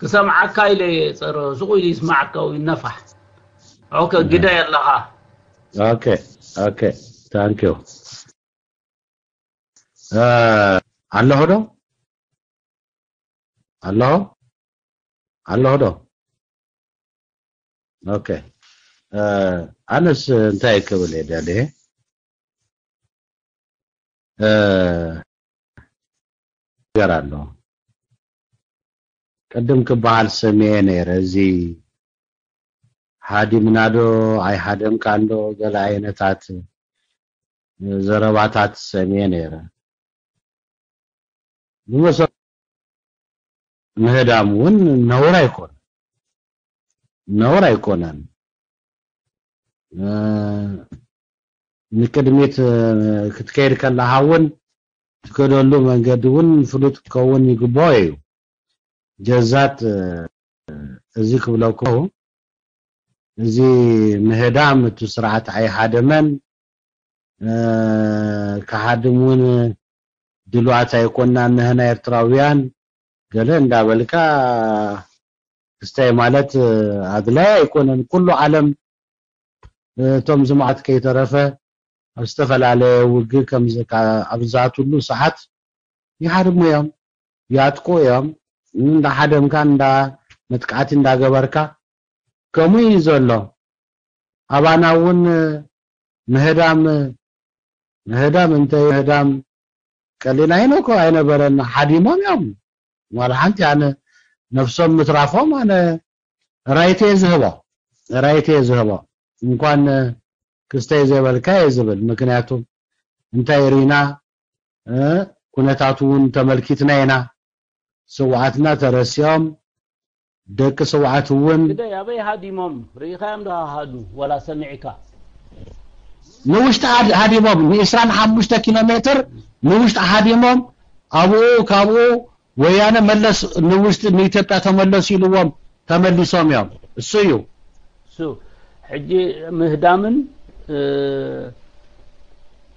ክሰምዓካ ኢለ እየ ጸረ፣ ስቕ ኢሉ ይስማዓካ ወይ ይነፋሕ። ኦኬ፣ ግደ የለኻ። Okay, okay. Thank you. ኣለኹ ዶ? ኣለኹ? ኣለኹ ዶ? Okay. ኣነስ እንታይ ክብል እየ ደልየ? ነገር ኣሎ። ቅድም ክበሃል ሰሚዐ ነይረ። እዚ ሃዲምና ዶ ኣይሃደምካን ዶ ገለ ዓይነታት ዘረባታት ሰሚዐ ነይረ። ብመሰ ምህዳም እውን ነውር ኣይኮነን፣ ነውር ኣይኮነን። ንቅድሚት ክትከይድ ከለኻ እውን ትከደሉ መንገዲ እውን ፍሉጥ ክኸውን ይግባኦ እዩ። ጀዛት እዚ ክብለኩ እዚ ምህዳም እቲ ስርዓት ኣይሃደመን፣ ክሃድም እውን ድሉዋት ኣይኮናን ንህና ኤርትራውያን ገለ እንዳበልካ ክስታይ ማለት ኣድላይ ኣይኮነን። ኩሉ ዓለም እቶም ዝማዕት ከይተረፈ ኣብ ዝተፈላለየ ውግእ ከም ዝካ- ኣብ ዝኣትሉ ሰዓት ይሃድሙ እዮም፣ ያጥቁ እዮም። እንዳሓደምካ እንዳ መጥቃዕቲ እንዳገበርካ ከምኡ እዩ ዘሎ። ኣባና እውን ምህዳም ምህዳም እንተ ምህዳም ቀሊል ኣይነኮ ኣይነበረን። ሓዲሞም እዮም ዋላ ሓንቲ። ኣነ ነፍሶም ምትራፎም ኣነ ራይት እየ ዝህቦ፣ ራይት እየ ዝህቦ። እንኳን ክስተይ ዘይበልካ እየ ዝብል። ምክንያቱ እንታይ ርኢና ኩነታቱ እውን ተመልኪትና ኢና። ስውዓትና ተረሲኦም ደቂ ስውዓት እውን ግደይ ኣበይ ሃዲሞም ርኢኻዮም ዶ ሃዱ ወላ ሰሚዕካ? ንውሽጢ ሃዲሞም ን25 ኪሎ ሜትር ንውሽጢ ሃዲሞም ኣብኡ ካብኡ ወያነ መለስ ንውሽጢ ንኢትዮጵያ ተመለሱ ኢልዎም ተመሊሶም እዮም። እሱ እዩ። እሱ ሕጂ ምህዳምን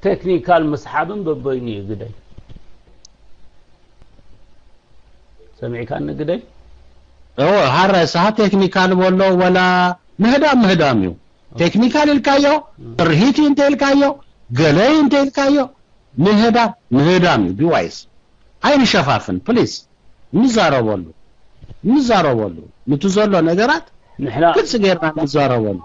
ቴክኒካል ምስሓብን በበይኑ እዩ ግደይ። ሰሚዕካኒ ግደይ? እወ፣ ሃረ ሳሃ ቴክኒካል በሎ ወላ ምህዳም ምህዳም እዩ። ቴክኒካል ኢልካዮ፣ ርሂት እዩ እንተ ኢልካዮ፣ ገለ እዩ እንተ ኢልካዮ፣ ምህዳም ምህዳም እዩ። ቢዋይስ ኣይንሸፋፍን ፕሊስ። ንዛረበሉ ንዛረበሉ ንቲ ዘሎ ነገራት ንሕና ግልፂ ጌርና ንዛረበሉ።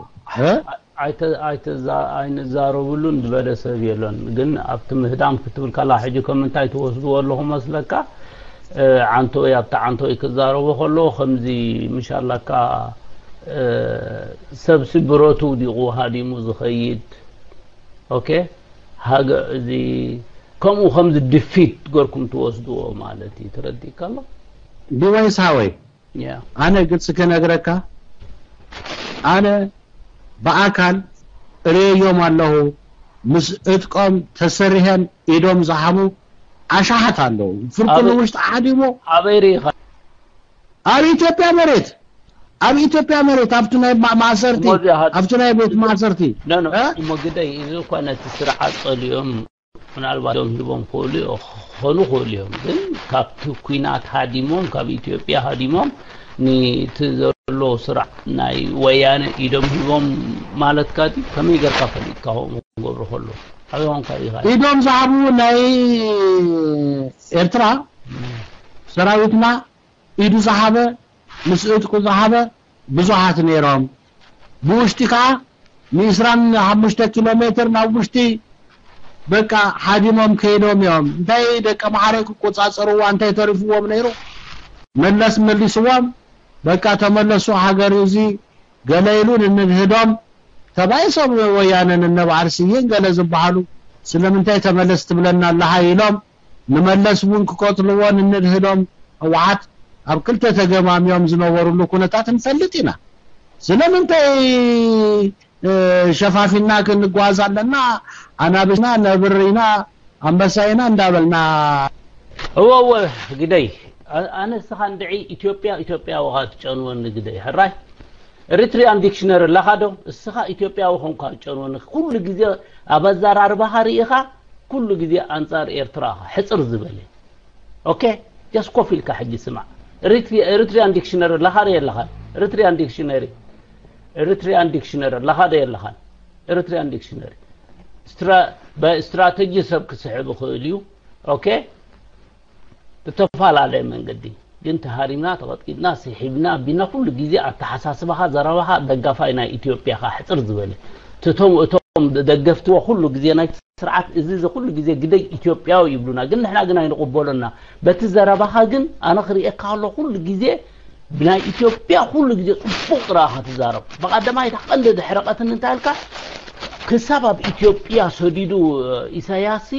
ኣይንዛረብሉን ዝበለ ሰብ የሎን። ግን ኣብቲ ምህዳም ክትብል ከላ ሕጂ ከም እንታይ ትወስድዎ ኣለኹ መስለካ? ዓንቶይ ኣብቲ ዓንቶይ ክዛረቦ ከሎ ከምዚ ምሻላካ ሰብሲ ብረቱ ውዲቑ ሃዲሙ ዝኸይድ ኦኬ ሃገ እዚ ከምኡ ከምዚ ድፊት ገርኩም ትወስድዎ ማለት እዩ። ትረዲእ ከሎ ቢዋይስ ሃወይ ኣነ ግልፂ ክነግረካ ኣነ ብኣካል እርእዮም ኣለኹ። ምስ እጥቆም ተሰሪሐን ኢዶም ዝሃቡ ኣሻሓት ኣለዉ። ፍርቂ ንውሽጢ ሓዲሞ ኣበይ ርኢኻ? ኣብ ኢትዮጵያ መሬት ኣብ ኢትዮጵያ መሬት ኣብቲ ናይ ማእሰርቲ ኣብቲ ናይ ቤት ማእሰርቲ እሞ ግደይ እዚ እኳ ነቲ ስርዓት ፀሊኦም ምናልባት ዶም ሂቦም ክእሉ ክኾኑ ክእሉ እዮም። ግን ካብቲ ኩናት ሃዲሞም ካብ ኢትዮጵያ ሃዲሞም ንቲ ዘሎ ስራሕ ናይ ወያነ ኢዶም ሂቦም ማለትካ ድዩ? ከመይ ገርካ ፈሊጥካ ከምኡ ክገብሩ ከሎ ኣበይ ኮንካ ኢኻ? ኢዶም ዝሃቡ ናይ ኤርትራ ሰራዊትና ኢዱ ዝሃበ ምስ እጥቁ ዝሃበ ብዙሓት ነይሮም። ብውሽጢ ከዓ ንዒስራን ሓሙሽተ ኪሎ ሜትር ናብ ውሽጢ በቃ ሓዲሞም ከይዶም እዮም። እንታይ ደቂ ማሕረይ ክቆፃፀርዋ እንታይ ተሪፍዎም ነይሩ? መለስ መሊስዎም በቃ ተመለሱ ሃገር እዚ ገለ ኢሉ ንንድህዶም ተባኢሶም ወያነ ንነብዓር ስዬን ገለ ዝበሃሉ ስለምንታይ ተመለስ ትብለና ኣለኻ ኢሎም ንመለስ እውን ክቀትልዎ ንንድህዶም ህወሓት ኣብ ክልተ ተገማሚዮም ዝነበሩሉ ኩነታት ንፈልጥ ኢና። ስለምንታይ ሸፋፊና ክንጓዝ ኣለና ኣናብስና ነብር ኢና ኣንበሳ ኢና እንዳበልና እወ እወ ግደይ ኣነ እስኻ እንድዒ ኢትዮጵያ ኢትዮጵያዊ ኻ ትጨንወኒ ግደይ ሕራይ ኤሪትሪያን ዲክሽነሪ ኣለኻ ዶ እስኻ ኢትዮጵያዊ ኾንካ ትጨንወኒ ኩሉ ግዜ ኣብ ኣዘራርባኻ ርኢኻ ኩሉ ግዜ ኣንጻር ኤርትራ ኢኻ ሕጽር ዝበለ ኦኬ ጀስት ኮፍ ኢልካ ሕጂ ስማዕ Eritrean dictionary ኣለኻ ዶ የለኻን? Eritrean dictionary Eritrean dictionary ኣለኻ ዶ የለኻን? Eritrean dictionary ብስትራተጂ ሰብ ክስሕብ ይኽእል እዩ። ኦኬ፣ ብተፈላለየ መንገዲ ግን ተሃሪምና ተቐጥቂጥና ስሒብና ቢና ኩሉ ግዜ ኣተሓሳስባኻ ዘረባኻ ደጋፋይ ናይ ኢትዮጵያ ኢኻ። ሕፅር ዝበለ ትቶም እቶም ደገፍትዎ ኩሉ ግዜ ናይ ስርዓት እዚ እዚ ኩሉ ግዜ ግደይ ኢትዮጵያዊ ይብሉና፣ ግን ንሕና ግን ኣይንቕበሎና። በቲ ዘረባኻ ግን ኣነ ክርእየካ ከሎ ኩሉ ግዜ ብናይ ኢትዮጵያ ኩሉ ግዜ ጽቡቕ ጥራኻ ትዛረብ። ብቐዳማይ እታ ቀንዲ ድሕረቐትኒ እንታይ ኢልካ፣ ክሳብ ኣብ ኢትዮጵያ ሰዲዱ ኢሳያሲ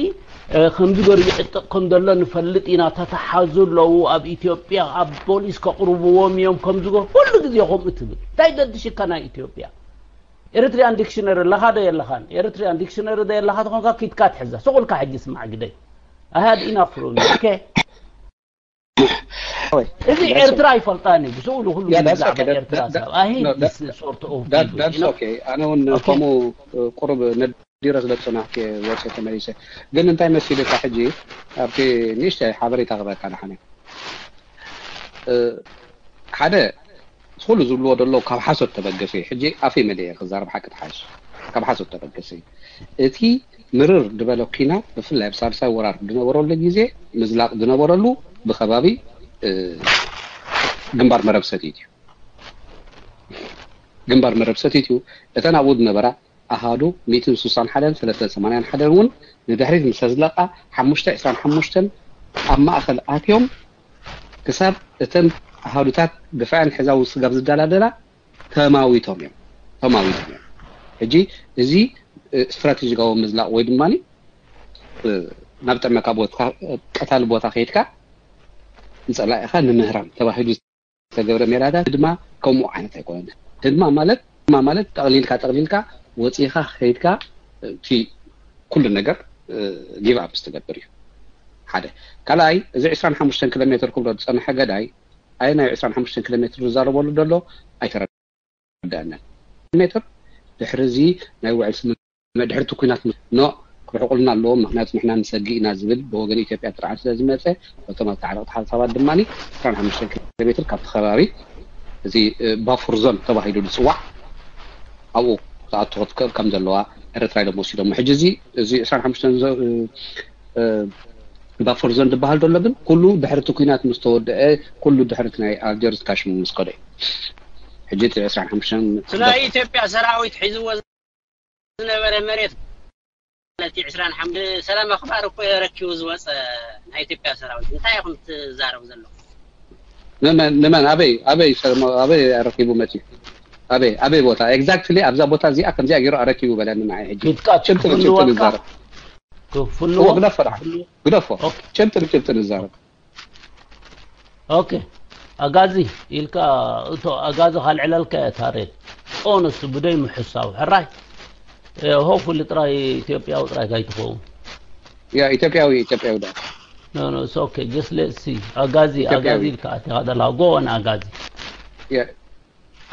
ከምዚ ገሩ ይዕጥቕ ከም ዘሎ ንፈልጥ ኢና፣ ተተሓዙ ኣለዉ ኣብ ኢትዮጵያ ኣብ ፖሊስ ከቕርብዎም እዮም ከምዚ ገሩ ኩሉ ግዜ ከምኡ ትብል። እንታይ ገድሽካ ናይ ኢትዮጵያ? ኤርትሪያን ዲክሽነሪ ኣለኻ ዶ የለኻን? ኤርትሪያን ዲክሽነሪ ዶ የለኻ ተኾንካ ኪድካ ትሕዛ። ስቑልካ ሕጂ ስማዕ ግደይ። I had enough from you. Okay. እዚ ኤርትራ ይፈልጣኒ ብስኡሉ ኩሉ ብዛዕባ ኤርትራ ሰብ ኣሂ ስርት ኦፍ ኣነ እውን ከምኡ ቁሩብ ነዲረ ስለ ዝፀናሕኩ ወፂ ተመሊሰ። ግን እንታይ መሲልካ ሕጂ ኣብቲ ንእሽተይ ሓበሬታ ክበካ ንሓነ ሓደ ኩሉ ዝብልዎ ደሎ ካብ ሓሶት ተበገሰ እዩ። ሕጂ ኣፈይ መሊኤ ክዛረብ ሓቂ ትሓሽ ካብ ሓሶት ተበገሰ እዩ። እቲ ምርር ዝበለ ኲናት ብፍላይ ኣብ ሳልሳይ ወራር ዝነበረሉ ግዜ ምዝላቕ ዝነበረሉ ብከባቢ ግንባር መረብ ሰቲት እዩ። ግንባር መረብ ሰቲት እዩ። እተን ኣብኡ ዝነበራ ኣሃዱ ሚእትን ስሳን ሓደን ሰለስተን ሰማንያን ሓደን እውን ንድሕሪት ምስ ኣዝለቓ ሓሙሽተ ዕስራን ሓሙሽተን ኣብ ማእኸል ኣትዮም ክሳብ እተን ኣሃዱታት ድፋዐን ሕዛዊ ስጋብ ዝደላደላ ተማዊቶም እዮም ተማዊቶም እዮም። ሕጂ እዚ ስትራቴጂካዊ ምዝላቕ ወይ ድማ ናብ ጠመካ ቦታ ቀታሊ ቦታ ከይድካ ንፀላኢኻ ንምህራም ተባሂሉ ዝተገብረ ሜላታት ድማ ከምኡ ዓይነት ኣይኮነን። ህድማ ማለት ህድማ ማለት ጠቕሊልካ ጠቕሊልካ ወፂኻ ከይድካ እቲ ኩሉ ነገር give up ምስ ትገብር እዩ። ሓደ ካልኣይ እዚ ዕስራን ሓሙሽተን ኪሎ ሜትር ክብሎ ዝፀንሐ ገዳይ ኣየናይ ዕስራን ሓሙሽተን ኪሎ ሜትር ዝዛረበሉ ዘሎ ኣይተረዳእናን። ሜትር ድሕሪ እዚ ናይ ውዕል ስምምዕ ድሕሪ እቲ ኲናት ኖ ክርሕቁልና ኣለዎም ምክንያቱ ንሕና ንሰግእ ኢና ዝብል ብወገን ኢትዮጵያ ጥርዓን ስለ ዝመፀ ነቶም ኣተዓረቕቲ ሓሳባት ድማ ዕስራን ሓሙሽተን ኪሎ ሜትር ካብቲ ከባቢ እዚ ባፉር ዞን ተባሂሉ ዝፅዋዕ ኣብኡ ክትኣቱ ክትክእል ከም ዘለዋ ኤርትራ ኢሎም ወሲዶሞ። ሕጂ እዚ እዚ ዕስራን ሓሙሽተን ባፈር ዞን ዝበሃል ዘሎ ግን ኩሉ ድሕሪ እቲ ኲናት ምስ ተወደአ ኩሉ ድሕሪ እቲ ናይ ኣልጀርስ ካሽም ምስ ከደ እዩ። ሕጂ እቲ ዕስራን ሓሙሽተን ናይ ኢትዮጵያ ሰራዊት ሒዝዎ ዝነበረ መሬት ማለት እዩ። ዕስራን ሓሙሽተ ሰላም ኣኽባር እኮ ረኪቡ ዝወፀ ናይ ኢትዮጵያ ሰራዊት እንታይ ኢኹም ትዛረቡ ዘለኹም? ንመን ንመን ኣበይ ኣበይ ኣበይ ኣረኪቡ መፅዩ ኣበይ ኣበይ ቦታ exactly ኣብዛ ቦታ እዚኣ ከምዚኣ ገይሩ ኣረኪቡ በለኒ ንዓይ ሕጂ ጭብጢ ጭብጢ ንዛረብ ክፍንዎ ግደፎ ግደፎ ጭብጢ ንጭብጢ ንዛረብ ኦኬ ኣጋዚ ኢልካ እቶ ኣጋዚ ካልዕለልካ እያ ታሬድ ጦንስ ብደይ ምሕሳው ሕራይ ሆፉሊ ጥራይ ኢትዮጵያዊ ጥራይ ካይትኸውን ያ ኢትዮጵያዊ ኢትዮጵያዊ ዳ no no it's okay just let's see ኣጋዚ ኣጋዚ ኢልካ ኣቲኻ ደላ go on ኣጋዚ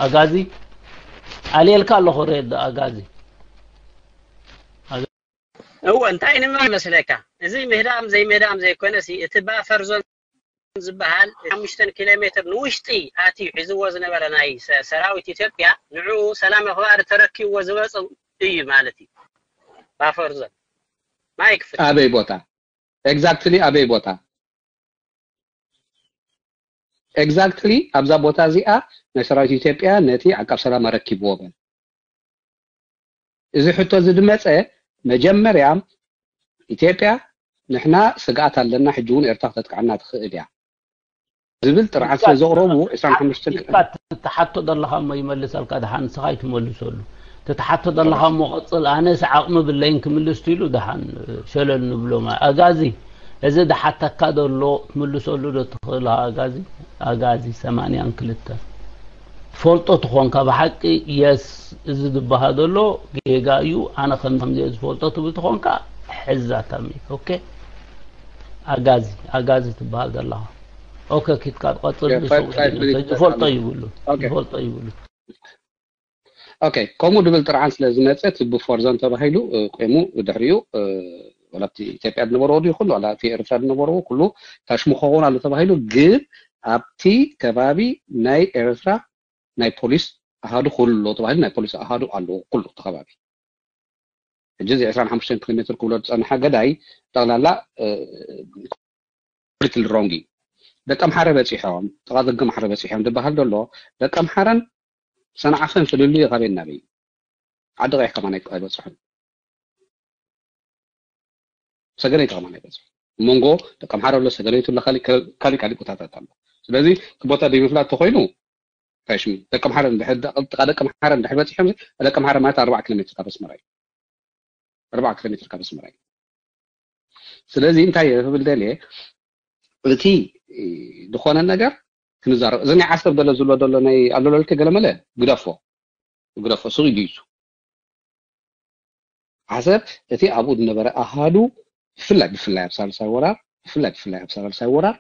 ኣጋዚ ኣልየልካ ኣለኹ ሬድ ኣጋዚ እወ እንታይ ንማ ይመስለካ እዚ ምህዳም ዘይምህዳም ዘይኮነ ሲ እቲ ባፈር ዞን ዝበሃል ሓሙሽተን ኪሎ ሜትር ንውሽጢ ኣትዩ ሒዝዎ ዝነበረ ናይ ሰራዊት ኢትዮጵያ ንዑ ሰላም ኣኽባሪ ተረኪብዎ ዝመፁ እዩ ማለት እዩ ባፈር ዞን ማይክ ፍሪ ኣበይ ቦታ exactly ኣበይ ቦታ exactly ኣብዛ ቦታ እዚኣ ናይ ሰራዊት ኢትዮጵያ ነቲ ዓቃብ ሰላም ኣረኪብዎ በል እዚ ሕቶ እዚ ዝመፀ መጀመርያ ኢትዮጵያ ንሕና ስግኣት ኣለና ሕጂ እውን ኤርትራ ክተጥቅዓና ትኽእል እያ ዝብል ጥርዓን ስለ ዘቕረቡ ዕስራን ሓሙሽተን ትሓቶ ዘለኻ እሞ ይመልሰልካ ድሓን ንስኻ ኣይትመልሰሉ ትትሓቶ ዘለኻ እሞ ቀፅል ኣነስ ዓቕሚ ብለይን ክምልስ ኢሉ ድሓን ሸለል ንብሎ ኣጋዚ እዚ ድሓተካ ዘሎ ትምልሰሉ ዶ ትኽእል ኣጋዚ ኣጋዚ ሰማንያን ክልተን ትፈልጦ ትኾንካ ብሓቂ የስ እዚ ዝበሃል ዘሎ ጌጋ እዩ ኣነ ከም ከምዚ ዝፈልጦ ትብል ትኾንካ ሕዛ ታሚ ኦኬ ኣጋዚ ኣጋዚ ትበሃል ዘለኻ ኦኬ ኪትካ ትቐፅል ዝፈልጦ ይብሉ ዝፈልጦ ይብሉ ኦኬ ከምኡ ድብል ጥርዓን ስለ ዝመፀ እቲ ብፎርዞን ተባሂሉ ቆይሙ ድሕሪኡ ወላ እቲ ኢትዮጵያ ዝነበረዎ ይኹን ዋላ እቲ ኤርትራ ዝነበረዎ ኩሉ ታሽሙ ክኸውን ኣሎ ተባሂሉ ግን ኣብቲ ከባቢ ናይ ኤርትራ ናይ ፖሊስ ኣሃዱ ኩሉ ኣሎ ተባሂሉ፣ ናይ ፖሊስ ኣሃዱ ኣለዎ ኩሉ እቲ ከባቢ። ሕጂ እዚ ዕስራን ሓሙሽተን ኪሎ ሜትር ክብሎ ዝጸንሐ ገዳይ ጠቕላላ ኮምፕሊትሊ ሮንግ እዩ። ደቂ ኣምሓረ በጺሖም፣ ጥቓ ደገ ኣምሓረ በጺሖም ዝበሃል ዘሎ፣ ደቂ ኣምሓረን ሰንዓፈን ፍልልዩ ካበይ ናበይ እዩ? ዓዲ ቀይሕ ከማን ኣይበጽሑን። ሰገነይቲ ከማን ኣይበጽሑን። መንጎ ደቂ ኣምሓረ ኣሎ፣ ሰገነይቲ ኣሎ፣ ካሊእ ካሊእ ቦታታት ኣሎ። ስለዚ እቲ ቦታ ዘይምፍላጥ ተኾይኑ፣ እንታይ ሽሙ፣ ደቂ ኣምሓረ እንድሕር፣ ጥቓ ደቂ ኣምሓረ እንድሕር በጺሖም፣ ደቂ ኣምሓረ ማለት ኣርባዓ ኪሎ ሜትር ካብ ኣስመራ እዩ። ኣርባዓ ኪሎ ሜትር ካብ ኣስመራ እዩ። ስለዚ እንታይ ክብል ደልየ፣ እቲ ዝኾነ ነገር ክንዛረብ፣ እዚ ናይ ዓሰብ ገለ ዝብሎ ዘሎ ናይ ኣሎ ለልከ ገለ መለ ግደፎ፣ ግደፎ፣ ሱቕ ኢሉ እዩ። ዓሰብ እቲ ኣብኡ ዝነበረ ኣሃዱ፣ ብፍላይ፣ ብፍላይ ኣብ ሳልሳይ ወራር፣ ብፍላይ፣ ብፍላይ ኣብ ሳልሳይ ወራር፣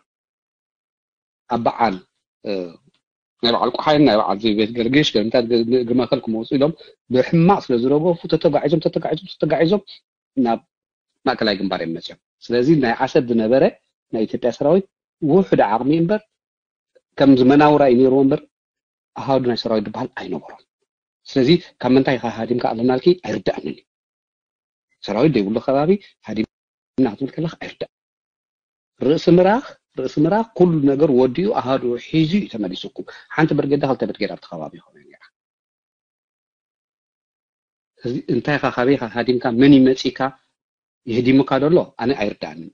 ኣብ በዓል፣ እ፣ ናይ በዓል ቆሓይን ናይ በዓል ቤት ገርግሽ ገምታት ግ-፣ ግ-፣ ግመኸል ክመፁ ኢሎም ብሕማቕ ስለ ዝረገፉ፣ ተተጋዒዞም፣ ተተጋዒዞም፣ ተተጋዒዞም ናብ ማእከላይ ግንባር እዮም መፅዮም። ስለዚ ናይ ዓሰብ ዝነበረ ናይ ኢትዮጵያ ሰራዊት ውሑድ ዓቕሚ እምበር፣ ከምዚ መናውራ እዩ ነይርዎ እምበር፣ ኣሃዱ ናይ ሰራዊት ዝበሃል ኣይነበሮም። ስለዚ ካብ ምንታይ ኢኻ ሃዲምካ ኣለናልኪ ኣይርዳእንን እዩ። ሰራዊት ዘይብሉ ከባቢ ሃዲምና ክትብል ከለኻ ኣይርዳእ። ርእሲ ምራኽ፣ ርእሲ ምራኽ ኩሉ ነገር ወዲኡ ኣሃዱ ሒዙ እዩ ተመሊሱኩም። ሓንቲ ብርጌዳ፣ ክልተ ብርጌዳ ኣብቲ ከባቢ ይኾነ ነይራ። እዚ እንታይ ኢኻ፣ ካበይ ኢኻ ሃዲምካ፣ መን ይመጺካ፣ ይህዲሙካ ደሎ፣ ኣነ ኣይርዳእንን።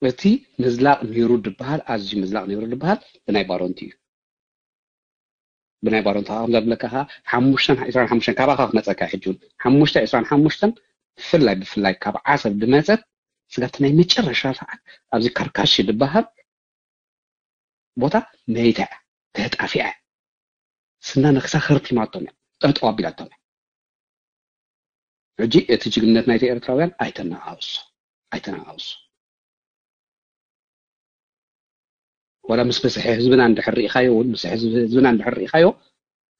እቲ ምዝላቕ ነይሩ ድበሃል፣ ኣዝዩ ምዝላቕ ነይሩ ድበሃል ብናይ ባሮንቲ እዩ። ብናይ ባሮንቲ ከዓ ከምዛ ዝብለካ ከዓ ሓሙሽተን ዕስራን ሓሙሽተን ካባኻ ክመፀካ ሕጂ እውን ሓሙሽተ ዕስራን ሓሙሽተን ብፍላይ ብፍላይ ካብ ዓሰብ ድመፀት ስጋብቲ ናይ መጨረሻ ሰዓት ኣብዚ ካርካሺ ድበሃል ቦታ መይታ እያ፣ ተጣፊኣ እያ። ስና ነክሳ ከርቲማቶም እያ፣ ጠጠው ኣቢላቶም እያ። ሕጂ እቲ ጅግነት ናይቲ ኤርትራውያን ኣይተነኣውሶ፣ ኣይተነኣውሶ። ዋላ ምስ ብዝሒ ህዝብና እንድሕር ርኢኻዮ እውን፣ ብዝሒ ህዝቢ-፣ ህዝብና እንድሕር ርኢኻዮ፣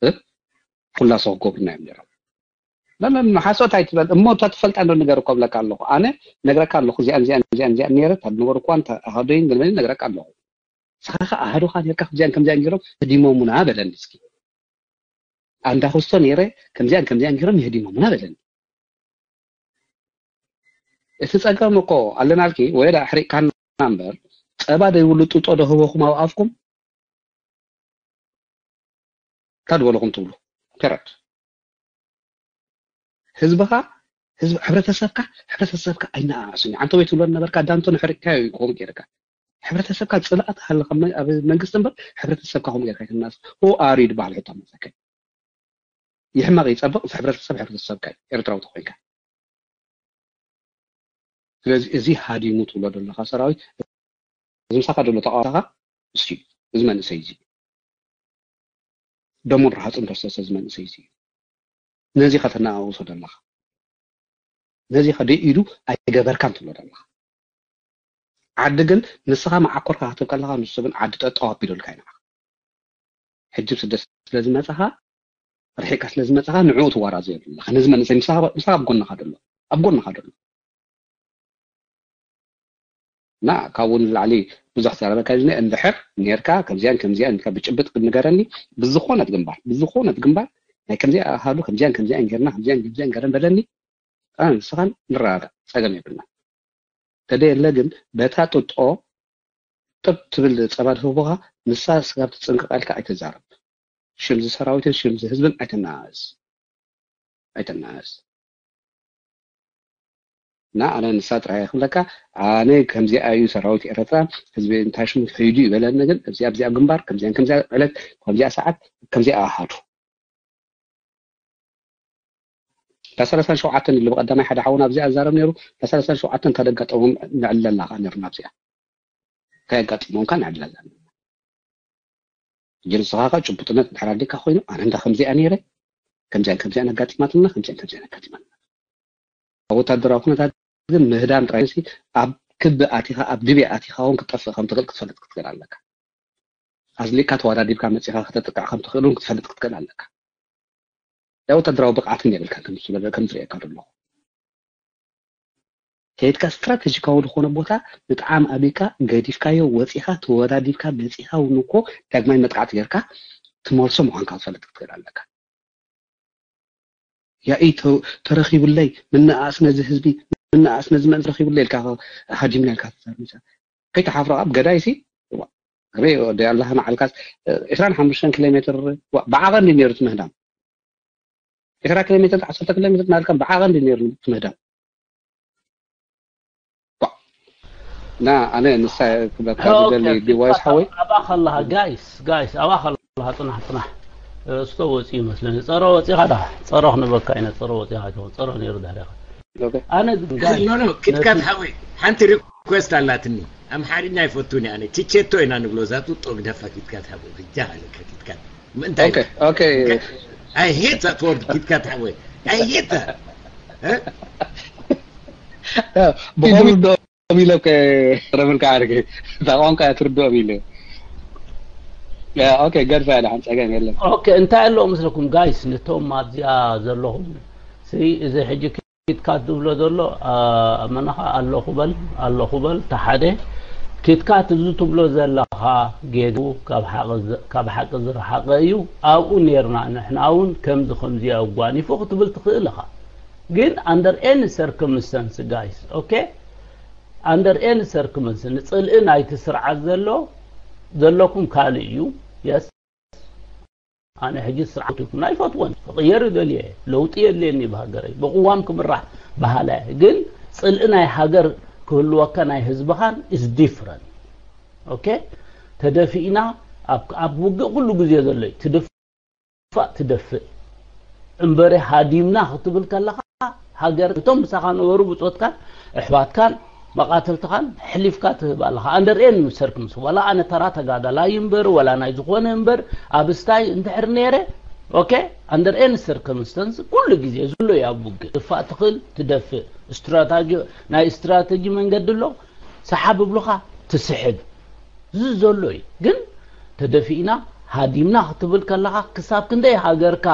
እ? ኩላሶ ክገብሩና እዮም ነይሮም። ላ፣ ላ፣ ላ፣ ሓሶት ኣይትበል እሞ፣ እታ ትፈልጣ እንዶ ነገር እኮ እብለካ ኣለኹ። ኣነ ነግረካ ኣለኹ፣ እዚኣን፣ እዚኣን፣ እዚኣን፣ እዚኣን ነይረ፣ እታ ዝነበሩ እኳ እንተ ኣሃዶይን ገለመለይን ነግረካ ኣለኹ። ንስኻ ኸ ኣሃዱኻ ነርካ፣ ከምዚኣን፣ ከምዚኣን ገይሮም ህዲሞሙና በለኒ እስኪ። ኣንዳ ክስቶ ነይረ፣ ከምዚኣን፣ ከምዚኣን ገይሮም ይህዲሞሙና በለኒ። እቲ ጸገም እኮ ኣለናልኪ፣ ወይ ደኣ ኣሕሪቕካና እምበር፣ ጸባ ዘይብሉ ጡጦ ዶ ህበኹም ኣብ ኣፍኩም? እንታይ ዝበልኹም ትብሉ? ፔረድ። ህዝብኻ፣ ህዝብ-፣ ሕብረተሰብካ፣ ሕብረተሰብካ ኣይነኣኣሱን። ዓንተቦይ ትብሎ ነበርካ፣ ዳንቶን ኣሕሪቕካዮ እዩ ክኸውን ገይርካ። ሕብረተሰብካ ጽልኣት ሃለኻ መ-፣ ኣብ መንግስቲ እምበር፣ ሕብረተሰብካ ከምኡ ገይርካ ኣይትነኣስ። Who are you ዝበሃል ሕቶ መጸከ። ይሕመቕ ይጸብቕ፣ እዚ ሕብረተሰብ ሕብረተሰብካ እዩ፣ ኤርትራዊ ተኾይንካ። ስለዚ እዚ ሃዲሙ ትብሎ ዘለኻ ሰራዊት፣ እዚ ምሳኻ ዘሎ ተቓዋሳኻ፣ እሱ እዩ፣ እዚ መንእሰይ እዚ። ደሙን ረሃጹን ከፍሰሰ እዚ መንእሰይ እዚ እዩ። ነዚ ከተነኣውሶ ዘለኻ፣ ነዚ ከ ደይ ኢዱ ኣይገበርካን ትብሎ ዘለኻ። ዓዲ ግን ንስኻ መዓኮርካ ክትብል ከለኻ፣ ንሱ ግን ዓዲ ጠጠው ኣቢሉልካ እዩ ንዓኻ። ሕጂ ስደት ስለ ዝመጻኻ፣ ርሒቕካ ስለ ዝመጻኻ፣ ንዕኡ ትዋራዘዮ ዘለኻ። ነዚ መንእሰይ ምሳኻ፣ ምሳኻ ኣብ ጎንኻ ደሎ፣ ኣብ ጎንኻ ደሎ። እና ካብኡ ንላዕሊ ብዙሕ ክዛረበካ እዩ ዝኒአ። እንድሕር ኔርካ ከምዚኣን ከምዚኣን ኢልካ ብጭብጥ ንገረኒ፣ ብዝኾነት ግንባር፣ ብዝኾነት ግንባር ናይ ከምዚኣ ኣሃዱ ከምዚኣን ከምዚኣን ጌርና፣ ከምዚኣን ከምዚኣን ገረን በለኒ። ኣነ ንስኻን ንረዳዳእ፣ ጸገም የብልና። ተደየለ ግን በታ ጥጦ ጥብ ትብል ጸባ ድህቦኻ፣ ንሳ ስጋብ ትጽንቀቐልካ ኣይትዛረብ። ሽምዚ ሰራዊትን ሽምዚ ህዝብን ኣይተናእስ፣ ኣይተናእስ። እና ኣነ ንሳ ጥራይ ክብለካ፣ ኣነ ከምዚኣ እዩ ሰራዊት ኤርትራ፣ ህዝቢ እንታይ ሽሙ ሒዱ ይበለኒ፣ ግን እዚኣ፣ ኣብዚኣ ግንባር፣ ከምዚኣን ከምዚኣ ዕለት፣ ከምዚኣ ሰዓት፣ ከምዚኣ ኣሃዱ። እታ ሰላሳን ሸውዓተን ኢሉ ብቐዳማይ ሓደ ሓውና ኣብዚኣ ዝዛረብ ነይሩ፣ እታ ሰላሳን ሸውዓተን እንታይ ደጋጠሞም ነዕልለላ ከኣ ነይርና ኣብዚኣ። እንታይ ኣጋጢሞም ከኣ ነዕልለላ። ሕጂ ንስኻ ከኣ ጭቡጥነት እንድሕር ኣድልየካ ኮይኑ፣ ኣነ እንዳ ከምዚኣ ነይረ፣ ከምዚኣን ከምዚኣን ኣጋጢማትና፣ ከምዚኣን ከምዚኣን ኣጋጢማትና። ኣብ ወታደራዊ ኩነታት ግን ምህዳም ጥራይ፣ ኣብ ክቢ ኣቲኻ፣ ኣብ ድቤ ኣቲኻ እውን ክትጠፍእ ከም ትኽእል ክትፈልጥ ክትክእል ኣለካ። ኣዝሊእካ ተወዳዲብካ መጺኻ ከተጥቅዕ ከም ትኽእል እውን ክትፈልጥ ክትክእል ኣለካ። ናይ ወታደራዊ ብቕዓት ግን የብልካን ከም ዝብለ-፣ ከም ዝርእየካ ዘለኹ። ከይድካ ስትራቴጂካዊ ዝኾነ ቦታ ምጥዓም ኣቢካ ገዲፍካዮ ወፂኻ ተወዳዲብካ መፂኻ እውን እኮ ዳግማይ መጥቃዕቲ ጌርካ ትመልሶ ምዃንካ ክትፈልጥ ክትክእል ኣለካ። ያኢ ተረኺቡለይ ምንኣስ ነዚ ህዝቢ ምንኣስ ነዚ መንስ ረኺቡለይ ኢልካ ሃዲምና ኢልካ ተዛርብካ ከይተሓፍረ ኣብ ገዳይሲ ርእ ወዲ ኣላህ ንዓልካስ ዕስራን ሓሙሽተን ኪሎ ሜትር ብዓቐን ድዩ ነይሩ እቲ ምህዳም ዕስራ ኪሎ ሜትር ዓሰርተ ኪሎ ሜትር ናልካ ብዓቐን ድዩ ነይሩ እቲ ምህዳም ና ኣነ ንሳ ክብለካ ዝደሊ ዲዋይስ ሓወይ ኣባ ከለኻ ጋይስ ጋይስ ኣባ ከለኻ ጽናሕ ጽናሕ እስቶ ወፂ ይመስለኒ ፀሮ ወፂኻ ዳ ፀሮ ክንበካ ኢና ፀሮ ወፂኻ ይኸውን ፀሮ ነይሩ ድሕሪኻ ኣነ ግን ጋይስ ኖ ኖ ኪትካት ሓወይ ሓንቲ ሪኩዌስት ኣላትኒ ኣምሓርኛ ይፈቱን ኣነ ቲቼቶ ኢና ንብሎ እዛ ጡጦ ግደፋ ኪትካት ሓወይ ብጃ ኣለካ ኪትካት ምእንታይ ኦኬ ኦኬ I hate that word ኪትካት ሓወይ I hate that ብኸምዶ ኢለ ረብልካ ዓርኪ እታ ቋንቋ እያ ትርድኦም ኢለ ኦኬ ገድፋ እያ ደሓን ፀገም የለን ኦኬ እንታይ ኣለዎ ምስለኩም ጋይስ ነቶም ኣብዚኣ ዘለኹም እዚ ሕጂ ኪትካት ዝብሎ ዘሎ መናኻ ኣለኹ በል ኣለኹ በል ተሓደ ኪትካት እዚ ትብሎ ዘለኻ ጌዱ ካብ ሓቂ ዝረሓቐ እዩ ኣብኡ ነርና ንሕና እውን ከምዚ ከምዚ ኣጓኒፉ ክትብል ትኽእል ኢኻ ግን under any circumstance guys okay under any circumstance ንፅልኢ ናይቲ ስርዓት ዘሎ ዘለኩም ካልእ እዩ yes ኣነ ሕጂ ስርዓት ይኩን ኣይፈትወን ክቕየር ይደልየ ለውጢ የድልየኒ ብሃገረይ ብቅዋም ክምራሕ በሃላ እየ ግን ፅልኢ ናይ ሃገር ክህልወካ ናይ ህዝብኻን is different okay ተደፊእና ኣብ ውግእ ኩሉ ግዜ ዘሎ እዩ ትድፋእ ትደፍእ እምበሪ ሃዲምና ክትብል ከለኻ ሃገር እቶም ምሳኻ ነበሩ ብፆትካን ኣሕዋትካን መቓትልትኻን ኣሕሊፍካ ትህብ ኣለኻ under any circumstance ዋላ ኣነ ተራ ተጋዳላይ እምበር ዋላ ናይ ዝኾነ እምበር ኣብ ስታይ እንድሕር ነይረ okay under any circumstance ኩሉ ግዜ ዘሎ እዩ ኣብ ውግእ ትፋእ ትኽእል ትደፍእ strategy ናይ strategy መንገዲ ኣሎ ሰሓብ ብሉኻ ትስሕብ እዚ ዘሎ እዩ ግን ተደፊእና ሃዲምና ክትብል ከለኻ ክሳብ ክንደይ ሃገርካ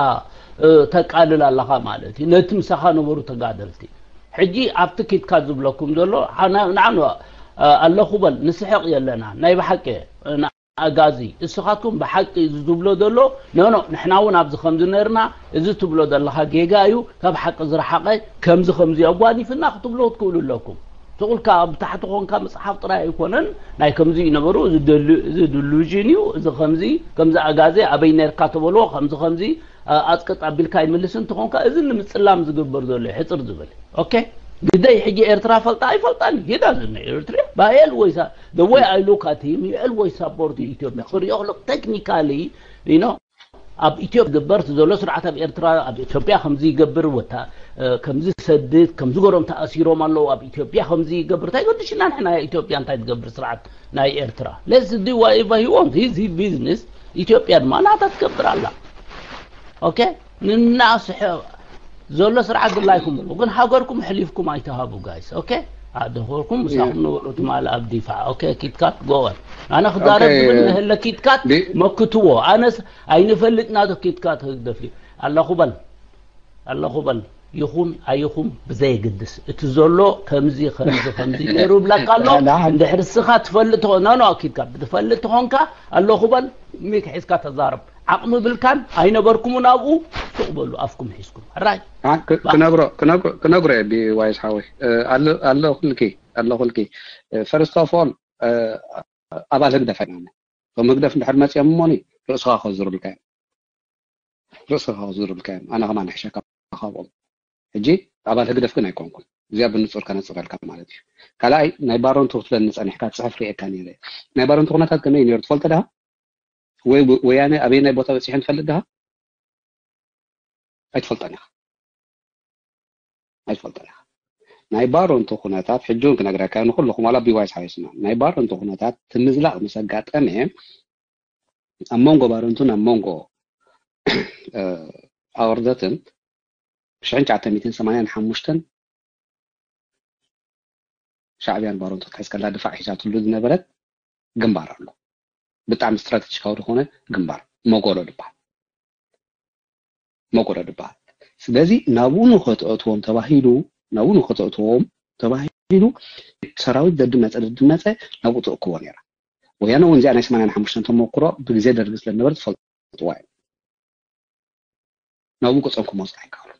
ተቃልል ኣለኻ ማለት እዩ ነቲ ምሳኻ ነበሩ ተጋደልቲ ሕጂ ኣብቲ ኪድካ ዝብለኩም ዘሎ ንዓኑ ኣለኹ በል ንስሕቕ የለና ናይ ብሓቂ ኣጋዚ እስኻትኩም ብሓቂ ዝብሎ ዘሎ ኖኖ ንሕና እውን ኣብዚ ከምዚ ነርና እዚ ትብሎ ዘለኻ ጌጋ እዩ ካብ ሓቂ ዝረሓቐ ከምዚ ከምዚ ኣጓኒፍና ክትብሎ ትክእሉ ኣለኩም ትቑልካ ኣብ ታሕቲ ኮንካ መፅሓፍ ጥራይ ኣይኮነን ናይ ከምዚ ይነበሩ እዚ ዲሉዥን እዩ እዚ ከምዚ ከምዚ ኣጋዜ ኣበይ ነርካ ተበልዎ ከምዚ ከምዚ ኣፅቅጥ ኣቢልካ ይምልስ እንትኾንካ እዚ ንምፅላም ዝግበር ዘሎ ሕፅር ዝብል ኦኬ ግደይ ሕጂ ኤርትራ ፈልጣ ኣይፈልጣን ጌዳ ዝነ ኤርትራ ባኤል ወይሳ the way I look at him you always support ኢትዮጵያ ክሪኦ ከሎ technically you know ኣብ ኢትዮጵያ ዝግበር ዘሎ ስርዓት ኣብ ኤርትራ ኣብ ኢትዮጵያ ከምዚ ይገብር ወታ ከምዚ ሰድድ ከምዚ ገሮም ተኣሲሮም ኣለዉ ኣብ ኢትዮጵያ ከምዚ ይገብር እንታይ ገድሽና ንሕና ኢትዮጵያ እንታይ ትገብር ስርዓት ናይ ኤርትራ let's do whatever he want his business ኢትዮጵያ ድማ ናታ ትገብር ኣላ okay ንናስሐ ዘሎ ስርዓት ድላይኩም በሉ ግን ሃገርኩም ሕሊፍኩም ኣይተሃቡ guys okay ኣደኾርኩም ምሳኹም ነበሩ ትማል ኣብ ዲፋዕ okay ኪትካት go on ኣነ ክዛረብ ዝብል ንህለ ኪትካት መክትዎ ኣነስ ኣይንፈልጥ ናቶ ኪትካት ህግደፍ ኣለኹ በል ኣለኹ በል ይኹን ኣይኹም ብዘየግድስ እቲ ዘሎ ከምዚ ከምዚ ከምዚ ነይሩ ብለካ ኣሎ እንድሕር ስኻ ትፈልጥ ኖ ኖ ኪድካ ትፈልጥ ትኾንካ ኣለኹ በል ሚክ ሒዝካ ተዛረብ ዓቕሚ ብልካን ኣይነበርኩምን ኣብኡ ሱቕ በሉ ኣፍኩም ሒዝኩም ሕራይ ክነግሮ ክነግሮ ቢ ዋይስ ሓወይ ኣለኹልኪ ኣለኹልኪ first of all ኣባል ህግደፍ ኣይናነ እቶም ህግደፍ እንድሕር መፅኦም እሞኒ ርእስኻ ከዝሩልካ እዮም ርእስኻ ከዝሩልካ እዮም ኣነ ከማን ሕሸካ ካብኦም ሕጂ ኣባል ህግደፍ ግን ኣይኮንኩን እዚኣ ብንፁር ከነፅረልካ ማለት እዩ ካልኣይ ናይ ባሮንቱ ክትብለኒ ፀኒሕካ ፅሕፍ ርእየካ ነይረ ናይ ባሮንቱ ኩነታት ከመይ ነይሩ ትፈልጦ ድኻ ወይ ወያነ ኣበይ ናይ ቦታ በፂሐን ትፈልጥ ድኻ ኣይትፈልጦን ኢኻ ኣይትፈልጦን ኢኻ ናይ ባሮንቱ ኩነታት ሕጂ እውን ክነግረካ ንኩልኹም ዋላ ቢዋይስ ሓዊስና ናይ ባሮንቱ ኩነታት ትምዝላቕ ምስ ኣጋጠመ ኣብ መንጎ ባሮንቱን ኣብ መንጎ ኣወርደትን ሽሕን ትሽዓተ ሚእትን ሰማንያን ሓሙሽተን ሻዕብያን ባሮንቱ ክትሕዝ ከላ ድፋዕ ሒዛትሉ ዝነበረት ግንባር ኣሎ ብጣዕሚ ስትራቴጂካዊ ዝኾነ ግንባር መጎሎ ድበሃል መጎሎ ድበሃል ስለዚ ናብኡ ንኸተእትዎም ተባሂሉ ናብኡ ንኸተእትዎም ተባሂሉ ኢሉ ሰራዊት ደድመፀ ደድመፀ ናብኡ ተእክቦ ነይራ። ወያነ እውን እዚኣ ናይ ሰማንያን ሓሙሽተን ተመክሮ ብግዜ ደርጊ ስለዝነበረ ትፈልጥዋ እዩ። ናብኡ ገፆም ክመፁ ኣይከኣሉ።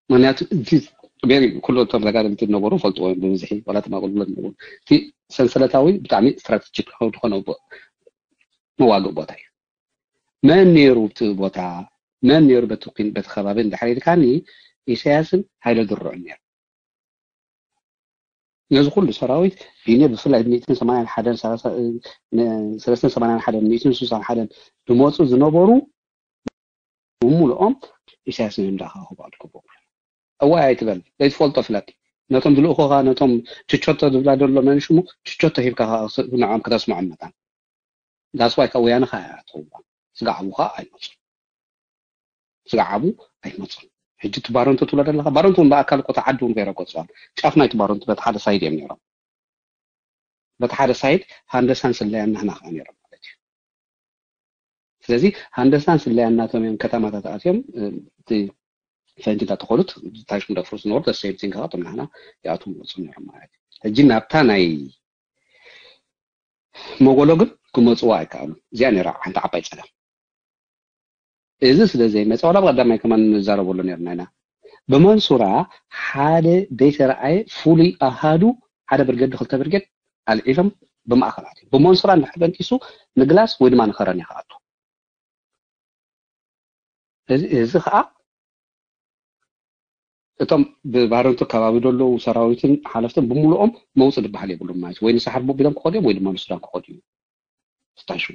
ምክንያቱ እቲ very ኩሉ እቶም ተጋደልቲ ዝነበሩ ፈልጥዎ እዮም ብብዝሒ ዋላ ተማቆልሎ ዝነበሩ እቲ ሰንሰለታዊ ብጣዕሚ ስትራቴጂክ ዝኾነ መዋግእ ቦታ እዩ። መን ነይሩ እቲ ቦታ? መን ነይሩ በቲ ኩን በቲ ከባቢ እንድሕር ኢልካኒ ኢሳያስን ሃይለ ድርዑን ነይሩ። ነዚ ኩሉ ሰራዊት ቢኒ ብፍላይ ሚእትን ሰማንያን ሓደን ሰለስተን ሰማንያን ሓደን ሚእትን ስሳን ሓደን ዝመፁ ዝነበሩ ብምሉኦም ኢሳያስ እዮም ዳኻ ክበሉ ክገብሩ። እዋይ ኣይትበል ዘይትፈልጦ ፍለጥ። ነቶም ዝልእኹኻ ነቶም ችቾቶ ዝብላ ዘሎ መን ሽሙ ችቾቶ ሂብካ ንዖም ከተስምዖም መታን ዳስዋይ ካብ ወያነ ከዓ ኣትኸዋ ስጋዕቡ ከዓ ኣይመፁ ስጋዕቡ ኣይመፁን። ሕጂ እቲ ባረንቱ ትብሎ ዘለካ ባረንቱ እውን ብኣካል እኮ ተዓዲ እውን ከይረገፅዋን ጫፍ ናይቲ ባረንቱ በቲ ሓደ ሳይድ እዮም ነይሮም። በቲ ሓደ ሳይድ ሃንደሳን ስለያን ናህና ከዓ ነይሮም ማለት እዩ። ስለዚ ሃንደሳን ስለያን ናቶም እዮም ከተማታት ኣትዮም እቲ ፈንጂ እንዳተኸሉት ታሽኩም ደፍሩ ዝነበሩ ተሰይም ሲንካ ቶም ናህና ይኣትዉ መፁ ነይሮም ማለት እዩ። ሕጂ ናብታ ናይ መጎሎ ግን ክመፅዋ ኣይከኣሉ። እዚኣ ነይራ ሓንቲ ዓባይ ፀገም። እዚ ስለ ዘይመፀ ዋላ ብቀዳማይ ከማን ንዛረበሉ ነርና ኢና። ብመንሱራ ሓደ ዘይተረኣየ ፍሉይ ኣሃዱ ሓደ ብርጌድ ክልተ ብርጌድ ኣልዒሎም ብማእኸላት እዩ ብመንሱራ እንድሕር በንጢሱ ንግላስ ወይ ድማ ንኸረን ይኸኣቱ። እዚ ከዓ እቶም ብባረንቱ ከባቢ ዘለዉ ሰራዊትን ሓለፍትን ብምሉኦም መውፅ ዝበሃል የብሎም ማለት ወይ ንሳሕር ቦቢሎም ክኸዱ እዮም ወይ ድማ ንሱዳን ክኸዱ እዮም ስታሹ።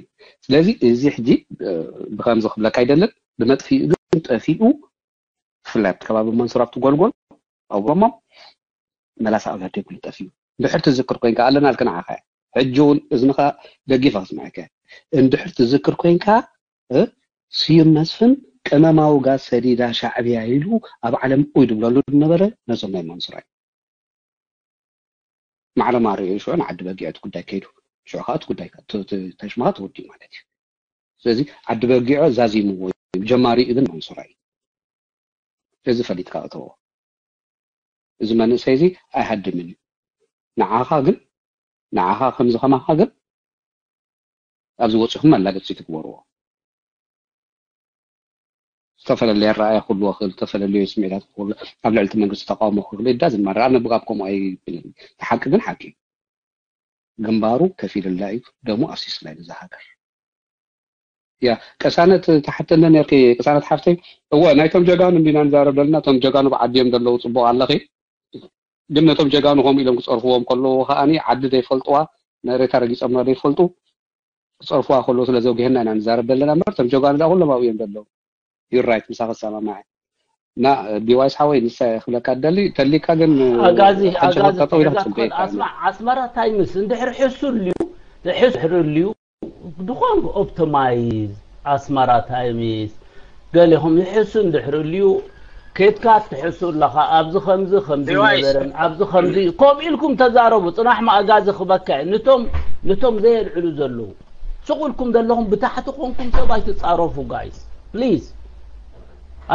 ስለዚ እዚ ሕጂ ብከምዚ ክብለካ ኣይደልን ብመጥፊኡ ግን ጠፊኡ ብፍላይ ኣብቲ ከባቢ መንሱር ኣብቲ ጎልጎል ኣብሮሞም መላሳ ኣውላድ የብሉ ጠፊኡ። እንድሕር ትዝክር ኮይንካ ኣለና ልክን ዓኻ ሕጂ እውን እዝንኻ ደጊፋ ክስምዐካ እንድሕር ትዝክር ኮይንካ ስዩም መስፍን ቀመማዊ ጋዝ ሰዲዳ ሻዕብያ ኢሉ ኣብ ዓለም ኡይ ድብለሉ ዝነበረ ነዞም ናይ መንሱር እዩ። ማዕረ ማርዮ ሽዑ ንዓዲ በጊዕ እቲ ጉዳይ ከይዱ ሽዑ ከዓ እቲ ጉዳይ ተሽማኻ ተወዲኡ ማለት እዩ። ስለዚ ዓዲ በጊዖ ዛዚምዎ እዩ ጀማሪ እብን መንሱራ እዩ። እዚ ፈሊጥካ እተዎ። እዚ መንእሰይ እዚ ኣይሃድምን እዩ። ንዓኻ ግን ንዓኻ ከምዚ ከማኻ ግን ኣብዚ ወፂኹም መላገፂ ትግበርዎ። ዝተፈላለየ ኣረኣያ ክህልዎ ክእል፣ ዝተፈላለየ ስምዒታት ክህሉ ኣብ ልዕሊ እቲ መንግስቲ ተቃውሞ ክህሉ ይዳዝን ማራ ኣነ ብጋብ ከምኡ ኣይብልን። እቲ ሓቂ ግን ሓቂ እዩ። ግንባሩ ከፊልላ እዩ፣ ደሙ ኣፍሲስላ እዩ ነዛ ሃገር። ያ ቅሳነት ተሓተለ ነርኪ ቅሳነት ሓፍተይ። እወ ናይቶም ጀጋኑ እንዲና ንዛረብ ዘለና፣ እቶም ጀጋኑ ብዓዲ እዮም ዘለዉ፣ ፅቡቅ ኣለኺ። ግን ነቶም ጀጋኑ ከምኡ ኢሎም ክፀርፍዎም ከለዉ ከዓኒ ዓዲ ዘይፈልጥዋ መሬታ ረጊፆምና ዘይፈልጡ ክፀርፍዋ ከለዉ ስለ ዘውግሄና ኢና ንዛረብ ዘለና እምበር እቶም ጀጋኑ ዳ ኩሎም ኣብኡ እዮም ዘለዉ። You're right፣ ምሳኺ እሰማማዕ እየ። እና ቢዋይስ ሓወይ ንሳ ክብለካ ደሊ ተሊካ ግን ኣጋዚ ሓንቲ ኣጋዚ ሸፈታ ጠዊላ ክትሕዛ ክትብል ክትፅበየካ ኣስማ- ኣስመራ ታይምስ እንድሕር ሕሱ ልዩ ሕሱ ድሕር ልዩ ዝኾን ኦፕቶማይዝ ኣስመራ ታይምስ ገሊኹም ይሕሱ እንድሕር ልዩ ኬድካ ትሕሱ ኣለኻ ኣብዚ ከምዚ ከምዚ ቢዋይስ ነበረን ኣብዚ ከምዚ ከምኡ ኢልኩም ተዛረቡ። ፅናሕ ማእጋዚ ክበካ እዩ። ንቶም ንቶም ዘየልዕሉ ዘለዉ ስቕ ኢልኩም ዘለኹም ብታሕቲ ኮንኩም ሰብ ኣይትፃረፉ ጋይስ ፕሊዝ።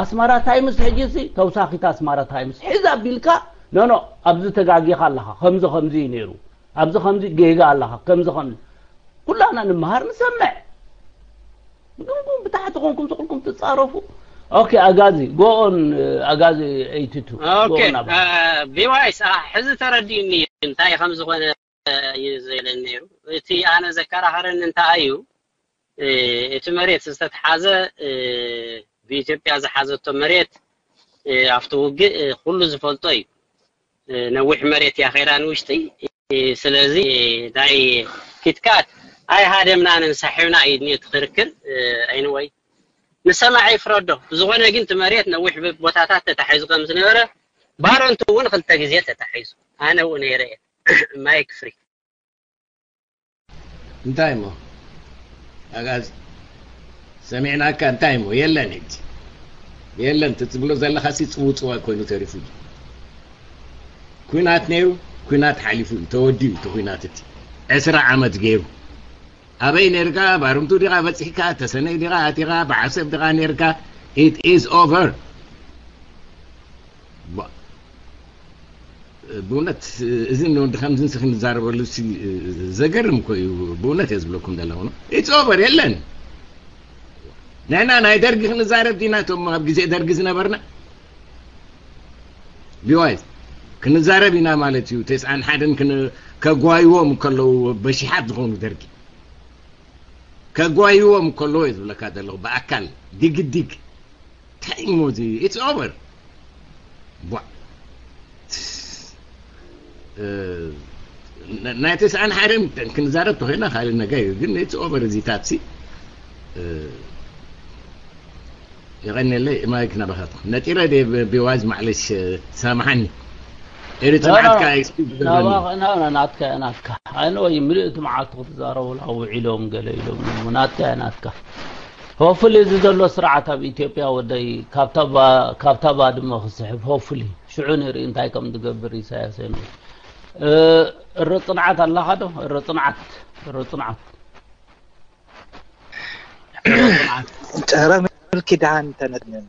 ኣስመራ ታይምስ ሕጂ ሲ ተውሳኺት ኣስመራ ታይምስ ሒዝ ኣቢልካ ኖኖ ኣብዚ ተጋጊኻ ኣለኻ ከምዚ ከምዚ እዩ ነይሩ ኣብዚ ከምዚ ጌጋ ኣለኻ ከምዚ ከም ኩላና ንምሃር ንሰምዕ። ግን ብታሕቲ ኮንኩም ስቕ ኢልኩም ትፃረፉ። ኦኬ ኣጋዚ ጎኦን ኣጋዚ ኤይቲቱ ኦኬ ጎኦን ኣባ ቢዋይስ ሕዚ ተረዲኡኒ እዩ እንታይ ከም ዝኾነ እዩ ዘለን ነይሩ። እቲ ኣነ ዘከራኸረኒ እንታይ እዩ እቲ መሬት ዝተትሓዘ ብኢትዮጵያ ዝሓዘቶ መሬት ኣብቲ ውግእ ኩሉ ዝፈልጦ እዩ። ነዊሕ መሬት እያ ከይዳ ንውሽጢ። ስለዚ ናይ ኪትካት ኣይሃደምናን እንሳሒብና እዩ ድንዮ እቲ ክርክር። Anyway ንሰማዒ ይፍረዶ። ብዝኾነ ግን እቲ መሬት ነዊሕ ቦታታት ተታሒዙ ከም ዝነበረ ባረንቱ እውን ክልተ ግዜ ተታሒዙ ኣነ እውን ነይረ እየ። ማይክ ፍሪ። እንታይ እሞ ኣጋዚ ሰሚዕናካ እንታይ እሞ የለን ሕጂ የለን ትብሎ ዘለኻሲ ፅውፅዋይ ኮይኑ ተሪፉ እዩ ኩናት ነይሩ ኩናት ሓሊፉ እዩ ተወዲኡ እቲ ኩናት እቲ ዕስራ ዓመት ገይሩ ኣበይ ነርካ ባርምቱ ዲኻ በፂሕካ ተሰነይ ዲኻ ኣቲኻ ብዓሰብ ዲኻ ነርካ it is over ብእውነት እዚ እንወዲ ከምዚ ንስ ክንዛረበሉ ሲ ዘገርም እኮ እዩ። ብእውነት እየ ዝብለኩም ዘለኹ። ኢትስ ኦቨር የለን። ንሕና ናይ ደርጊ ክንዛረብ ዲና እቶም ኣብ ግዜ ደርጊ ዝነበርና ቢዋይዝ ክንዛረብ ኢና ማለት እዩ። ተስዓን ሓደን ከጓይዎም ከለዉ በሽሓት ዝኾኑ ደርጊ ከጓይዎም ከለዉ እየ ዝብለካ ዘለኹ ብኣካል ዲግዲግ ታይም ሞዚ ኢትስ ኦቨር። ቧዕ። እ፣ ና- ናይ ተስዓን ሓደን ክንዛረብ ተኾይና ካልእ ነገር እዩ፣ ግን ኢትስ ኦቨር እዚ ታክሲ። እ፣ የቐንየለይ ማይክ ናባኻትኩም ነጢረ ደ ቢዋዝ ማዕለሽ ሳምሓኒ። ኤሪትራ ናትካ ኤክስኪውዝ ናባ- ግበረኒ። ና- ና- ናትካ እያ ናትካ። ኣነ ወይ ምልእቲ መዓልቲ ክትዛረቡ ውዒሎም ገለ ኢሎም እዮም። ናትካ እያ ናትካ። ሆፍሊ እዚ ዘሎ ስርዓት ኣብ ኢትዮጵያ ወደይ ካብታ ባ- ካብታ ባድመ ክስሕብ ሆፍሊ ሽዑ ንርኢ እንታይ ከም ዝገብር ኢሳያስ ሄኖስ። እ፣ እረ ጽንዓት ኣለኻ ዶ? እረ ጽንዓት፣ እረ ጽንዓት። ጸረ ምልኪ ደሓን ተነጥንን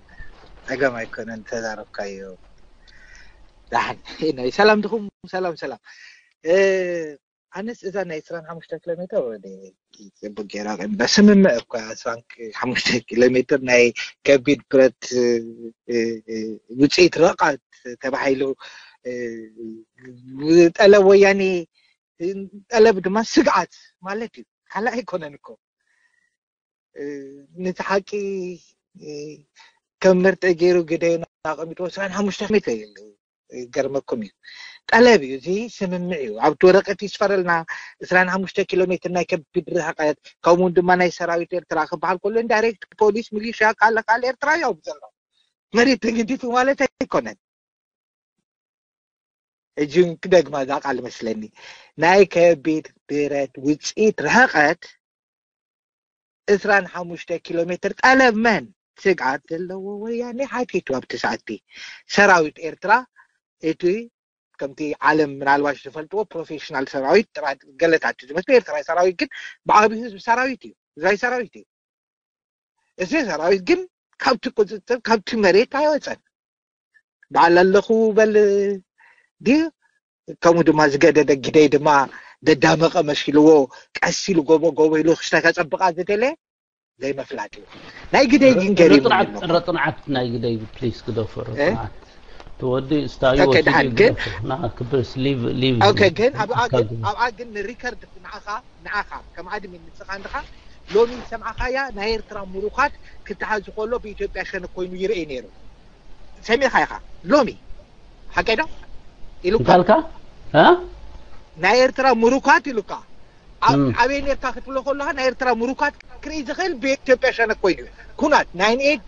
ጸገም ኣይኮነን ተዛረብካዮ። ደሓን ናይ ሰላም ድኹም ሰላም ሰላም። እ፣ ኣነስ እዛ ናይ ዕስራን ሓሙሽተ ኪሎ ሜትር ወደ ጽቡቅ ገይራ ቀሚጣ። ስምምዕ እኳ ዕስራን ሓሙሽተ ኪሎ ሜትር ናይ ከቢድ ብረት እ፣ እ፣ ውፅኢት ርሕቀት ተባሂሉ እ፣ ጠለብ ወያኔ ጠለብ ድማ ስግዓት ማለት እዩ። ካልእ ኣይኮነን እኮ። እ፣ ነቲ ሓቂ እ፣ ከም መርትዒ ገይሩ ግደዮና ኣቐሚጥዎ ዕስራን ሓሙሽተ ሜትር እዩ። ይገርመኩም እዩ። ጠለብ እዩ፣ እዚ ስምምዕ እዩ። ኣብቲ ወረቀት ይስፈረልና ዕስራን ሓሙሽተ ኪሎ ሜትር ናይ ከቢድ ርሕቀት ከምኡ እውን ድማ ናይ ሰራዊት ኤርትራ ክበሃል ከሎ ኢንዳይሬክት ፖሊስ ሚሊሽያ ካለ ካለ ኤርትራ እዩ ኣብዚ ዘሎ። መሬት ተገዲፉ ማለት ኣይኮነን። እጅን ክደግማ እዛ ቃል መስለኒ ናይ ከቢድ ብረት ውፅኢት ርሕቀት ዕስራን ሓሙሽተ ኪሎ ሜትር ጠለብ መን ስግኣት ዘለዎ ወያኔ ሓቲቱ ኣብቲ ሰዓቲ ሰራዊት ኤርትራ እቲ ከምቲ ዓለም ምናልባሽ ዝፈልጥዎ ፕሮፌሽናል ሰራዊት ጥራይ ገለታት እዩ ዝመስሉ ኤርትራዊ ሰራዊት ግን ብዓብዩ ህዝቢ ሰራዊት እዩ ህዝባዊ ሰራዊት እዩ እዚ ሰራዊት ግን ካብቲ ቁፅፅር ካብቲ መሬት ኣይወፀን በዓል ኣለኹ በል ድዩ ከምኡ ድማ ዝገደደ ግደይ ድማ ደዳመቐ መሲልዎ ቀስ ኢሉ ጎቦ ጎቦ ኢሉ ክስተ ከፀብቓ ዝደለ ዘይመፍላጥ እዩ ናይ ግደይ ግን ገሪሙ ኣሎ ረጥንዓት ናይ ግደይ ፕሊስ ግደፎ ረጥንዓት ትወዲ ስታዩ ኦኬ፣ ደሓን ግን- ናክብርስ ሊቭ ሊቭ ኦኬ ግን ኣብኣ ግን ኣብኣ ግን ንሪከርድ ንዓኻ ንዓኻ ከም ኣድሚን ንስኻ እንድኻ ሎሚ ዝሰምዓኻያ ናይ ኤርትራ ምሩኻት ክተሓዝ ከሎ ብኢትዮጵያ ሸነክ ኮይኑ ይርኤ ነይሩ ሰሚዕኻ ኢኻ ሎሚ ሓቀይ ዶ ኢሉካ እንታልካ እ? ናይ ኤርትራ ምሩኻት ኢሉካ ኣብ- እም። ኣበይ ነርካ ክትብሎ ከለካ ናይ ኤርትራ ምሩኻት ክርኢ ዝኽእል ብኢትዮጵያ ሸነክ ኮይኑ እዩ ኩናት ናይንቲ ኤይት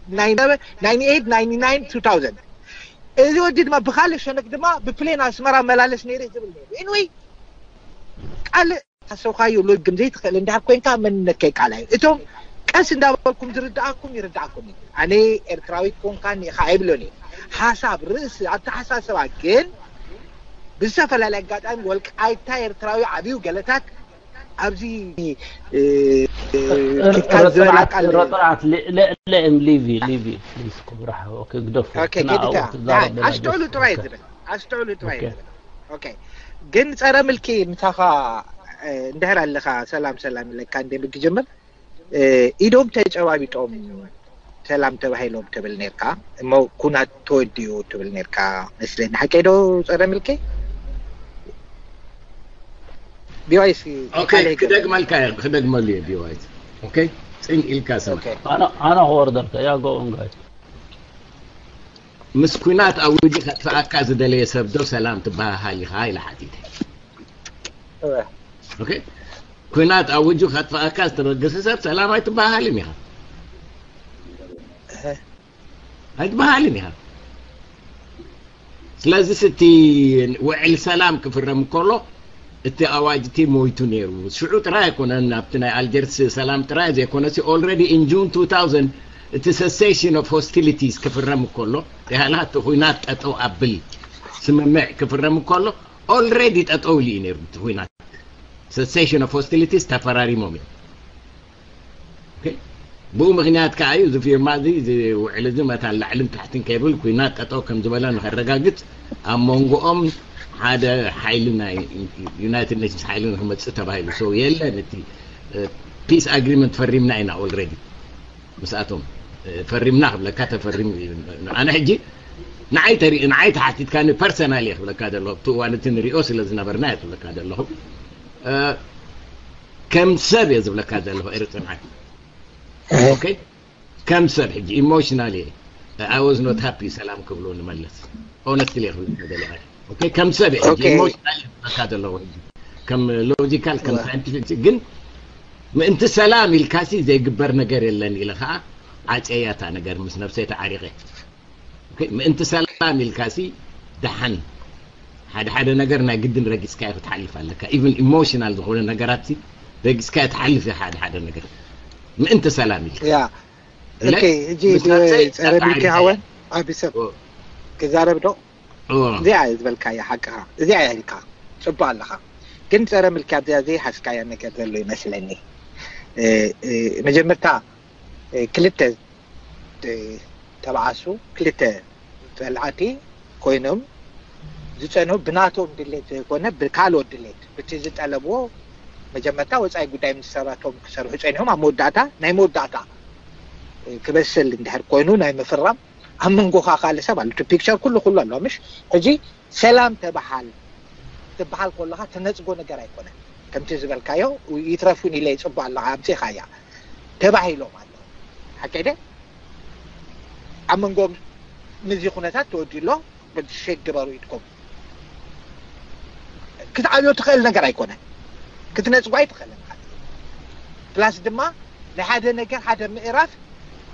ናይንቲ ናይን ቱ ታውዘንድ እዚ ወዲ ድማ ብካልእ ሸነክ ድማ ብፕሌን ኣስመራ መላለስ ነይረ ዝብል ነይሩ ኢንወይ ካልእ ሓሰብካዮ ሎጅ ግን ዘይትኽእል እንድሕር ኮይንካ መንነትካ ይቃላዩ እቶም ቀስ እንዳበልኩም ዝርድኣኩም ይርድኣኩም እዩ ኣነ ኤርትራዊት ኮንካኒ ኢኻ ኣይብሎን እዩ ሓሳብ ርእሲ ኣተሓሳስባ ግን ብዝተፈላለየ ኣጋጣሚ ወልቃይታ ኤርትራዊ ዓብዩ ገለታት ኣብዚ እ፣ እ፣ ኪድካ ዝበላ ቃል ረጥራት ለእም ሊቪ ሊቪ ፕሊዝ ክቡር ሓወ ክግደፉ ኦኬ ኪድካ ናይ ኣሽትዕሉ ጥራይ ዝብል ኣሽትዕሉ ጥራይ ዝብል ኦኬ ግን ጸረ ምልኪ ምሳኻ እ፣ እንድሕር ኣለኻ ሰላም ሰላም ኢለካ እንደ ምግጅምር እ፣ ኢዶም ተጨባቢጦም ሰላም ተባሂሎም ትብል ነርካ እሞ ኩናት ተወዲኡ ትብል ነርካ መስለኒ ሓቀይ ዶ ጸረ ምልኪ ቢዋይስ ኦኬ ክደግመልካ እየ ክደግመሉ እየ ቢዋይት ኦኬ ጽን ኢልካ ስማ ኣነ ኣነ ክወርደልካ ያ ጎ ኦን ጋይስ ምስ ኩናት ኣውጂ ከጥፍኣካ ዝደለየ ሰብ ዶ ሰላም ትበሃሃል ኢኻ ኢለ ሓቲተ ኦኬ ኩናት ኣውጁ ከጥፍኣካ ዝተበገሰ ሰብ ሰላም ኣይትበሃልን ኢኻ ኣይትበሃልን ኢኻ ስለዚ እቲ ውዕል ሰላም ክፍረም ከሎ እቲ ኣዋጅ እቲ ሞይቱ ነይሩ ሽዑ ጥራይ ኣይኮነን ኣብቲ ናይ ኣልጀርስ ሰላም ጥራይ ዘይኮነሲ already in June two thousand እቲ cessation of hostilities ክፍረም ከሎ ሪሃላ እቲ ኩናት ጠጠው ኣብል ስምምዕ ክፍረም ከሎ already ጠጠው ኢሉ እዩ ነይሩ እቲ ኩናት cessation of hostilities ተፈራሪሞም እዮም ብኡ ምክንያት ከዓ እዩ እዚ ፊርማ እዚ እዚ ውዕል እዚ መታን ላዕልን ታሕትን ከይብል ኩናት ጠጠው ከም ዝበለ ንከረጋግፅ ኣብ መንጎኦም ሓደ ሓይሊ ናይ ዩናይትድ ኔሽንስ ሓይሊ ንክመፅእ ተባሂሉ ሰው የለን። እቲ ፒስ ኣግሪመንት ፈሪምና ኢና ኦልሬዲ ምስኣቶም ፈሪምና ክብለካ ተፈሪሙ እዩ። ኣነ ሕጂ ንዓይ ተሪእ ንዓይ ተሓቲትካኒ ፐርሰናል እየ ክብለካ ዘለኹ። ኣብቲ እዋን እቲ ንሪኦ ስለ ዝነበርና እየ ክብለካ ዘለኹ። ከም ሰብ እየ ዝብለካ ዘለኹ ኤርፅንዓት። ኦኬ፣ ከም ሰብ ሕጂ ኢሞሽናል እየ። I was not happy ሰላም ክብሉ ንመለስ ኦነስትሊ ክብል ደለ ከም ሰብ እየ ሕጂ ኢሞሽናል እየ ዝብለካ ዘለኹ። ሕጂ ከም ሎጂካል ከም ሳይንቲፊክ ግን ምእንቲ ሰላም ኢልካሲ ዘይግበር ነገር የለን ኢለ ከዓ ዓፀያታ ነገር ምስ ነብሰይ ተዓሪቐ። ምእንቲ ሰላም ኢልካሲ ደሓን ሓደ ሓደ ነገር ናይ ግድን ረጊፅካዮ ክትሓልፍ ኣለካ። ኢቨን ኢሞሽናል ዝኾነ ነገራት ረጊፅካዮ ትሓልፍ ሓደ ሓደ ነገር ምእንቲ ሰላም ኢልካ ያ ኦኬ። ሕጂ ጸረ ሚልኪ ሃወን ዓቢ ሰብ ክዛረብ ዶ? እዚኣ ዝበልካያ ሓቅኻ፣ እዚኣ ኢልካ ጽቡቅ ኣለኻ። ግን ጸረ ሚልኪ ኣብዚኣ ዘይሓዝካያ ነገር ዘሎ ይመስለኒ። መጀመርታ ክልተ ተባዓሱ ክልተ ጸላእቲ ኮይኖም ዝጸንሑ ብናቶም ድሌት ዘይኮነ ብካልኦት ድሌት ብቲ ዝጠለብዎ መጀመርታ ወጻኢ ጉዳይ ሚኒስተራቶም ክሰርሑ ጸኒሖም ኣብ መወዳእታ ናይ መወዳእታ ክበስል እንድሕር ኮይኑ ናይ ምፍራም ኣብ መንጎኻ ካልእ ሰብ ኣሎ። እቲ ፒክቸር ኩሉ ኩሉ ኣሎ ምሽ ሕጂ ሰላም ተበሃል ትበሃል ከለኻ ትነጽጎ ነገር ኣይኮነን። ከምቲ ዝበልካዮ ይትረፉን ኢለ ይጽቡ ኣለኻ ኣምጺኻያ ተባሂሎም ኣለዉ። ሓቀይ ደ ኣብ መንጎም ምዚ ኩነታት ተወዲሎ ሸግ ግበሩ ኢድኩም ክትዓብዮ ትኽእል ነገር ኣይኮነን። ክትነጽጎ ኣይትኽእልን። ፕላስ ድማ ናይ ሓደ ነገር ሓደ ምዕራፍ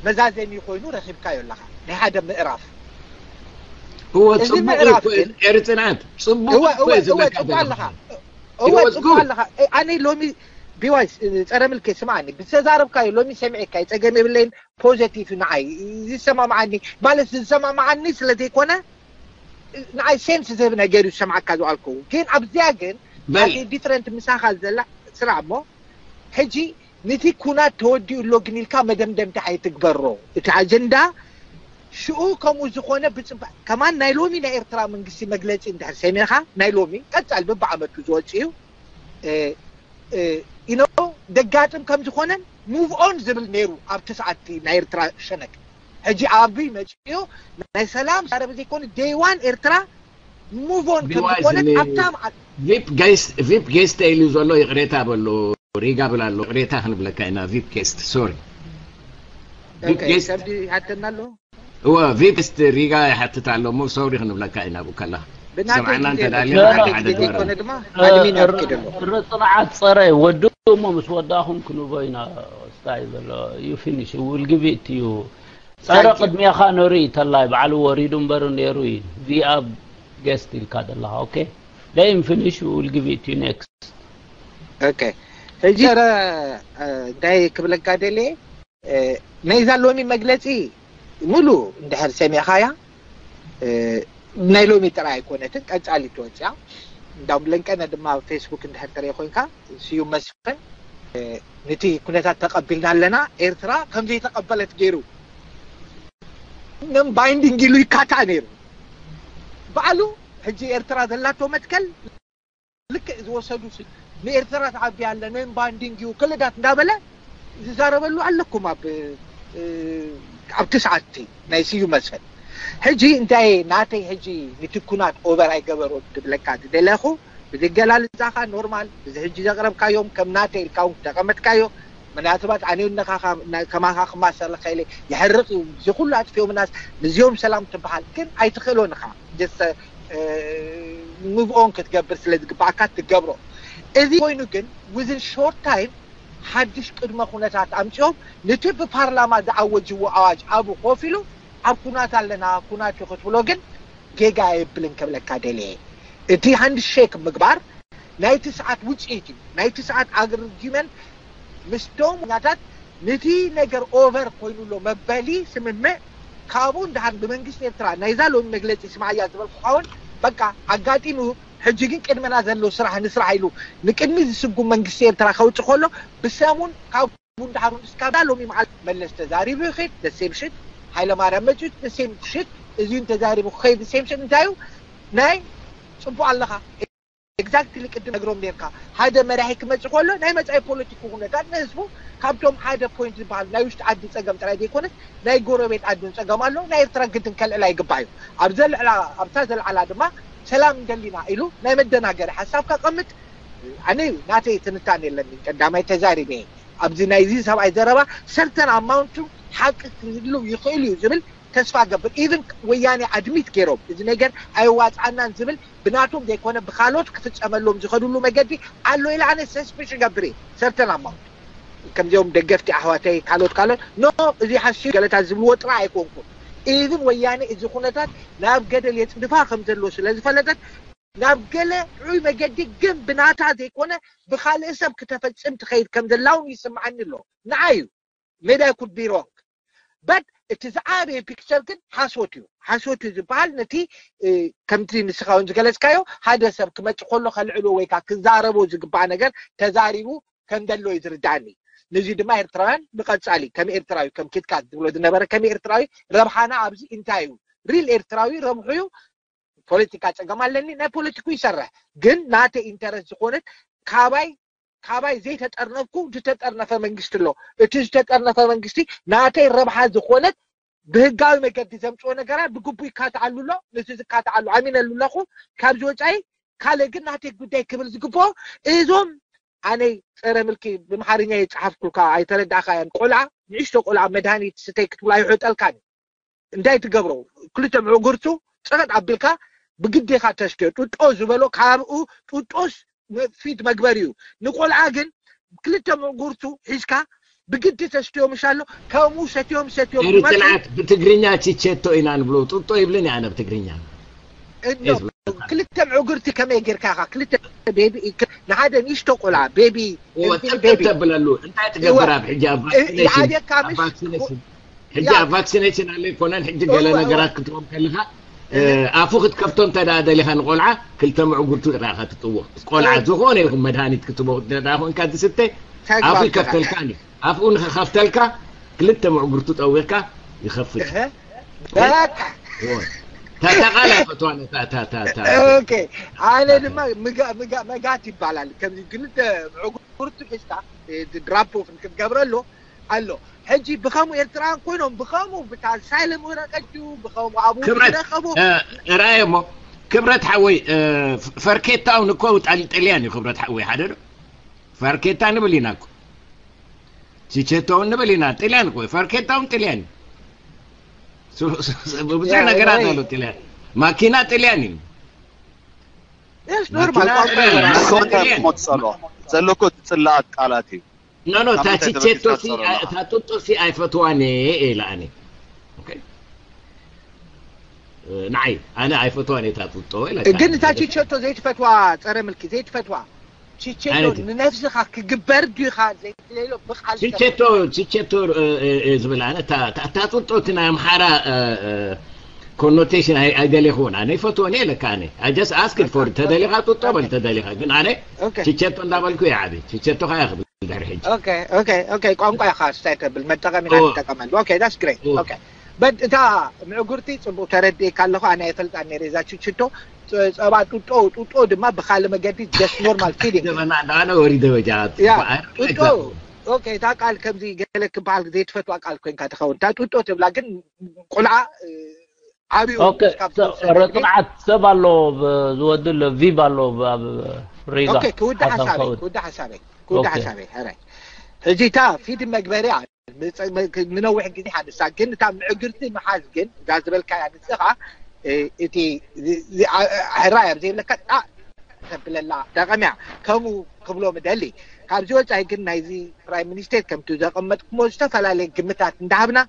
መዛዘሚ ኮይኑ ረኺብካዮ ኣለኻ። ናይ ሓደ ምዕራፍ እወ ጽቡቕ እዩ። ኤርትናት ጽቡቕ እዩ። ጽቡቕ ኣለኻ። እወ ጽቡቕ ኣለኻ። ኣነ ሎሚ ቢዋይ ጸረ ምልኬ ስማዓኒ ብዝተዛረብካዮ ሎሚ ሰሚዐካዮ ጸገም የብለይን። ፖዘቲቭ ንዓይ ዝሰማማዓኒ ማለት ዝሰማማዓኒ ስለ ዘይኮነ ንዓይ ሴንስ ዝህብ ነገር እዩ ዝሰምዓካ ዝዋልኩ። ግን ኣብዚኣ ግን ዲፍረንት ምሳኻ ዘላ ስራ እሞ ሕጂ ንቲ ኩናት ተወዲኡ ኣሎ ግን ኢልካ መደምደምታ ኣይትግበሮ። እቲ ኣጀንዳ ሽኡ ከምኡ ዝኾነ ብፅባሕ ከማን ናይ ሎሚ ናይ ኤርትራ መንግስቲ መግለፂ እንድሕር ሰሚዕኻ ናይ ሎሚ ቀፃል ብብዓመቱ ዝወፅ እዩ ኢኖ ደጋጥም ከም ዝኾነን ሙቭ ኦን ዝብል ነይሩ ኣብቲ ሰዓት ናይ ኤርትራ ሸነክ። ሕጂ ኣብይ መፅኡ ናይ ሰላም ዛረብ ዘይኮነ ደይዋን ኤርትራ ሙቭ ኦን ከም ዝኾነት ኣብታ መዓልቲ ቪፕ ጌስት ኢሉ ዘሎ ይቕሬታ በሉ ሪጋ ብላ ኣሎ። ይቕሬታ ክንብለካ ኢና ቪፕ ጌስት ሶሪ። ሰብዲ ይሓተና ኣሎ። እወ ቪፕ ጌስት ሪጋ ይሓትት ኣሎ እሞ ሶሪ ክንብለካ ኢና ብከላ ሰምዓና እንተ ደኣ ሓደ ግበረና። ርጽንዓት ጸረ ወድኡ እሞ ምስ ወዳእኹም ክንቦ ኢና ስታይ ዘሎ you finish will give it to you። ጸረ ቅድሜኻ ንርኢ ተላይ ባዕሉ ወሪዱ እምበር ነይሩ እዩ። ዚኣብ ጌስት ኢልካ ዘለኻ okay let him finish will give it to you next። Okay ሕጂ ጸረ እንታይ ክብለካ ደልየ ናይዛ ሎሚ መግለጺ ሙሉ እንድሕር ሰሚዕኻያ ናይ ሎሚ ጥራይ ኣይኮነትን ቀጻሊ ትወፅያ እንዳውም ለንቀነ ድማ ፌስቡክ እንድሕር ትርኢ ኮይንካ ስዩም መስፍን ንቲ ኩነታት ተቐቢልና ኣለና ኤርትራ ከምዘይተቐበለት ገይሩ ን ባይንዲንግ ኢሉ ይካታ ነይሩ ባዕሉ ሕጂ ኤርትራ ዘላቶ መትከል ልክዕ ዝወሰዱ ንኤርትራ ተዓቢ ኣለ ን ባይንዲንግ እዩ ክልዳት እንዳበለ ዝዛረበሉ ኣለኩም ኣብ ኣብቲ ሰዓትቲ ናይ ስዩ መስፍን ሕጂ እንታይ ናተይ ሕጂ ንትኩናት ኦቨር ኣይገበሮ ዝብለካ ዝደለኹ ብዝገላልፃኻ ኖርማል እዚ ሕጂ ዘቕረብካዮም ከም ናተይ ኢልካ እውን ተቐመጥካዮ ምናልባት ኣነ ከማኻ ክማሰል ኸይለ ይሕርቕ እዩ እዚ ኩሉ ኣጥፊኦምናስ ንዚኦም ሰላም ትበሃል ግን ኣይትኽእሎን ኢኻ ሙቭ ኦን ክትገብር ስለ ዝግባኣካ ትገብሮ እዚ ኮይኑ ግን within short time ሓድሽ ቅድመ ኩነታት ኣምፂኦም ንቲ ብፓርላማ ዝኣወጅዎ ኣዋጅ ኣብ ኮፍ ኢሉ ኣብ ኩናት ኣለና ኩናት እዩ ክትብሎ ግን ጌጋ የብልን ከብለካ ደልየ እቲ ሃንድ ሼክ ምግባር ናይቲ ሰዓት ውፅኢት እዩ ናይቲ ሰዓት ኣርጊመንት ምስቶም ኛታት ንቲ ነገር ኦቨር ኮይኑ ኣሎ መበሊ ስምምዕ ካብኡ እንዳሓር ብመንግስቲ ኤርትራ ናይዛ ሎሚ መግለፂ ስምዓያ ዝበልኩኻ እውን በቃ ኣጋጢሙ ሕጂ ግን ቅድመና ዘሎ ስራሕ ንስራሕ ኢሉ ንቅድሚ ዝስጉም መንግስቲ ኤርትራ ከውፅእ ከሎ ብሰሙን ካብኡ እንዳሓር እስካብ ሎሚ መዓልቲ መለስ ተዛሪቡ ይኸይድ ደሴም ሽት ሃይለማርያም መፅኡ ደሴም ሽት እዚውን ተዛሪቡ ክኸይድ ደሴም ሽት እንታይ እዩ ናይ ጽቡቕ ኣለኻ። ኤግዛክትሊ ቅድም ነግሮም ኔርካ። ሓደ መራሒ ክመጽእ ከሎ ናይ መጻኢ ፖለቲክ ኩነታት ንህዝቡ ካብቶም ሓደ ፖይንት ዝበሃል ናይ ውሽጢ ዓዲ ጸገም ጥራይ ዘይኮነስ ናይ ጎረቤት ዓድን ጸገም ኣሎ። ናይ ኤርትራ ግድን ከልዕላ ይግባእ እዩ። ኣብ ዘልዕላ ኣብታ ዘልዓላ ድማ ሰላም እንደሊና ኢሉ ናይ መደናገሪ ሓሳብ ከቐምጥ ኣነ ናተይ ትንታን የለኒ። ቀዳማይ ተዛሪበ ኣብዚ ናይዚ ሰብኣይ ዘረባ ሰርተን ኣማውንቱ ሓቂ ክህሉ ይኽእል እዩ ዝብል ተስፋ ገብር። ኢቭን ወያኔ ኣድሚት ገይሮም እዚ ነገር ኣይዋፅዓናን ዝብል ብናቶም ዘይኮነ ብካሎት ክፍፀመሎም ዝኸድሉ መገዲ ኣሎ ኢለ ኣነ ሰስፔሽ ገብር እየ። ሰርተን ኣማውንት ከምዚኦም ደገፍቲ ኣሕዋተይ ካልኦት ካልኦት ኖ እዚ ሓሲ ገለታት ዝብልዎ ጥራይ ኣይኮንኩን። ኢቭን ወያኔ እዚ ኩነታት ናብ ገደል የፅድፋ ከም ዘሎ ስለ ዝፈለጠት ናብ ገለ ዑይ መገዲ ግን ብናታ ዘይኮነ ብካልእ ሰብ ክተፈፅም ትኸይድ ከም ዘላ እውን ይስምዓኒ ኣሎ። ንዓይ እዩ maybe I could be wrong but እቲ ዝዓበየ ፒክቸር ግን ሓሶት እዩ። ሓሶት እዩ ዝበሃል ነቲ ከምቲ ንስኻ እውን ዝገለፅካዮ ሓደ ሰብ ክመፅእ ከሎ ከልዕሎ ወይ ከዓ ክዛረቦ ዝግባእ ነገር ተዛሪቡ ከም ዘሎ እዩ ዝርዳእኒ። ነዚ ድማ ኤርትራውያን ብቐጻሊ ከም ኤርትራዊ ከም ኪትካት ዝብሎ ዝነበረ ከም ኤርትራዊ ረብሓና ኣብዚ እንታይ እዩ? ሪል ኤርትራዊ ረብሑ እዩ። ፖለቲካ ጸገም ኣለኒ ናይ ፖለቲኩ ይሰርሕ ግን ናተ ኢንተረስት ዝኾነት ካባይ ካባይ ዘይተጠርነፍኩ ዝተጠርነፈ መንግስቲ ኣሎ። እቲ ዝተጠርነፈ መንግስቲ ናተይ ረብሓ ዝኾነት ብህጋዊ መገዲ ዘምፅኦ ነገራት ብግቡእ ይካትዓሉ ኣሎ። ነቲ ዝካትዓሉ ኣሚነሉ ኣለኹ። ካብዚ ወፃኢ ካልእ ግን ናተይ ጉዳይ ክብል ዝግብኦ እዞም ኣነ ፀረ ምልኪ ብምሓርኛ የፅሓፍኩልካ ኣይተረዳእካያን ቆልዓ ንእሽቶ ቆልዓ መድሃኒት ስተይ ክትብላ ይሕጠልካን እንታይ ትገብሮ ክልተ ምዕጉርቱ ፀቐጥ ኣቢልካ ብግዴኻ ተስትዮ ጡጦ ዝበሎ ካብኡ ጡጦስ ፊት መግበር እዩ። ንቆልዓ ግን ክልተ ምዕጉርቱ ሒዝካ ብግዲ ተስትዮ ምሻሎ ከምኡ ሰትዮም ሰትዮም ሪ ዝመፁ ፅንዓት ብትግርኛ ቺቼቶ ኢና ንብሎ ጡጦ ይብልን ኣነ ብትግርኛ ክልተ ምዕጉርቲ ከመይ ጌርካ ኢኻ ክልተ ቤቢ ንሓደ ንእሽቶ ቆልዓ ቤቢ ተብለሉ እንታይ ትገብር ኣብ ሕጂ ኣብ ቫክሲኔሽን ሕጂ ኣብ ቫክሲኔሽን ኣለ ይኮነን ሕጂ ገለ ነገራት ክትቦም ከለካ ኣፉ ክትከፍቶ እንተ ደኣ ደሊኻ ንቆልዓ ክልተ ምዕጉርቱ ጥራኻ ትጥዎ ቆልዓ ዝኾነ ይኹን መድሃኒት ክትቦ እንተ ደኣ ኮንካ ዝስተ ኣፉ ይከፍተልካ እዩ ኣፍኡ ንኸኸፍተልካ ክልተ ምዕጉርቱ ጠዊቕካ ይኸፍት ተጠቃላ ፈትዋነ ኣነ ድማ መጋት ይባላል ከምዚ ክልተ ምዕጉርቱ ሒዝካ ድራፖፍን ክትገብረሉ ኣሎ ሕጂ ብኸምኡ ኤርትራውያን ኮይኖም ብኸምኡ ብታ ሳይለም ወረቀት ድዩ ብኸምኡ ኣብኡ ክብረት ዝረኸቦ እ፣ ራእየ እሞ ክብረት ሓወይ እ፣ ፈርኬታውን እኮ ጣል- ጥልያን እዩ ክብረት ሓወይ ሓደ ዶ ፈርኬታ ንብል ኢና እኮ ቺቼቶ እውን ንብል ኢና ጥልያን እኮ ፈርኬታ እውን ጥልያን እዩ ሱ- ሱ- ሱ- ብዙሕ ያ፣ ነገራት ራእየ። ኣሎ ጥልያን ማኪና ጥልያን እዩ Yes, ኖርማል ማኪና ቋንቋ ጥልያን ይበላል። መኮ ጥልያን ሞት ጸሎ ዘሎ እኮ እቲ ጽላኣት ቃላት እዩ ኖ ኖ ካብ ምንታይ ታቺቼቶ ተበጊስካ ትሰርሖ? ታጡጦ ሲ ኣይፈትዋን እየ ኢለ ኣነ ኦኬ። ንዓይ ኣነ ኣይፈትዋን እየ ታጡጦ ኢለ ግን እታ ቺቸቶ ዘይትፈትዋ ፀረ ምልኪ ዘይትፈትዋ ቺቸቶ ኣይነቲ። ንነፍስኻ ክግበር ድዩኻ ዘይትደልዮ ብቃል ቺቸቶ ቺቸቶ እ፣ እ፣ እ፣ ዝብል ኣነ እታ- እታ- ታጡጦ እቲ ናይ ኣምሓራ እ፣ እ፣ ኮኖቴሽን ኣይ- ኣይደሌኹን ኣነ ይፈትወን እየ ለካ ኣነ I just asked for ተደሊኻ ጡጦ በል ተደሊኻ ግን ኣነ ኦኬ ቺቸቶ እንዳበልኩ እየ ዓቢ ቺቸቶ ካያ ክብል ድሕሪ ሕጂ ኦኬ ኦኬ ኦኬ ቋንቋ ኢኻ ስታይ ተብል መጠቀም ኢኻ ኦ። ትጠቀመሉ ኦኬ that's great ኦ። ኦኬ but እታ ምዕጉርቲ ጽቡቅ ተረዲእካ ኣለኹ ኣነ ኣይፈልጣ ነረ እዛ ችችቶ ጸ- ጸባ ጡጦ ጡጦ ድማ ብካልእ መገዲ just normal feeding ጀበና እንዳነ ወሪደ በጃ ያ ጡጦ ኦኬ እታ ቃል ከምዚ ገለ ክበሃል ዘይትፈትዋ ቃል ኮይንካ ትኸውን እታ ጡጦ ትብላ ግን ቆልዓ እ፣ ዓብዩ ኦኬ፣ ካብ ርጥዓት ሰብ ኣሎ ብ- ዝወድል ቪብ ኣሎ ብ- ኣብ ሪጋ ኦኬ ክውዳእ ሓሳብ ሓሳበይ ከውድ ክውዳእ ሓሳበይ ክውዳእ ኦኬ። ሓሳበይ ሕራይ ሕጂ እታ ፊድ መግበሪያ ንጸ- ንነዊሕ ግዜ ሓንሳ ግን እታ ምዕግርቲ ምሓዝ ግን እዛ ዝበልካያ ንስኻ እ፣ እቲ ዚ- ዚ- ኣ- ሕራይ ኣብ ዘይብለካ ጣ ተብለላ ጠቐምያ ከምኡ ክብሎ ምደሊ ካብዚ ወፃኢ ግን ናይዚ ፕራይም ሚኒስቴር ከምቲ ዘቐመጥኩሞ ዝተፈላለየ ግምታት እንዳሃብና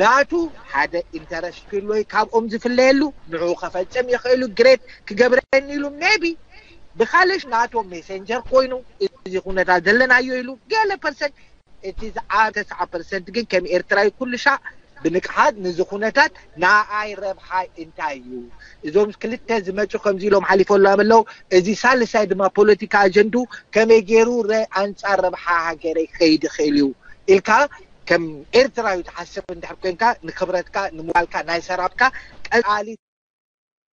ናቱ ሓደ ኢንተረስት ክህልወይ ካብኦም ዝፍለየሉ ንዑ ከፈፅም ይኽእሉ ግሬት ክገብረኒ ኢሉ ሜቢ ብካልሽ ናቶ ሜሴንጀር ኮይኑ እዚ ኩነታት ዘለናዮ ኢሉ ገለ ፐርሰንት እቲ ዝዓበ ተስዓ ፐርሰንት ግን ከም ኤርትራዊ ኩሉ ሻዕ ብንቅሓት ንዚ ኩነታት ንኣይ ረብሓይ እንታይ እዩ እዞም ክልተ ዝመፁ ከምዚ ኢሎም ሓሊፎሎም ኣለዉ እዚ ሳልሳይ ድማ ፖለቲካ ኣጀንዱ ከመይ ገይሩ ረ- ኣንፃር ረብሓ ሃገረይ ክኸይድ ይኽእል እዩ ኢልካ ከም ኤርትራዊ ትሓስብ እንድሕር ኮንካ ንክብረትካ ንሞራልካ ናይ ሰራዊትካ ቀፃሊ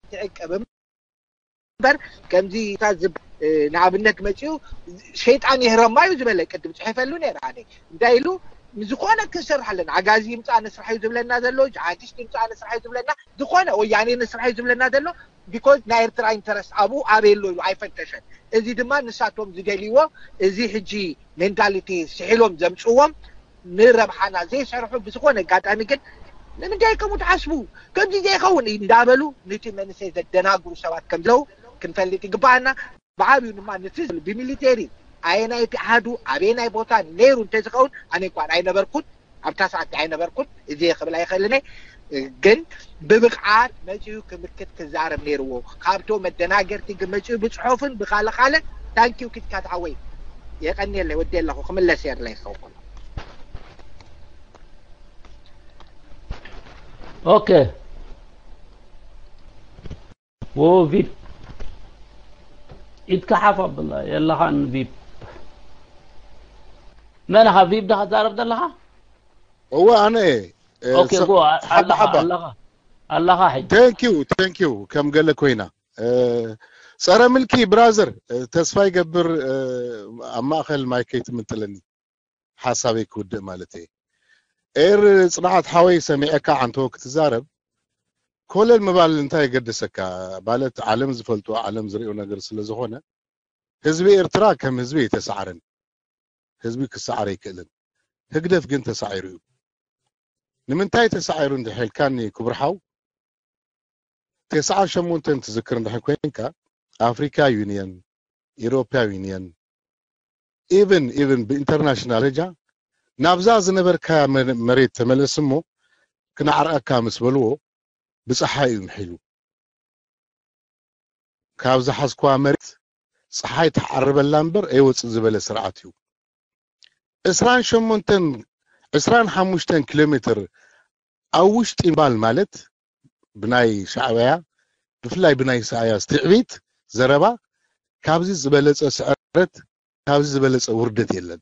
ትዕቅብም እምበር ከምዚ እታ ዝብ ንኣብነት መፂኡ ሸይጣን ይህረማ እዩ ዝበለ ቅድም ፅሒፈሉ ነይረ ኣነ እንታይ ኢሉ ንዝኾነ ክንሰርሕ ኣለና ኣጋዚ ይምፃ ንስራሕ እዩ ዝብለና ዘሎ ጃሃዲስት ይምፃ ንስራሕ እዩ ዝብለና ዝኾነ ወያኔ ንስራሕ እዩ ዝብለና ዘሎ because ናይ ኤርትራ ኢንተረስት ኣብኡ ኣበይ ኣሎ ኢሉ ኣይፈተሸን እዚ ድማ ንሳቶም ዝደልይዎ እዚ ሕጂ ሜንታሊቲ ስሒሎም ዘምፅዎም ንረብሓና ዘይሰርሑ ብዝኾነ ኣጋጣሚ ግን ንምንታይ ከምኡ ትሓስቡ ከምዚ ዘይኸውን እንዳበሉ ነቲ መንእሰይ ዘደናግሩ ሰባት ከም ዘለዉ ክንፈልጥ ይግባኣና ብዓብዩ ድማ ነቲ ብሚሊቴሪ ኣየናይቲ ኣሃዱ ኣበየናይ ቦታ ነይሩ እንተዝኸውን ኣነ እንኳን ኣይነበርኩን ኣብታ ሰዓት ኣይነበርኩን እዚ ክብል ኣይኽእልን ግን ብብቕዓት መፂኡ ክምክት ክዛረብ ነይርዎ ካብቶ መደናገርቲ ግን መፂኡ ብፅሑፍን ብካለ ካለ ታንኪው ኪትካት ሓወይ የቀንየለይ ወዲ ኣለኹ ክምለስ የርለይ ዝኸውን ኦኬ ዎ ቪፕ ኢድካ ሓፍ ኣብላ የለኻን ቪፕ መን ኢኻ ቪፕ ዳ ትዛረብ ዘለኻ እወ ኣነ እየ ኦኬ ጎ ኣለኻ ኣለኻ ኣለኻ ሕጂ thank you thank you ከም ገለ ኮይና ጸረ ምልኪ ብራዘር ተስፋ ይገብር ኣብ ማእኸል ማይከይ ትምንጥለኒ ሓሳበይ ክውድእ ማለት እየ ኤር ፅንዓት ሓወይ ሰሚዐካ ዓንቶ ክትዛረብ ኮለል ምባል እንታይ የገደሰካ ማለት ዓለም ዝፈልጦ ዓለም ዝሪኦ ነገር ስለ ዝኾነ ህዝቢ ኤርትራ ከም ህዝቢ ኣይተሳዕረን ህዝቢ ክሰዓር ኣይክእልን ህግደፍ ግን ተሳዒሩ እዩ ንምንታይ ተሳዒሩ እንድሕልካኒ ክቡር ሓው ተስዓን ሸሞንተን ትዝክር እንድሕር ኮይንካ ኣፍሪካ ዩኒየን ኢሮፓ ዩኒየን even even ብኢንተርናሽናል ደረጃ ናብዛ ዝነበርካያ መሬት ተመለስ እሞ ክነዓርኣካ ምስ በልዎ ብፀሓይ እዩ ምሒሉ ካብ ዝሓዝኳ መሬት ፀሓይ ትዓርበላ እምበር ኣይወፅእ ዝበለ ስርዓት እዩ ዕስራን ሸሞንተን ዕስራን ሓሙሽተን ኪሎ ሜትር ኣብ ውሽጢ ምባል ማለት ብናይ ሻዕብያ ብፍላይ ብናይ ኢሳያስ ትዕቢት ዘረባ ካብዚ ዝበለፀ ስዕረት ካብዚ ዝበለፀ ውርደት የለን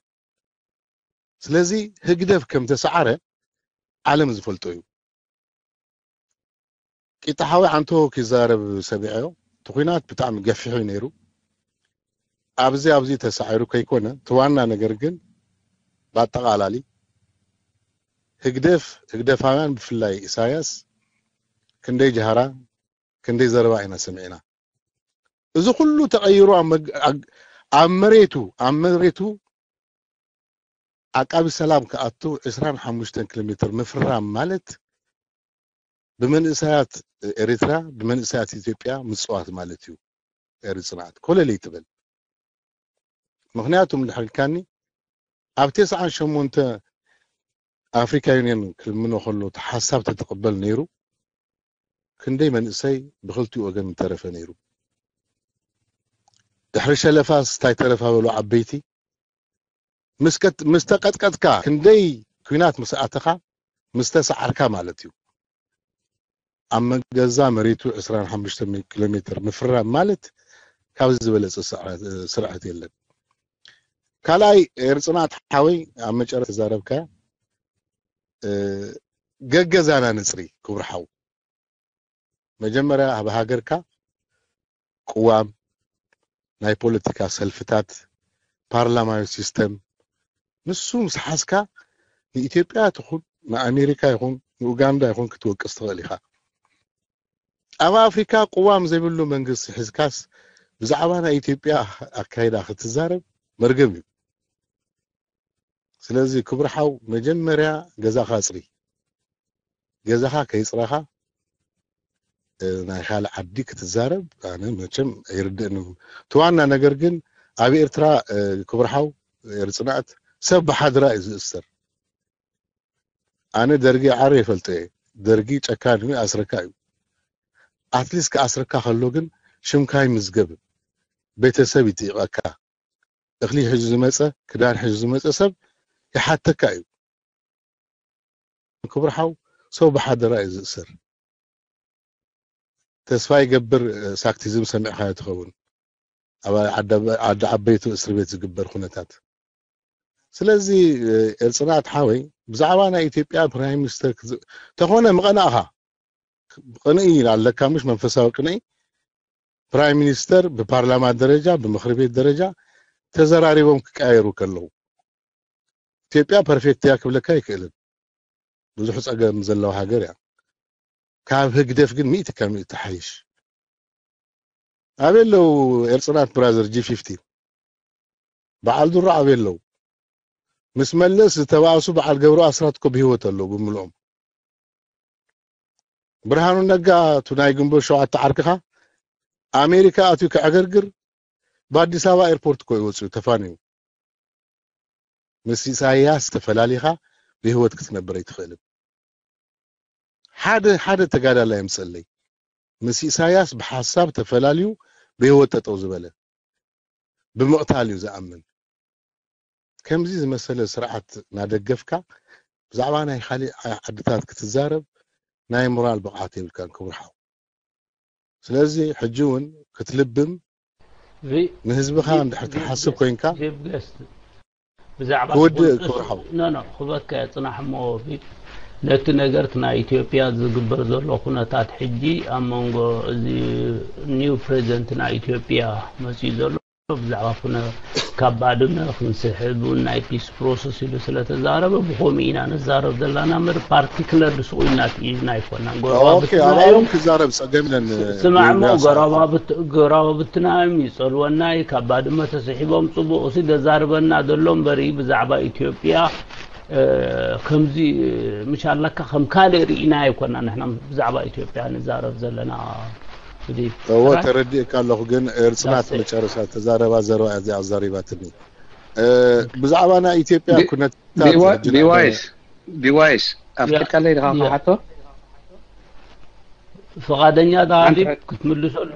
ስለዚ ህግደፍ ከም ተሰዓረ ዓለም ዝፈልጦ እዩ ቂጣ ሓዊ ዓንቶ ክዛረብ ሰሚዐዮ እቲ ኩናት ብጣዕሚ ገፊሑ እዩ ነይሩ ኣብዚ ኣብዚ ተሳዒሩ ከይኮነ እቲ ዋና ነገር ግን ብኣጠቓላሊ ህግደፍ ህግደፋውያን ብፍላይ ኢሳያስ ክንደይ ጃህራ ክንደይ ዘረባ ኢና ሰሚዕና እዚ ኩሉ ተቐይሩ ኣብ መሬቱ ኣብ መሬቱ ዓቃቢ ሰላም ክኣቱ ዕስራን ሓሙሽተን ኪሎ ሜትር ምፍራም ማለት ብመንእሰያት ኤሪትራ ብመንእሰያት ኢትዮጵያ ምፅዋት ማለት እዩ ኤሪ ፅንዓት ኮለል ይትበል ምክንያቱ እንድሕር ኢልካኒ ኣብ ተስዓን ሸሞንተ ኣፍሪካ ዩኒየን ክልምኖ ከሎ እቲ ሓሳብ ተትቕበል ነይሩ ክንደይ መንእሰይ ብክልቲኡ ወገን ምተረፈ ነይሩ ድሕሪ ሸለፋስ እንታይ ተረፋ በሉ ዓበይቲ ምስ ተቀጥቀጥካ ክንደይ ኲናት ምስ ኣተኻ ምስ ተሰዓርካ ማለት እዩ ኣብ መገዛ መሬቱ ዕስራን ሓሙሽተን ኪሎ ሜትር ምፍራም ማለት ካብዚ ዝበለፀ ስርዓት የለን ካልኣይ ርፅናት ሓወይ ኣብ መጨረሻ ተዛረብካ ገገዛና ንፅሪ ክቡር ሓው መጀመርያ ኣብ ሃገርካ ቅዋም ናይ ፖለቲካ ሰልፍታት ፓርላማዊ ሲስተም ንሱ ምስ ሓዝካ ንኢትዮጵያ ትኹን ንኣሜሪካ ይኹን ንኡጋንዳ ይኹን ክትወቅስ ትኽእል ኢኻ ኣብ ኣፍሪካ ቅዋም ዘይብሉ መንግስቲ ሒዝካስ ብዛዕባ ናይ ኢትዮጵያ ኣካይዳ ክትዛረብ መርገም እዩ ስለዚ ክቡር ሓው መጀመርያ ገዛኻ ኣፅሪ ገዛኻ ከይፅረኻ ናይ ካልእ ዓዲ ክትዛረብ ኣነ መቸም ኣይርድእን እቲ ዋና ነገር ግን ኣብ ኤርትራ ክቡር ሓው ርፅናት ሰብ ብሓድራ እዩ ዝእሰር ኣነ ደርጊ ዓረ ይፈልጦ እየ ደርጊ ጨካን እዩ ኣስረካ እዩ ኣትሊስት ክኣስረካ ከሎ ግን ሽምካ ይምዝገብ ቤተሰብ ይጥይቐካ እኽሊ ሒዙ ዝመፀ ክዳን ሒዙ ዝመፀ ሰብ ይሓተካ እዩ ክቡር ሓው ሰው ብሓደራ እዩ ዝእሰር ተስፋ ይገብር ሳክቲዝም ሰሚዕካዮ ትኸውን ኣብ ዓዲ ዓበይቱ እስር ቤት ዝግበር ኩነታት ስለዚ ኤርፅናት ሓወይ ብዛዕባ ናይ ኢትዮጵያ ፕራይም ሚኒስተር ተኾነ ምቐናእኻ ቅንኢ ኣለካ ምሽ መንፈሳዊ ቅንኢ ፕራይም ሚኒስተር ብፓርላማ ደረጃ፣ ብምኽሪ ቤት ደረጃ ተዘራሪቦም ክቀያየሩ ከለዉ። ኢትዮጵያ ፐርፌክት እያ ክብለካ ኣይክእልን። ብዙሕ ጸገም ዘለዋ ሃገር እያ። ካብ ህግደፍ ግን ሚእቲ ካብ ሚእቲ ትሓይሽ። ኣበይ ኣለዉ ኤርጽናት ብራዘር ጂ ፊፍቲ? በዓል ዱራ ኣበይ ኣለዉ? ምስ መለስ ዝተባእሱ በዓል ገብሩ ኣስራት እኮ ብህይወት ኣለዉ ብምልኦም። ብርሃኑ ነጋ፣ እቱ ናይ ግንቦት ሸውዓተ ዓርክኻ፣ ኣሜሪካ ኣትዩ ከዕገርግር፣ ብኣዲስ ኣበባ ኤርፖርት እኮ ይወፅዩ ተፋንዩ። ምስ ኢሳያስ ተፈላሊኻ ብህይወት ክትነብር ኣይትኽእልን። ሓደ ሓደ ተጋዳላይ የምፅእለይ፣ ምስ ኢሳያስ ብሓሳብ ተፈላልዩ ብህይወት ጠጠው ዝበለ፣ ብምቕታል እዩ ዝኣምን። ከምዚ ዝመሰለ ስርዓት እናደገፍካ ብዛዕባ ናይ ካሊእ ዓ- ዓድታት ክትዛረብ ናይ ሞራል ብቕዓት የብልካን ክቡር ሓው። ስለዚ ሕጂ እውን ክትልብም፣ ቪ- ንህዝብኻ ቪ- እንድሕር ቪ- ትሓስብ ቪ- ኮይንካ ቪ- ቪ- ብዛዕባ ክወድእ እቲ ክቡር ሓው። ኖ ኖ ክበካ ጽናሕ እሞ ቪ- ነቲ ነገር እቲ ናይ ኢትዮጵያ ዝግበር ዘሎ ኩነታት ሕጂ ኣብ መንጎ እዚ ኒው ፕሬዚደንት ናይ ኢትዮጵያ መጽዩ ዘሎ ብዛዕባ ኩነ ካብ ባድመ ክንስሕብ እውን ናይ ፒስ ፕሮሰስ ኢሉ ስለ ተዛረበ ብኸምኡ ኢና ንዛረብ ዘለና እምበር ፓርቲክለር ድስቑ ኢልና ትኢልና ኣይኮናን። ኦኬ፣ ጎረባብትና ኣብኣ እዮም። እውን ክዛረብ ጸገም የለን። ስ- ስማዕ እሞ ዮናስ። ጎረባብት- ጎረባብትና እዮም ይጸልወና እዩ። ካብ ባድመ ተስሒቦም ጽቡቕ እሲ ዘዛርበና ዘሎ እምበሪ ብዛዕባ ኢትዮጵያ እ፣ ከምዚ ምሽ ኣለካ ከም ካልእ ርኢና ኣይኮና ንሕና ብዛዕባ ኢትዮጵያ ንዛረብ ዘለና። እወ ተረዲእካ ኣለኹ፣ ግን ኤርጽናት መጨረሻ ተዛረባ ዘረባ እዚኣ ኣዛሪባትኒ። እ፣ ብዛዕባ ናይ ኢትዮጵያ ኩነታት ቢዋይስ ቢዋይስ ኣፍቂድካለይ ድኻ ክሓቶ? ፍቓደኛ ዳሃዲ ክትምልሰሉ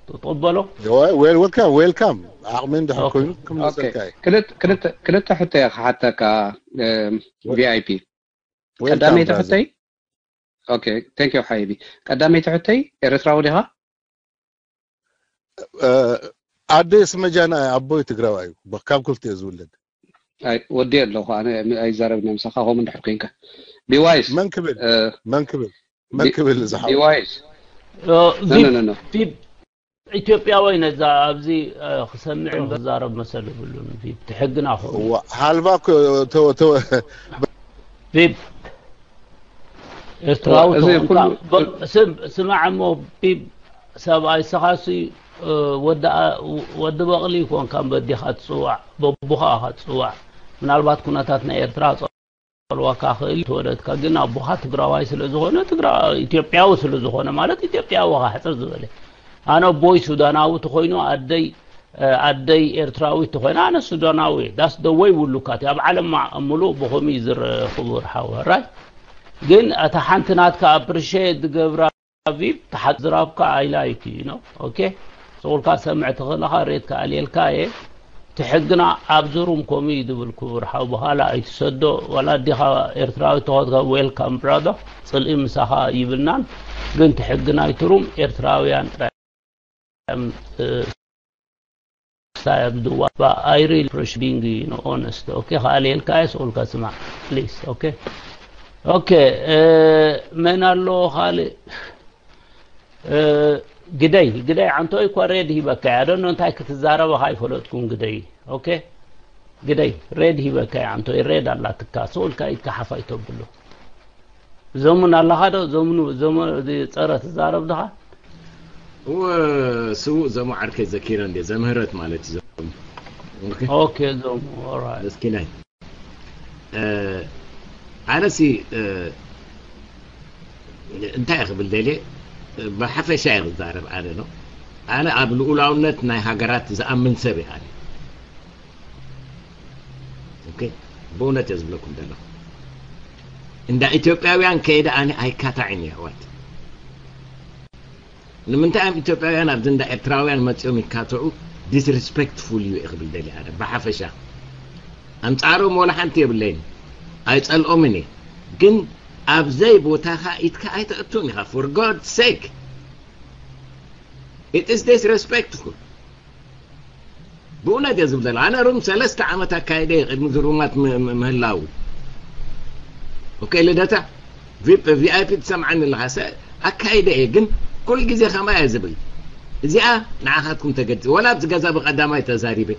ትቕበሎ? ዌልካም ዌልካም። ዓቕሚ እንድሕር ኮይኑ ክምልሰልካ እዩ። ክልተ ሕቶ እየ ክሓተካ። ቪኣይፒ ቀዳመይቲ ሕቶይ። ኦኬ፣ ቴንክ ዩ ሓቢቢ። ቀዳመይቲ ሕቶይ፣ ኤርትራዊ ዲኻ? ኣደይ ስመጃና ኣቦይ ትግራዋይ እዩ። ካብ ክልቲኡ ዝውለድ። ኣይ ወዲ ኣለኹ ኣነ ኣይዛረብን ምሳኻ ከምኡ እንድሕር ኮንካ። ቢዋይስ መን ክብል መን ክብል መን ክብል ዝሓው ቢዋይስ ኖ ኖ ኖ ኢትዮጵያዊ ነዛ ኣብዚ ክሰምዕ ክዛረብ መሰል ይብሉን። ፊት ሕግና ኹ እዋ ሃልባ እኮ ተወ ተወ ፊት ኤርትራዊ እዚ ተኾንካ ኩሉ በ- ስም- ስማዕ እሞ ፊት ሰብኣይ ስኻሲ ወዲ ኣ- ወዲ በቕሊ ይኮንካ በዲኻ ትፅዋዕ በቡኻ ኢኻ ትፅዋዕ። ምናልባት ኩነታት ናይ ኤርትራ ጸልዋካ ክእል ተወለድካ ግን ኣቦኻ ትግራዋይ ስለ ዝኾነ ትግራ ኢትዮጵያዊ ስለ ዝኾነ ማለት ኢትዮጵያዊ ኢኻ ሕፅር ዝበለ። ኣነ ኣቦይ ሱዳናዊ ተኾይኑ ኣደይ ኣደይ ኤርትራዊት ተኾይና ኣነ ሱዳናዊ እየ። That's the way we look at it። ኣብ ዓለም ሙሉእ ብኸምኡ እዩ ዝረአ ክቡር ሓው ሕራይ። ግን እታ ሓንቲ ናትካ appreciate ዝገብራ ቪብ ተሓዝራብካ I like you know okay። ስቑልካ ሰምዕ ትኽእልኻ ሬት ክኣልየልካ እየ። እቲ ሕግና ኣብዚ ሩም ከምኡ እዩ ዝብል ክቡር ሓው ብኻልእ ኣይትሰዶ ዋላ ኣዴኻ ኤርትራዊ ተኾትካ welcome brother። ፅልኢ ምሳኻ ይብልናን ግን እቲ ሕግና ይትሩም ኤርትራውያን ጥራይ እዮም። ሳይ ኣብ ድዋ I really appreciate being you know honest okay። ከኣልየልካ እየ ስቑልካ ስማዕ please okay። Okay መን ኣሎ ካልእ? ግደይ ግደይ ዓንቶይ እኳ ሬድ ሂበካ እያ። I don't know እንታይ ክትዛረበኻ ኣይፈለጥኩን ግደይ። Okay ግደይ ሬድ ሂበካ እያ ዓንቶይ ሬድ ኣላትካ ስቕ ኢልካ ኢድካ ሓፍ ኣይተብሎ። ዘሙን ኣለኻ ዶ? ዘሙኑ ዘሙ- እዚ ጸረ ትዛረብ ድኻ? እወ ስዉእ ዘሙ ዓርከይ ዘኪረ እንዴ ዘምህረት ማለት እዩ ዘሙ። Okay። Okay ዘሙ alright። መስኪናይ ኣነሲ እንታይ ክብል ደልየ ብሓፈሻ እየ ክዛረብ ኣነ ነው። ኣነ ኣብ ልኡላውነት ናይ ሃገራት ዝኣምን ሰብ እየ ኣነ። Okay ብእውነት እየ ዝብለኩም ዘለኹ። እንዳ ኢትዮጵያውያን ከይደ ኣነ ኣይካታዕን እየ ኣሕዋት። ንምንታይ እዮም ኢትዮጵያውያን ኣብዚ እንዳ ኤርትራውያን መፂኦም ይካትዑ? Disrespectful እዩ እየ ክብል ደልየ ኣነ ብሓፈሻ። ኣንፃሮም ወላ ሓንቲ የብለይን ኣይፀልኦምን እየ። ግን ኣብ ዘይቦታኻ ኢድካ ኣይተእቱን ኢኻ for God sake. It is disrespectful። ብእውነት እየ ዝብል ዘሎ ኣነ ሩም ሰለስተ ዓመት ኣካይደ እየ ቅድሚ ዝሩማት ምህላው። ኦኬ ልደታ ቪፕ ቪኣይፒ ትሰምዓኒ ኣለኻ ኣካይደ እየ ግን ኩል ግዜ ከምኣ እየ ዝብል። እዚኣ ንዓኻትኩም ተገድስ። ወላ ኣብዚ ገዛ ብቐዳማይ ተዛሪበ።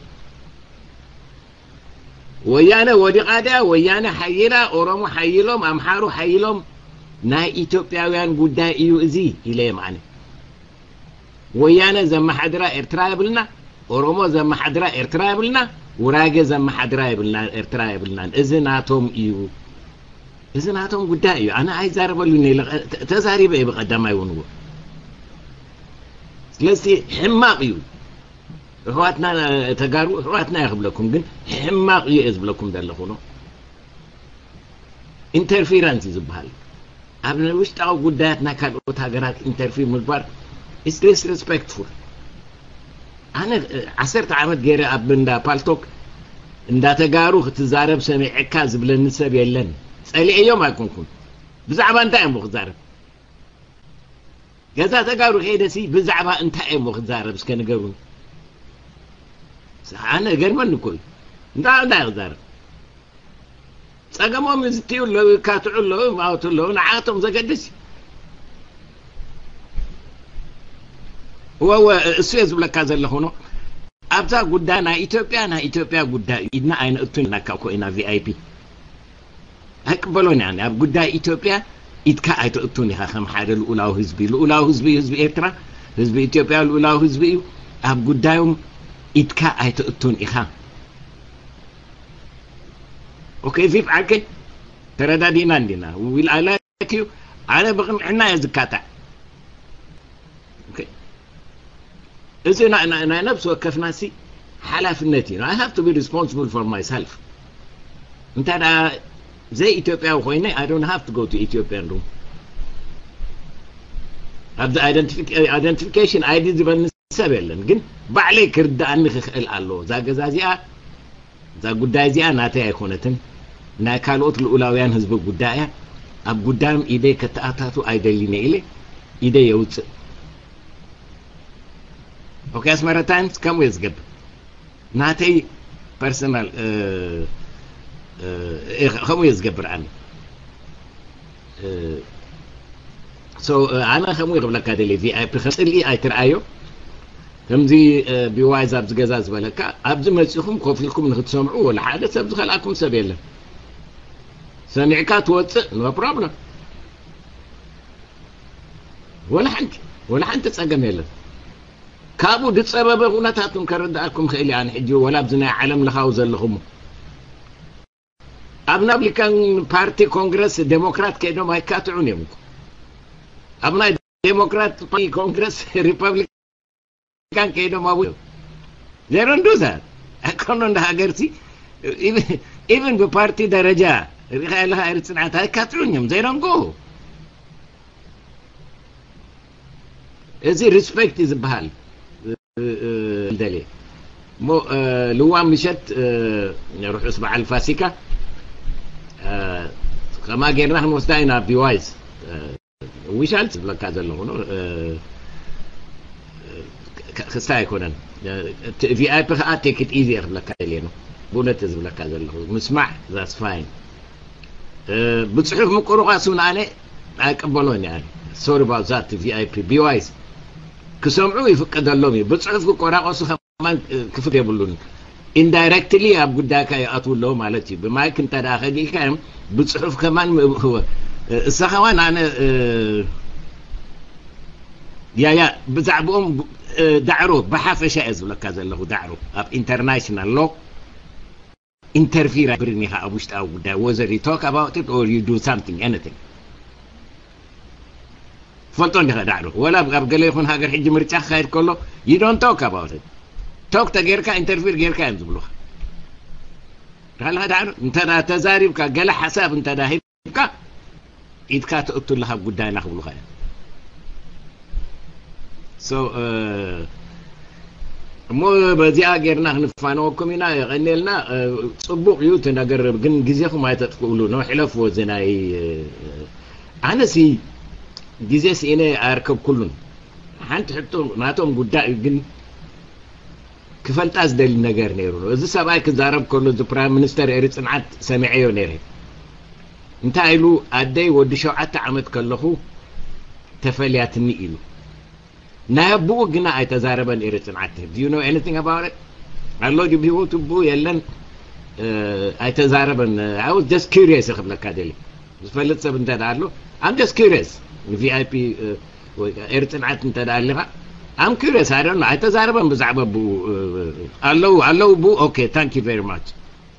ወያነ ወዲቓ ድያ? ወያነ ሓይላ፣ ኦሮሞ ሓይሎም፣ ኣምሓሩ ሓይሎም፣ ናይ ኢትዮጵያውያን ጉዳይ እዩ እዚ ኢለ እየ ኣነ። ወያነ ዘመሓድራ ኤርትራ የብልና፣ ኦሮሞ ዘመሓድራ ኤርትራ የብልና፣ ውራጌ ዘመሓድራ የብልና፣ ኤርትራ የብልናን። እዚ ናቶም እዩ። እዚ ናቶም ጉዳይ እዩ። ኣነ ኣይዛረበሉን ኢለ ተ-፣ ተዛሪበ እየ ብቐዳማይ እውን እውን። ስለዚ ሕማቕ እዩ። ኣሕዋትና ተጋሩ፣ ኣሕዋትና እየ ክብለኩም፣ ግን ሕማቕ እዩ እየ ዝብለኩም ዘለኹ ነው። ኢንተርፊረንስ እዩ ዝበሃል። ኣብ ውሽጣዊ ጉዳያት ናይ ካልኦት ሃገራት ኢንተርፊር ምግባር is disrespectful። ኣነ እ፣ ዓሰርተ ዓመት ገይረ ኣብ እንዳ ፓልቶክ እንዳ ተጋሩ ክትዛረብ ሰሚዐካ ዝብለኒ ሰብ የለን። ጸሊዐዮም ኣይኮንኩን። ብዛዕባ እንታይ እዮም ክዛረብ? ገዛ ተጋሩ ከይደሲ ብዛዕባ እንታይ እዮም ክዛረብ እስከ ንገሩን። ኣነ ገርመን እኮ እዩ። እንታይ እንታይ ክዛረብ? ጸገሞም ዝትዩ ኣለዉ፣ ይካትዑ ኣለዉ፣ ይማወቱ ኣለዉ። ንዓቶም ዘገድስ እዩ። እወ፣ እወ፣ እሱ እየ ዝብለካ ዘለኹ ነው። ኣብዛ ጉዳይ ናይ ኢትዮጵያ፣ ናይ ኢትዮጵያ ጉዳይ እዩ። ኢድና ኣይነእቱን ኢና እኮ ኢና ቪ ኣይ ፒ። ኣይቅበሎን እያ። ኣብ ጉዳይ ኢትዮጵያ ኢድካ ኣይተእቱን ኢኻ ከም ሓደ ልኡላዊ ህዝቢ። ልኡላዊ ህዝቢ እዩ ህዝቢ ኤርትራ፣ ህዝቢ ኢትዮጵያ ልኡላዊ ህዝቢ እዩ። ኣብ ጉዳዮም ኢድካ ኣይተእቱን ኢኻ። ኦኬ፣ ቪቭ ዓርከይ፣ ተረዳዲእና እንዲና። ዊል ኣይ ላይክ ዩ። ኣነ ብቕንዕና እየ ዝካታዕ። ኦኬ። እዚ ናይ፣ ናይ፣ ናይ ነብሲ ወከፍና ሲ ሓላፍነት እዩ። I have to be responsible for myself። እንተ ደኣ ዘይ ኢትዮጵያዊ ኮይነ፣ I don't have to go to Ethiopian room። ኣብዚ ኣይደንቲፊኬሽን ኣይ ዲ ዝበኒ ሰብ የለን፣ ግን ባዕለይ ክርድኣኒ ክኽእል ኣለዎ። እዛ ገዛ እዚኣ፣ እዛ ጉዳይ እዚኣ ናተይ ኣይኮነትን፣ ናይ ካልኦት ልኡላውያን ህዝቢ ጉዳይ እያ። ኣብ ጉዳዮም ኢደይ ከተኣታቱ ኣይደሊን እየ ኢለ ኢደይ የውፅእ። ኦኬ፣ ኣስመራ ታይምስ ከምኡ እየ ዝገብር። ናተይ ፐርሰናል፣ እ፣ እ፣ እ፣ ከምኡ እየ ዝገብር ኣነ። እ፣ ሶ፣ እ፣ ኣነ ከምኡ ክብለካ ደልየ፣ ቪ ኣይ ፒ ከም ጽልኢ ኣይትርኣዮ። ከምዚ፣ እ፣ ቢዋይዝ ኣብዚ ገዛ ዝበለካ፣ ኣብዚ መጺኹም ኮፍ ኢልኩም ንክትሰምዑ ወላ ሓደ ሰብ ዝኸልኣኩም ሰብ የለን። ሰሚዕካ ትወጽእ፣ ኖ ፕሮብለም። ወላ ሓንቲ፣ ወላ ሓንቲ ጸገም የለን። ካብኡ ዝጸበበ ኩነታት እውን ከረድኣኩም ክእል እየ። ኣነ ሕጂ ወላ ኣብዚ ናይ ዓለም ለኻዊ ዘለኹም ኣብ ሪፓብሊካን ፓርቲ ኮንግረስ ዴሞክራት ከይዶም ኣይካትዑን እዮም እኮ። ኣብ ናይ ዴሞክራት ፓርቲ ኮንግረስ ሪፐብሊካን ከይዶም ኣብኡ እዮም። They don't do that። ኣይኮኑ እንደ ሃገርሲ ኢቭን ብፓርቲ ደረጃ ሪኻ ኣለኻ ኤሪ ጽንዓት ኣይካትዑን እዮም። They don't go። እዚ ሪስፔክት እዩ ዝበሃል። እ፣ እ፣ ደልየ እሞ፣ እ፣ ልዋም ምሸት፣ እ፣ ርሑስ በዓል ፋሲካ፣ እ፣ ከማ ጌርና ክንወስዳ ኢና ቢዋይዝ። እ፣ ዊሻል ዝብለካ ዘለኹ ነው። እ፣ ክ-፣ ክስታይ ኣይኮነን። እ፣ እቲ ቪ ኣይ ፒ ከዓ ቴክ ኢት ኢዚ እየ ክብለካ ኢለ ነው። ብእውነት ዝብለካ ዘለኹ ምስማዕ፣ that's fine። እ፣ ብጽሑፍ ምቁርቋስ እውን ኣነ ኣይቅበሎን እየ። ኣነ ሶሪ about that። ቪ ኣይ ፒ ቢዋይዝ ክሰምዑ ይፍቀደሎም እዩ። ብጽሑፍ ክቆራቆሱ ከማን፣ እ፣ ክፍት የብሉን። ኢንዳይረክትሊ ኣብ ጉዳይካ ይኣትዉ ኣለዉ ማለት እዩ። ብማይክ እንተ ደኣ ከጊእካ እዮም ብጽሑፍ ከማን ም-፣ እ፣ እሳኻ ዋን ኣነ፣ እ፣ ያ፣ ያ፣ ብዛዕባኦም፣ እ፣ ዳዕሮ ብሓፈሻ እየ ዝብለካ ዘለኹ። ዳዕሮ ኣብ ኢንተርናሽናል ሎ ኢንተርፊር ኣይብርን ኢኻ ኣብ ውሽጣዊ ጉዳይ፣ whether you talk about it or you do something, anything። ትፈልጦ እንዲኻ ዳዕሮ፣ ወላ ኣብ፣ ኣብ ገለ ይኹን ሃገር ሕጂ ምርጫ ክካየድ ከሎ you don't talk about it። ቶክ ተጌርካ ኢንተርፊር ጌርካ እዮም ዝብሉኻ። ዳሕላ ዳዕሮ እንተ ዳ ተዛሪብካ፣ ገለ ሓሳብ እንተ ዳ ሂብካ፣ ኢድካ ተእቱ ኣለኻ ኣብ ጉዳይና ክብሉኻ እዮም። So፣ እ፣ እሞ በዚኣ ጌርና ክንፋነወኩም ኢና። የቐንየልና። እ፣ ጽቡቕ እዩ እቲ ነገር፣ ግን ግዜኹም ኣይተጥፍእሉ ነው። ሕለፍዎ እዚ ናይ፣ እ፣ ኣነሲ ግዜ ስኢነ ኣርከብኩሉን። ሓንቲ ሕቶ ናቶም ጉዳይ እዩ፣ ግን ክፈልጣ ዝደሊ ነገር ነይሩ ነው። እዚ ሰብኣይ ክዛረብ ከሎ፣ እዚ ፕራይም ሚኒስተር ኤሪ ጽንዓት ሰሚዐዮ ነይረ። እንታይ ኢሉ? ኣደይ ወዲ ሸውዓተ ዓመት ከለኹ ተፈልያትኒ ኢሉ። ናይ ኣቦኡ ግና ኣይተዛረበን። ኤረ ጽንዓት፣ do you know anything about it? ኣሎ ድዩ ብህይወቱ? ኣቦኡ የለን። እ፣ ኣይተዛረበን። I was just curious ክብለካ ደሊ። ዝፈልጥ ሰብ እንተ ደኣ ኣሎ፣ I'm just curious። ቪ ኣይ ፒ፣ እ፣ ወይ ኤረ ጽንዓት እንተ ደኣ ኣለኻ፣ I'm curious። I don't know። ኣይተዛረበን ብዛዕባ ኣቦኡ። እ፣ ኣለዉ፣ ኣለዉ ኣቦኡ። Okay, thank you very much።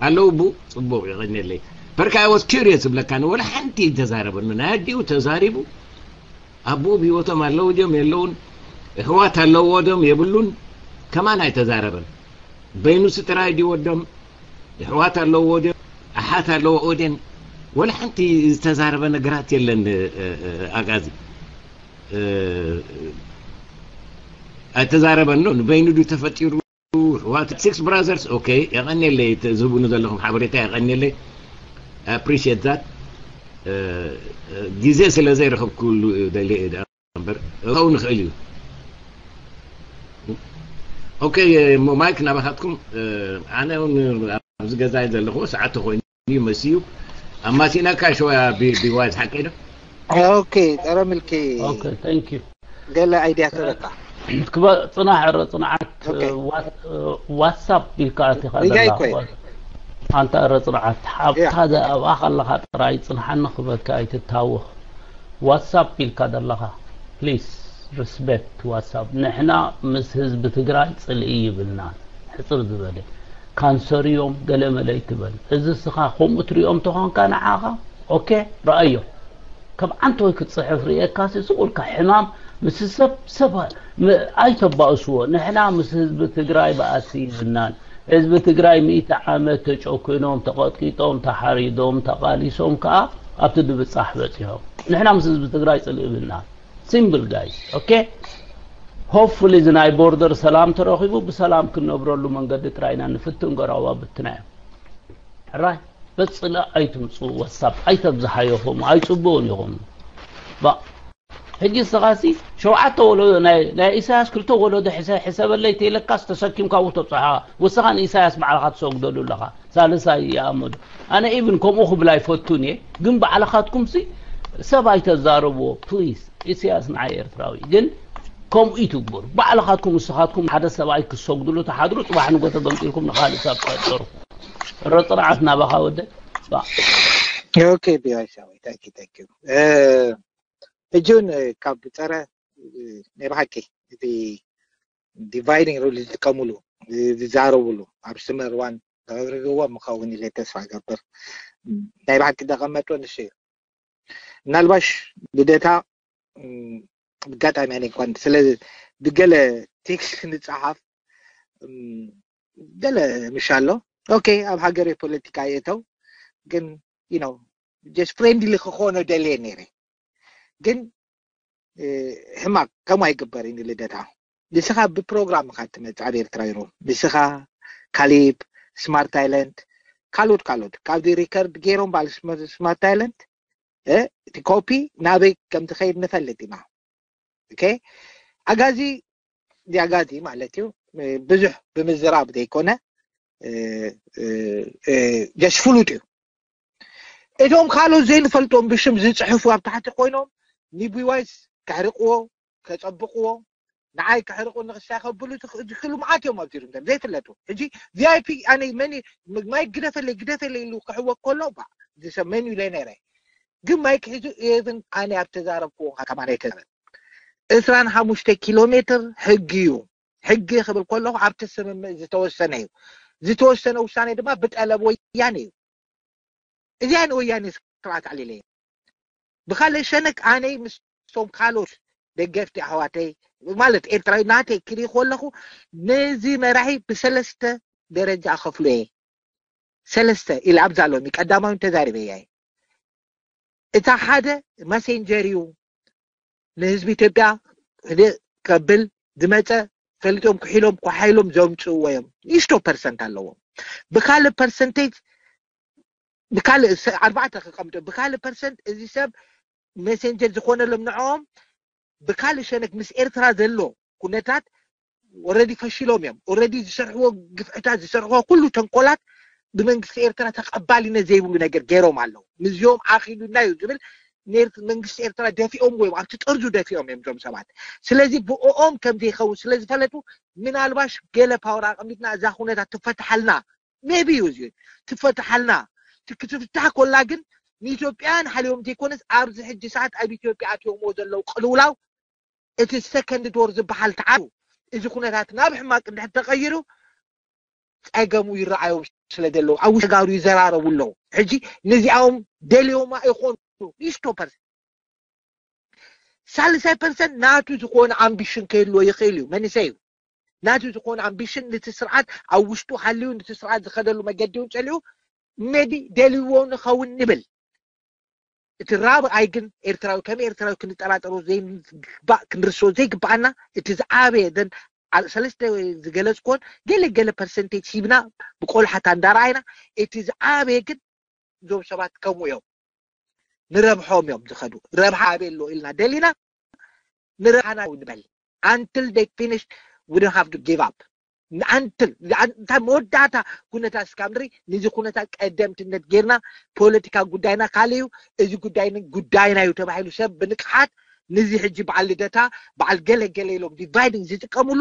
ኣለዉ ኣቦኡ፣ ጽቡቕ፣ የቐንየለይ። በርካ፣ I was curious ዝብለካ፣ ወላ ሓንቲ ኣይተዛረበን። ናይ ኣዲኡ ተዛሪቡ፣ ኣቦኡ ብህይወቶም ኣለዉ ድዮም የለውን፣ ኣሕዋት ኣለዎ ድዮም የብሉን፣ ከማን ኣይተዛረበን። በይኑሲ ጥራይ ድዩ ወዶም፣ ኣሕዋት ኣለዎ ድዮም፣ ኣሓት ኣለዎ ድየን፣ ወላ ሓንቲ ዝተዛረበ ነገራት የለን። እ፣ እ፣ ኣጋዚ፣ እ፣ ኣይተዛረበን። ንበይኑ ድዩ ተፈጢሩ? ኣሕዋት፣ ሲክስ ብራዘርስ። ኦኬ፣ የቐንየለይ፣ እቲ ዝህቡኒ ዘለኹም ሓበሬታ የቐንየለይ። I appreciate that። እ፣ እ፣ ግዜ ስለ ዘይረኸብኩሉ ደልየ እየ ደኣ እምበር፣ ክኸውን ይኽእል እዩ። ኦኬ፣ እሞ ማይክ ናባኻትኩም። እ፣ ኣነ እውን ኣብዚ ገዛ እየ ዘለኹ፣ ሰዓት ተኾይኑ እዩ መሲዩ። ኣማሲናካ ሸወያ ቢ-፣ ቢዋይዝ ሓቀይ ዶ? ኦኬ፣ ጸረ ምልኪ ኦኬ፣ thank you። ገለ ኣይድያ ሰበካ። ክበ-፣ ጽናሕ፣ ዕረ ጽንዓት፣ ኦኬ። ዋት-፣ ዋትሳፕ ኢልካ ኣቲኻ ሪጋይ ዘለኻ። እኮ እየ። ኣንታ ዕረ ጽንዓት፣ ሓብታ ያ። ዘ-፣ ኣብኣ ከለኻ ጥራይ ጽንሓኒ ክበካ ኣይትታወኽ። ዋትሳፕ ኢልካ ዘለኻ፣ ፕሊስ፣ ሪስፔክት ዋትሳፕ። ንሕና ምስ ህዝቢ ትግራይ ጽልኢ ይብልናን። ሕጽር ዝበለ፣ ካንሰር እዮም፣ ገለ መለ ይትበል። እዚ እስኻ ከምኡ ትሪኦም ተኾንካ ንዓኻ፣ ኦኬ፣ ረኣዮ። ከም ዓንተወይ ክትጽሕፍ ርእየካሲ፣ ስቕ ኢልካ ሕማም ምስ ሰብ፣ ሰብ ም-፣ ኣይተባእስዎ። ንሕና ምስ ህዝቢ ትግራይ ባእሲ ይብልናን። ህዝቢ ትግራይ ሚእቲ ዓመት ተጨኲኖም፣ ተቐጥቂጦም፣ ተሓሪዶም፣ ተቓሊሶም ከኣ ኣብቲ ድብጻሕ በጺሖም። ንሕና ምስ ህዝቢ ትግራይ ጽልኢ ይብልናን። ሲምፕል ጋይስ፣ ኦኬ? ሆፕፉሊ እዚ ናይ ቦርደር ሰላም ተረኺቡ ብሰላም ክንነብረሉ መንገዲ ጥራይ ኢና ንፍትን፣ ጎረባብትና እዮም። ሕራይ፣ በጽላእ ኣይትምጽኡ፣ ዋትሳፕ ኣይተብዝሓዮ፣ ከምኡ ኣይጽቡቕን እዩ። ከምኡ ባ፣ ሕጂ ንስኻሲ ሸውዓተ ወለዶ ናይ፣ ናይ ኢሳያስ ክልተ ወለዶ ሕሰ-፣ ሕሰበለይ ተይለካስ ተሰኪምካ ኣብኡ ተብጽሖ። ወስኻ ንኢሳያስ ባዕልኻ ትሰግደሉ ኣለኻ። ሳልሳይ ይኣመዱ። ኣነ ኢቭን ከምኡ ክብል ኣይፈቱን እየ፣ ግን ባዕልኻትኩምሲ ሰብ ኣይተዛረብዎ ፕሊዝ። ኢሳያስ ንዓይ ኤርትራዊ ግን ከምኡ ይትግበሩ። ባዕልኻትኩም ንስኻትኩም ሓደ ሰብኣይ ክሰግድሉ ትሓድሩ፣ ጽባሕ ንጎ ተገምጢልኩም ንኻልእ ሰብ ትፈጥሩ። ረ ጽንዓት ናባኻ ወደ ባ። ኦኬ፣ ቢዋይ ሳዊ፣ ታንኪ፣ ታንኪ። እ፣ ሕጂ እውን ካብ ጸረ፣ እ፣ ናይ ብሓቂ እቲ ዲቫይዲንግ ሩል ዝጥቀሙሉ፣ እ፣ ዝዛረቡሉ፣ ኣብ ስመር ዋን ተቕርብዎ ምኸውን ኢለ ተስፋ እገብር። ናይ ብሓቂ ዘቐመጦ ንሱ እዩ። ምናልባሽ ልደታ፣ እም፣ ብጋጣሚ ኣነ እንኳን ስለ ብገለ ቴክስት ክንጸሓፍ፣ እም፣ ገለ ምሽ ኣሎ። ኦኬ፣ ኣብ ሃገር ፖለቲካ የእተው፣ ግን፣ you know፣ just ፍሬንድሊ ክኾኖ ደልየ ነይረ። ግን፣ እ፣ ሕማቅ ከምኡ ኣይግበርን እዩ ልደታ። ንስኻ ብፕሮግራም ኢኻ ትመጽእ ኣብ ኤርትራ ይሮ። ንስኻ፣ ካሊብ፣ ስማርት ታይለንት፣ ካልኦት፣ ካልኦት፣ ካብዚ ሪከርድ ገይሮም በዓል ስመ-፣ ስማርት ታይለንት፣ እ፣ እቲ ኮፒ ናበይ ከም ዝኸይድ ንፈልጥ ኢና። ኦኬ? ኣጋዚ፣ እዚ ኣጋዚ ማለት እዩ፣ እ፣ ብዙሕ ብምዝራብ ዘይኮነ፣ እ፣ እ፣ እ፣ ጀስት ፍሉጥ እዩ። እቶም ካልኦት ዘይንፈልጦም ብሽም ዝጽሕፉ ኣብ ታሕቲ ኮይኖም፣ ኒቢዋይስ ከሕርቅዎ፣ ከጸብቕዎ፣ ንዓይ ከሕርቁ ንኽሳ ከብሉ ትኽ-፣ ዝኽእሉ መዓት እዮም ኣብዚ ሩም ዘይፍለጡ። ሕጂ ቪ ኣይ ፒ ኣነ መን እዩ፣ ማይክ ግደፈለይ፣ ግደፈለይ ኢሉ ክሕወ ከሎ፣ ባ፣ እዚ ሰብ መን እዩ ኢለ ነይረ። ግን ማይክ ሒዙ፣ ኤቭን ኣነ ኣብ ተዛረብክዎ ከማን ኣይተዛረብ። ዕስራን ሓሙሽተ ኪሎ ሜትር ሕጊ እዩ። ሕጊ ክብል ከለኹ ኣብቲ ስምምዕ ዝተወሰነ እዩ። ዝተወሰነ ውሳኔ ድማ ብጠለብ ወያኔ እዩ። እዚኣ ንወያኔ ስርዓት ኣዕሊለ እየ። ብኻልእ ሸነክ ኣነይ ምስቶም ካልኦት ደገፍቲ ኣሕዋተይ ማለት ኤርትራዊ ናተይ ክርኢ ከለኹ ነዚ መራሒ ብሰለስተ ደረጃ ኣኸፍሎ እየ። ሰለስተ ኢለ ኣብዛ ሎሚ ቀዳማዊ ተዛሪበያ እየ። እታ ሓደ መሴንጀር እዩ። ንህዝቢ ኢትዮጵያ ህድእ ከብል ዝመጸ ፈሊጦም ክሒሎም ኳሓኢሎም ዘምጽእዎ እዮም። ንእሽቶ ፐርሰንት ኣለዎም። ብካልእ ፐርሰንቴጅ፣ ብካልእ ሰ-፣ ኣርባዕተ ክቐምጦ፣ ብካልእ ፐርሰንት እዚ ሰብ መሴንጀር ዝኾነሎም ንዕኦም ብካልእ ሸነክ ምስ ኤርትራ ዘሎ ኩነታት ኦልሬዲ ፈሺሎም እዮም። ኦልሬዲ ዝሰርሕዎ ግፍዕታት፣ ዝሰርሕዎ ኩሉ ተንኮላት ብመንግስቲ ኤርትራ ተቐባልነት ዘይብሉ ነገር ገይሮም ኣለዉ። ምስዚኦም ኣኺሉና እዩ ዝብል መንግስቲ ኤርትራ ደፊኦም ወይም ኣብቲ ጠርዙ ደፊኦም እዮም እዞም ሰባት። ስለዚ ብኦም ከም ዘይኸውን ስለ ዝፈለጡ ምናልባሽ ገለ ፓወር ኣቐሚጥና እዛ ኩነታት ትፈትሓልና maybe እዩ እዚ ትፈትሓልና ክትፍታሕ ኮላ ግን ንኢትዮጵያን ሓልዮም ዘይኮነስ ኣብዚ ሕጂ ሰዓት ኣብ ኢትዮጵያ ኣትዮሞ ዘለዉ ቅልውላው እቲ ሰከንድ ዶር ዝበሃል ተዓሩ እዚ ኩነታት ናብ ሕማቅ እንድሕር ተቀይሩ ጸገሙ ይረኣዮም ስለ ዘለዉ ኣብ ውሽጢ ተጋሩ ይዘራረቡ ኣለዉ። ሕጂ ነዚኣኦም ደልዮማ ይኾኑ ኒስቶ ፐርሰንት ሳልሳይ ፐርሰንት ናቱ ዝኾነ ኣምቢሽን ከይልዎ ይኽእል እዩ መንእሰይ እዩ ናቱ ዝኾነ ኣምቢሽን ነቲ ስርዓት ኣብ ውሽጡ ሃልዩ ነቲ ስርዓት ዝኸደሉ መገዲ እውን ጸሊኡ maybe ደልይዎ ንኸውን ንብል እቲ ራብኣይ ግን ኤርትራዊ ከም ኤርትራዊ ክንጠራጠሮ ዘይግባእ ክንርሶ ዘይግባኣና እቲ ዝዓበየ ደን ሰለስተ ዝገለጽኮን ገለ ገለ ፐርሰንቴጅ ሂብና ብቆልሓታ እንዳረኣይና እቲ ዝዓበየ ግን እዞም ሰባት ከምኡ እዮም ንረብሖም እዮም ዝኸዱ ረብሓ ኣበይ ኣሎ ኢልና ደሊና ንረብሓና ንበል until they finish we don't have to give up until እንታይ መወዳእታ ኩነታት እስካብ ንርኢ ንዚ ኩነታት ቀደምትነት ጌርና ፖለቲካ ጉዳይና ካልእ እዩ እዚ ጉዳይ ጉዳይና እዩ ተባሂሉ ሰብ ብንቅሓት ንዚ ሕጂ በዓል ልደታ በዓል ገለገለ ኢሎም ዲቫይዲንግ ዝጥቀምሉ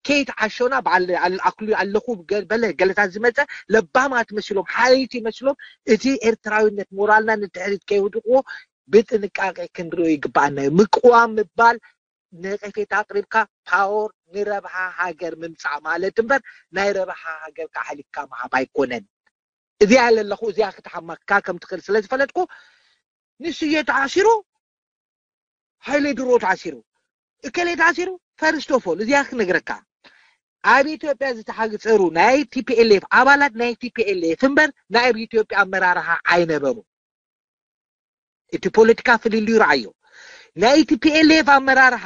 ከይትዓሾና በዓል ኣክሉ ኣለኹ በለ ገለታት ዝመፀ ለባማት መስሎም ሓለይቲ መስሎም እቲ ኤርትራዊነት ሞራልና ንድሕሪት ከይውድቅዎ ብጥንቃቄ ክንሪኦ ይግባኣና እዩ ምቅዋም ምባል ነቀፌታ ኣቅሪብካ ፓወር ንረብሓ ሃገር ምምፃእ ማለት እምበር ናይ ረብሓ ሃገር ካሕሊፍካ ምሃብ ኣይኮነን እዚኣ ለለኹ እዚኣ ክትሓመካ ከም ትኽእል ስለ ዝፈለጥኩ ንስየ ተዓሲሩ ሃይለ ድሮ ተዓሲሩ እከለ ተዓሲሩ ፈርስት ኦፍ ኦል እዚኣ ክነግረካ ኣብ ኢትዮጵያ ዝተሓግፀሩ ናይ ቲፒኤልኤፍ ኣባላት ናይ ቲፒኤልኤፍ እምበር ናይ ኣብ ኢትዮጵያ ኣመራርሓ ኣይነበሩ እቲ ፖለቲካ ፍልልዩ ረኣዮ ናይ ቲፒኤልኤፍ ኣመራርሓ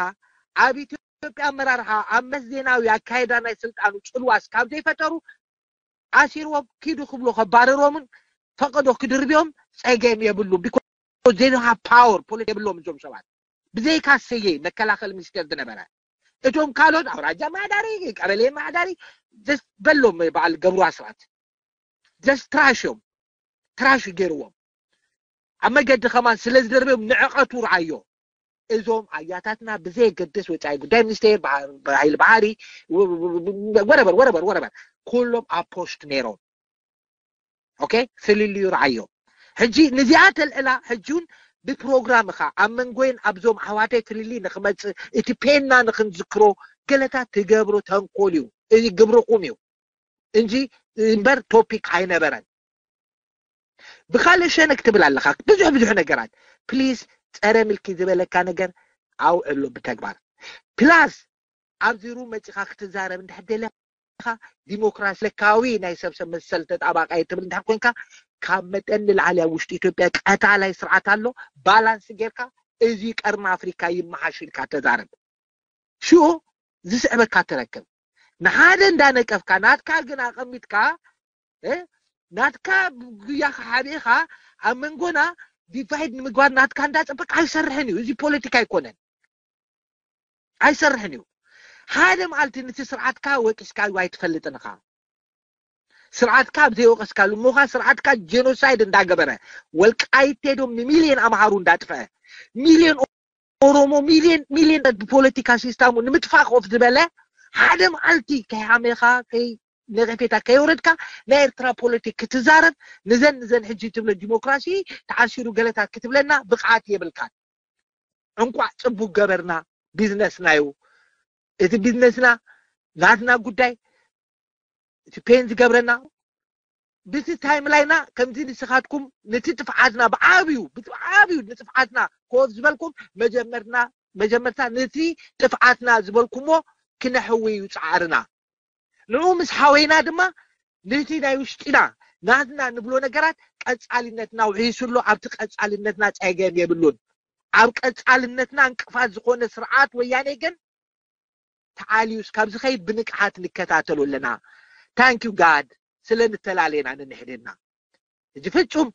ኣብ ኢትዮጵያ ኣመራርሓ ኣብ መስ ዜናዊ ኣካይዳ ናይ ስልጣኑ ፅልዋ እስካብ ዘይፈጠሩ ኣሲርዎም ኪዱ ክብሉ ከባረሮምን ፈቀዶ ክድርብዮም ፀገም የብሉም because they don't have power ፖለቲ የብሎም እዞም ሰባት ብዘይካ ስየ መከላኸሊ ሚኒስቴር ዝነበረ እቶም ካልኦት ኣውራጃ ማሕዳሪ ቀበሌ ማሕዳሪ just በሎም በዓል ገብሩ ኣስራት just ትራሽ እዮም ትራሽ ገይርዎም ኣብ መገዲ ከማን ስለ ዝደርብዮም ንዕቐቱ ረኣዮ እዞም ኣያታትና ብዘየገድስ ወፃኢ ጉዳይ ሚኒስቴር ሓይሊ ባሕሪ ወረበር ወረበር ወረበር ኩሎም ኣብ ፖስት ነይሮም ኦኬ ፍልልዩ ረኣዮ ሕጂ ንዚኣ ተልዕላ ሕጂ እውን ብፕሮግራም ኢኻ ኣብ መንጎይን ኣብዞም ኣሕዋተይ ፍልልይ ንክመፅእ እቲ ፔንና ንክንዝክሮ ገለታት ትገብሮ ተንኮል እዩ እዚ ግብርኹም እዩ እንጂ እምበር ቶፒክ ኣይነበረን ብካልእ ሸነክ ትብል ኣለኻ ብዙሕ ብዙሕ ነገራት ፕሊዝ ፀረ ምልኪ ዝበለካ ነገር ኣውዕሎ ብተግባር ፕላስ ኣብዚ ሩም መፂኻ ክትዛረብ እንድሕር ደለኻ ዲሞክራሲ ለካዊ ናይ ሰብ ሰብ መሰል ተጣባቃይ ትብል እንድሕር ኮንካ ካብ መጠን ንላዕሊ ኣብ ውሽጢ ኢትዮጵያ ቀታላይ ስርዓት ኣሎ ባላንስ ጌርካ እዚ ቀርኒ ኣፍሪካ ይመሓሽ ኢልካ ተዛረብ ሽኡ ዝስዕበካ ትረክብ ንሓደ እንዳነቀፍካ ናትካ ግን ኣቐሚጥካ ናትካ ጉያኻ ሓቢእኻ ኣብ መንጎና ዲቫይድ ንምግባር ናትካ እንዳፀበቅ ኣይሰርሕን እዩ እዚ ፖለቲካ ኣይኮነን ኣይሰርሕን እዩ ሓደ መዓልቲ ንቲ ስርዓትካ ወቂስካ ኣይትፈልጥን ኢኻ ስርዓትካ ኣብ ዘይወቀስካሉ እሞኻ ስርዓትካ ጀኖሳይድ እንዳገበረ ወልቃይት ሄዶም ንሚልዮን ኣምሃሩ እንዳጥፈአ ሚልዮን ኦሮሞ ሚልዮን ሚልዮን ብፖለቲካ ሲስተሙ ንምጥፋእ ኮፍ ዝበለ ሓደ መዓልቲ ከይሓሜኻ ከይ ነቀፌታ ከየውረድካ ናይ ኤርትራ ፖለቲክ ክትዛረብ ንዘን ንዘን ሕጂ ትብለ ዲሞክራሲ ተዓሲሩ ገለታት ክትብለና ብቕዓት የብልካን። እንቋዕ ጽቡቅ ገበርና ቢዝነስና እዩ እቲ ቢዝነስና ናትና ጉዳይ እቲ ፔን ዝገብረና ብቲ ታይም ላይና ከምዚ ንስኻትኩም ነቲ ጥፍዓትና ብዓብዩ ብዓብዩ ንጥፍዓትና ኮፍ ዝበልኩም መጀመርና መጀመርታ ነቲ ጥፍዓትና ዝበልኩሞ ክነሕዊ እዩ ፃዕርና ንኡ ምስ ሓወይና ድማ ነቲ ናይ ውሽጢና ናትና ንብሎ ነገራት ቀፃልነትና ውሒሱ ኣሎ ኣብቲ ቀፃልነትና ፀገም የብሉን ኣብ ቀፃልነትና እንቅፋት ዝኾነ ስርዓት ወያኔ ግን ተዓልዩስ ካብ ዝኸይድ ብንቅሓት ንከታተሎ ኣለና thank you God ስለ ንተላለየና ንንሕድና እዚ ፍጹም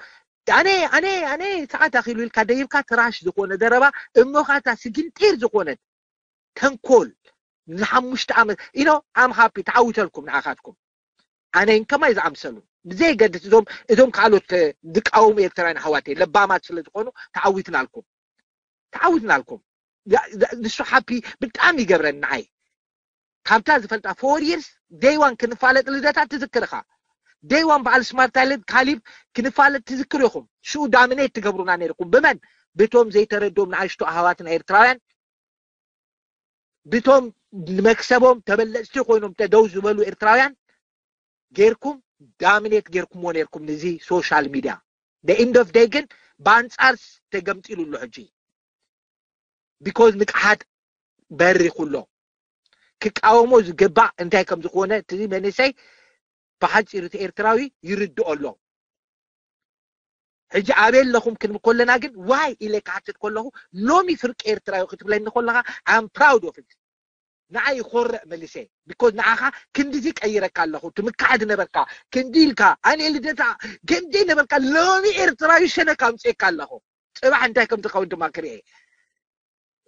ኣነ ኣነ ኣነ ሰዓት ኣኺሉ ኢልካ ደይብካ ትራሽ ዝኾነ ዘረባ እሞኻታ ስግንጢር ዝኾነት ተንኮል ንሓሙሽተ ዓመት you know I'm happy ተዓዊተልኩም ንዓኻትኩም ኣነን ከማይ ዝኣምሰሉ ብዘይገድስ እዞም እዞም ካልኦት ዝቃወሙ ኤርትራውያን ኣሕዋተይ ለባማት ስለ ዝኾኑ ተዓዊትናልኩም። ተዓዊትናልኩም። ንሱ ሓፒ ብጣዕሚ ይገብረኒ ንዓይ። ካብታ ዝፈልጣ ፎር ይርስ ደይዋን ክንፋለጥ ልደታ ትዝክርኻ። ደይዋን በዓል ስማርት ኣይለንድ ካሊብ ክንፋለጥ ትዝክር ኢኹም። ሽኡ ዳሚኔት ትገብሩና ነይርኩም። ብመን? ብቶም ዘይተረድኦም ንኣሽቱ ኣህዋትና ኤርትራውያን፣ ብቶም ንመክሰቦም ተበለፅቲ ኮይኖም ተደው ዝበሉ ኤርትራውያን ጌርኩም ዳሚኔት ጌርኩምዎ ነይርኩም ንዚ ሶሻል ሚድያ። The end of day ግን ብኣንፃር ተገምጢሉ ኣሎ ሕጂ። ቢኮዝ ንቅሓት በሪኹ ኣሎ። ክቃወሞ ዝግባእ እንታይ ከም ዝኾነ እቲ መንእሰይ ብሓፂሩ እቲ ኤርትራዊ ይርድኦ ኣሎ። ሕጂ ኣበይ ኣለኹም ክንብል ከለና ግን ዋይ ኢለ ክሓትት ከለኹ ሎሚ ፍርቂ ኤርትራዊ ክትብለኒ ከለኻ I'm proud of it። ንዓይ ይኾርዕ መልሰ። ቢኮዝ ንዓኻ ክንድዚ ቀይረካ ኣለኹ ትምካሕ ዝነበርካ ክንዲ ኢልካ ኣነ ልደታ ከምደይ ነበርካ ሎሚ ኤርትራዊ ሸነካ ኣምፅእካ ኣለኹ። ፅባሕ እንታይ ከም ትኸውን ድማ ክርኤ።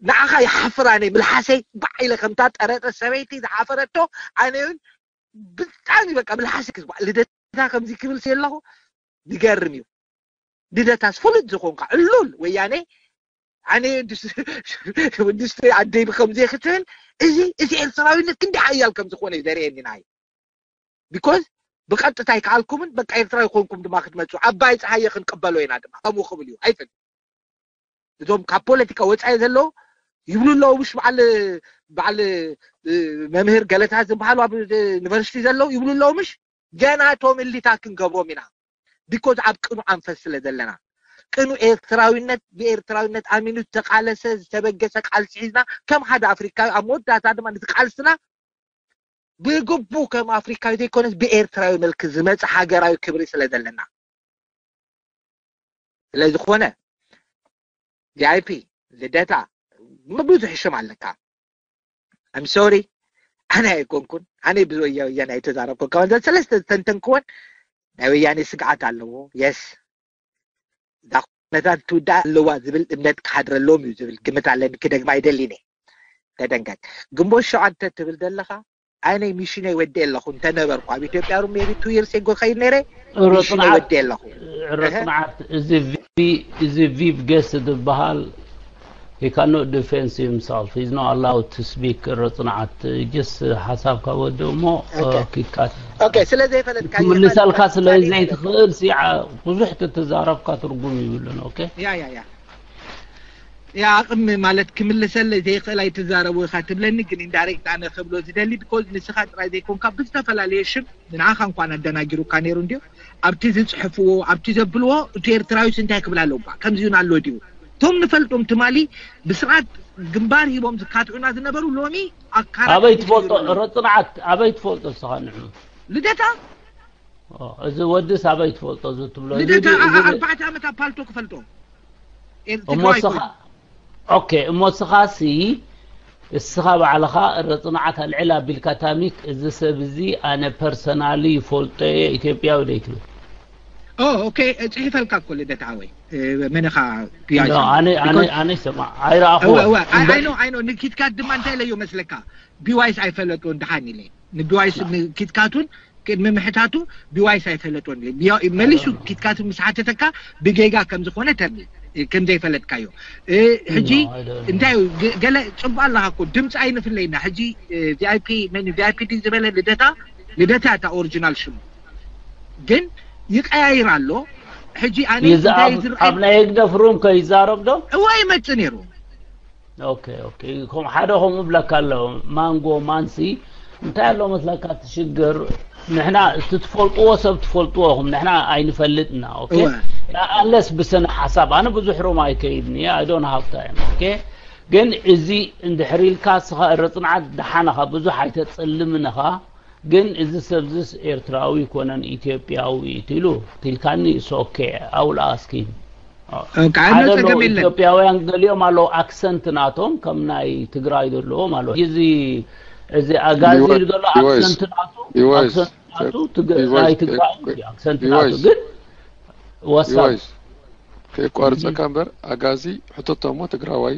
ንዓኻ ይሓፍር ኣነ ምልሓሰይ ባዕ ኢለ ከምታ ጠረጠ ሰበይቲ ዝሓፈረቶ ኣነ እውን ብጣዕሚ በቃ ምልሓሰይ ክዝባዕ ልደታ ከምዚ ክብል ኣለኹ። ዝገርም እዩ። ልደታስ ፍሉጥ ዝኾንካ ዕሉል ወያነ ኣነ ወዲ ስትሪ ዓደይ ብከምዚ ክትብል እዚ እዚ ኤርትራዊነት ክንዲ ሓያል ከም ዝኾነ እዩ ዘርእየኒ ናይ ቢኮዝ ብቐጥታ ኣይከኣልኩምን በቃ ኤርትራዊ ኮንኩም ድማ ክትመፁ ኣባይ ፀሃየ ክንቀበሎ ኢና ድማ ከምኡ ክብል እዩ ኣይፈል እዞም ካብ ፖለቲካ ወፃኢ ዘለዉ ይብሉ ኣለዉ ምሽ በዓል በዓል መምህር ገለታ ዝበሃሉ ኣብ ዩኒቨርሲቲ ዘለዉ ይብሉ ኣለዉ ምሽ ገና እቶም እሊታ ክንገብሮም ኢና ቢኮዝ ኣብ ቅኑ ኣንፈት ስለ ዘለና ቅኑ ኤርትራዊነት ብኤርትራዊነት ኣሚኑ ዝተቃለሰ ዝተበገሰ ቃልሲ ሒዝና ከም ሓደ ኣፍሪካዊ ኣብ መወዳእታ ድማ ነቲ ቃልስና ብግቡ ከም ኣፍሪካዊ ዘይኮነስ ብኤርትራዊ መልክ ዝመፅ ሃገራዊ ክብሪ ስለ ዘለና ስለዝኾነ ቪኣይፒ ልደታ ብዙሕ ሽም ኣለካ I'm sorry ኣነ ኣይኮንኩን ኣነ ብወያ ወያነ ኣይተዛረብኩን ካብ ሰለስተ ዝተንተንክወን ናይ ወያኔ ስግዓት ኣለዎ የስ እዛ ኩነታት ትውዳእ ኣለዋ ዝብል እምነት ክሓድረሎም እዩ ዝብል ግምት ኣለኒ ክደግማ ኣይደሊን እየ ተደንቀቅ ግንቦት ሸውዓተ ትብል ዘለኻ ኣነ ሚሽነይ ወዲኤ ኣለኹ እንተነበርኩ ኣብ ኢትዮጵያ ሩ maybe two years ago ከይድ ነይረ ሚሽነይ ወዲኤ ኣለኹ ረጽንዓት እዚ ቪ- እዚ ቪቭ ጌስ ዝበሃል he cannot defend himself he's not allowed to speak ረጽንዓት just ሓሳብካ ወዲ እሞ Okay. ኪካት ኦኬ ስለ ዘይፈለጥካ ክምልሰልካ ስለ ዘይትኽእል ሲ ብዙሕ ተተዛረብካ ትርጉም ይብሉን okay ያ ያ ያ ያ ኣቕሚ ማለት ክምልሰለይ ዘይኽእል ኣይትዛረቡ ኢኻ ትብለኒ ግን ኢንዳይሬክት ኣነ ክብሎ ዝደሊ ቢኮዝ ንስኻ ጥራይ ዘይኮንካ ብዝተፈላለየ ሽም ንዓኻ እንኳን ኣደናጊሩካ ነይሩ እንድዮ ኣብቲ ዝፅሕፍዎ ኣብቲ ዘብልዎ እቲ ኤርትራዊስ እንታይ ክብል ኣለውካ ከምዚ እውን ኣሎ ድዩ እቶም ንፈልጦም ትማሊ ብስርዓት ግንባር ሂቦም ዝካትዑና ዝነበሩ ሎሚ ኣካላት ኣበይ ትፈልጦ ረፅንዓት ኣበይ ትፈልጦ ንስኻ ንዑ ልደታ እዚ ወድስ ኣበይ ትፈልጦ እዚ ትብሎ እዚ- ልደታ እዚ- እዚ- ኣርባዕተ ዓመት ኣብ ፓልቶ ክፈልጦ ኤር- እሞ ትግራይ ስኻ ኦኬ እሞ ስኻ ሲ እስኻ ባዕልኻ ረፅንዓት ኣልዕል ኣቢልካ ታሚክ እዚ ሰብ እዚ ኣነ ፐርሰናሊ ይፈልጦ እየ ኢትዮጵያዊ ዶ ይትብል ኦ ኦኬ ጽሒፈልካ እኮ ልደታ ሓወይ እ፣ መነኻ ኖ፣ ኣነ ኣነ ኣነ ይሰማ ኣይረኣኹ ኣይኖ ኣይኖ ንኪትካት ድማ እንታይ ኢለዮ መስለካ ቢዋይስ ኣይፈለጦን ድሓን ኢለ ንቢዋይስ ንኪትካቱን ቅድሚ ምሕታቱ ቢዋይስ ኣይፈለጦን ኢለ ቢዋ- መሊሱ ኪትካቱ ምስ ሓተተካ ብጌጋ ከም ዝኾነ ተርኒ ከም ዘይፈለጥካዮ እ፣ ሕጂ እንታይ እዩ ገ- ገለ ጽቡቅ ኣለካ እኮ ድምፂ ኣይንፍለይና ሕጂ ቪኣይፒ መን ቪኣይፒ ድዩ ዝበለ ልደታ ልደታ እታ ኦሪጂናል ሽሙ ግን ይቀያይር ኣሎ ሕጂ ኣነ እንታይ ዝር- ኣብ ናይ ህግደፍ ሩም ከይዛረብ ዶ እዋ ይመፅእ ነይሩ ኦኬ ኦኬ ከም ሓደ ከምኡ ብለካ ኣሎ ማንጎ ማንሲ እንታይ ኣሎ መስለካ እቲ ሽግር ንሕና እቲ ትፈልጥዎ ሰብ ትፈልጥዎ ኢኹም ንሕና ኣይንፈልጥና ኦኬ እወ። ኣለስ ብስነ ሓሳብ ኣነ ብዙሕ ሮም ኣይከይድን እየ ኣይ ዶንት ሃቭ ታይም ኦኬ ግን እዚ እንድሕር ኢልካ ስኻ ረፅንዓት ደሓንኻ ብዙሕ ኣይተፅልምን ኢኻ ግን እዚ ሰብዝስ ኤርትራዊ ይኮነን ኢትዮጵያዊ እዩ ኢሉ ኢልካኒ it's okay I will ask him ኦኬ፣ ኣነ ሓደ ጸገም ኣለዉ የለን። ኢትዮጵያውያን ገሊኦም ኣለዉ ኣክሰንት ናቶም ከም ናይ ትግራይ ዘለዎም ኣለዉ እዚ እዚ ኣጋዚ ይወ- ዘሎ ይወይስ- ኣክሰንት ናቱ ይወይስ- ኣክሰንት ናቱ ትግ- ይወይስ- ናይ ትግራይ እዩ ኣክሰንት ናቱ ይወይስ- ግን ወሳብ ይወይስ ከየቋርፀካ እምበር ኣጋዚ ሕተቶ እሞ ትግራዋይ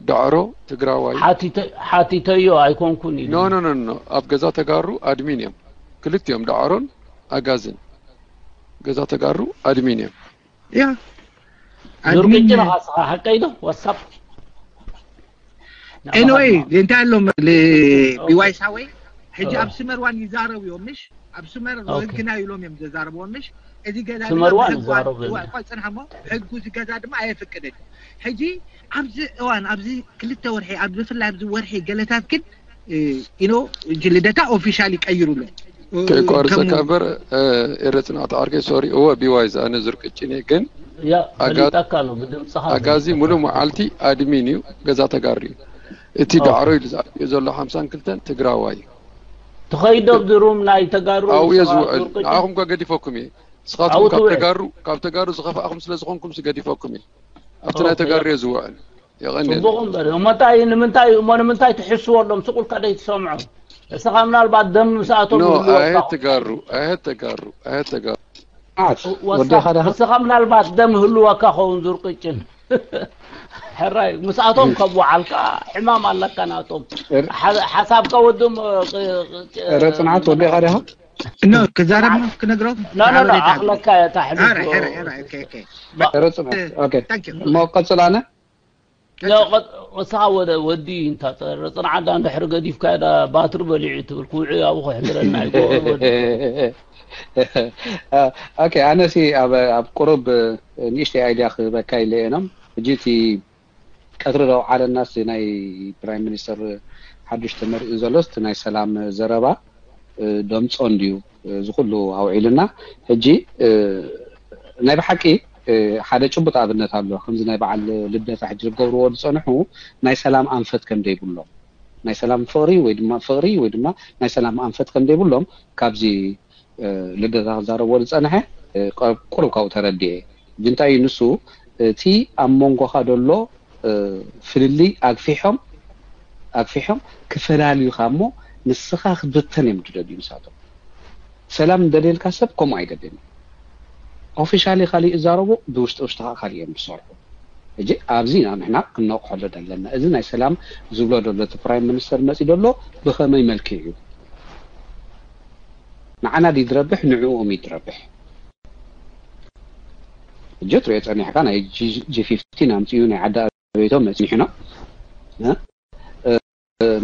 ዳዕሮ ትግራዋይ ሓቲተ- ሓቲተዮ ኣይኮንኩን ኢሉ ኖ ኖ ኖ ኖ ኣብ ገዛ ተጋሩ ኣድሚን እዮም ክልቲኦም ዳዕሮን ኣጋዝን ገዛ ተጋሩ ኣድሚን እዮም። ያ ዙር ቅጭ ነኻ ስኻ ሓቀይ ዶ ዋትሳፕ ኤንወይ እንታይ ኣሎ ቢዋይ ሳወይ ሕጂ ኣብ ስመርዋን ይዛረቡ እዮም ምሽ ኣብ ስመር ህግና ኢሎም እዮም ዘዛረብዎም ምሽ እዚ ገዛ ስመርዋን ይዛረቡ እዮም። ቆፅንሐሞ ህጉ እዚ ገዛ ድማ ኣየፍቅድን ሕጂ ኣብዚ እዋን ኣብዚ ክልተ ወርሒ ኣብ ብፍላይ ኣብዚ ወርሒ ገለታት ግን ኢኖ ልደታ ኦፊሻል ይቀይሩሉ ከይቋርፀካ እምበር ኤረ ፅናዕቲ ዓርከይ ሶሪ እወ ቢዋይ ዝኣነ ዝርቅጭን እየ ግን ያ ፈሊጠካ ነው ብድምፅኻ ኣጋዚ ሙሉ መዓልቲ ኣድሚን እዩ ገዛ ተጋሪ እዩ እቲ ዳዕሮ ኢሉ ዝኣትዮ ዘሎ ሓምሳን ክልተን ትግራዋይ እዩ ትኸይዶ ኣብዚ ሩም ናይ ተጋሩ ኣብኡ እየ ዝውዕል ዝርቅጭ ንዓኹም ከ ገዲፈኩም እየ ንስኻትኩም ኣብኡ ካብ ትውዕል። ተጋሩ ካብ ተጋሩ ዝኸፍኣኹም ስለ ዝኾንኩም ገዲፈኩም እየ ኣብቲ ናይ ኦኬ። ተጋሩ እየ ዝውዕል የቐንየለይ ፅቡቕ እምበር እሞ እንታይ ንምንታይ እሞ ንምንታይ ትሕስወሎም ስቁልካ ደይ ትሰምዖም እስኻ ምናልባት ደም ምስኣቶም ኖ ይህልወካ ኣየት ተጋሩ ኣየት ተጋሩ ኣየት ተጋሩ መዓት ወሳ- ወዲኻ ዳኻ ንስኻ ምናልባት ደም ህልወካ ኸውን ዙር ቅጭን ሕራይ ምስኣቶም ከብዓልካ ሕማም ኣለካ ናቶም እር- ሓ- ሓሳብካ ወድም ረ ፅንዓት ወዲኻ ዲኻ ኖ ክዛረብ ነው ክነግረው ኖ ኖ ኖ ኣኽለካ እያ ታሕልፍ ረ ፅንዓት ኦኬ እሞ ቀፅል ኣነ ወስኻ ወደ ወዲ እንታ ረ ፅንዓት ዳ እንድሕር ገዲፍካ ዳ ባትሪ በሊዑ ትብል ክውዕ ኣብኡ ክሕድረና እዩ ኦኬ ኣነሲ ኣብ ኣብ ቁሩብ ንእሽተይ ኣይድያ ክህበካ ኢለ እየ ኖም ሕጂ እቲ ቀትሪ ዶ ዓለና ናይ ፕራይም ሚኒስተር ሓዱሽ ተመሪኡ ዘሎስ ናይ ሰላም ዘረባ ደምፆ እንድዩ እዚ ኩሉ ኣውዒልና ሕጂ ናይ ብሓቂ ሓደ ጭቡጥ ኣብነት ኣሎ ከምዚ ናይ በዓል ልደታ ሕጂ ዝገብርዎ ዝፀንሑ ናይ ሰላም ኣንፈት ከም ዘይብሎም ናይ ሰላም ፍቕሪ ወይ ድማ ፍቕሪ ወይ ድማ ናይ ሰላም ኣንፈት ከም ዘይብሎም ካብዚ ልደታ ክዛረብዎ ዝፀንሐ ቁሩብ ካብኡ ተረዲኤ ሕጂ እንታይ እዩ ንሱ እቲ ኣብ መንጎኻ ዘሎ ፍልልይ ኣግፊሖም ኣግፊሖም ክፈላልዩኻ እሞ ንስኻ ክትብተን እዮም ዝደልዩ ንሳቶም ሰላም እንደልየልካ ሰብ ከምኡ ኣይደልን officially ካሊእ ይዛረቡ ብውሽጢ ውሽጢ ከዓ ካሊእ እዮም ዝሰርሑ ሕጂ ኣብዚ ኢና ንሕና ክነቕሐሉ ዘለና እዚ ናይ ሰላም ዝብሎ ዘሎ እቲ prime minister መፂ ዘሎ ብኸመይ መልክዕ እዩ ንዓና ድዩ ዝረብሕ ንዕኦም እዩ ዝረብሕ ሕጂ ትሪኦ ፀኒሕካ ናይ g fifteen ኣምፅኡ ናይ ዓዲ ኣበይቶም መፅኒሕና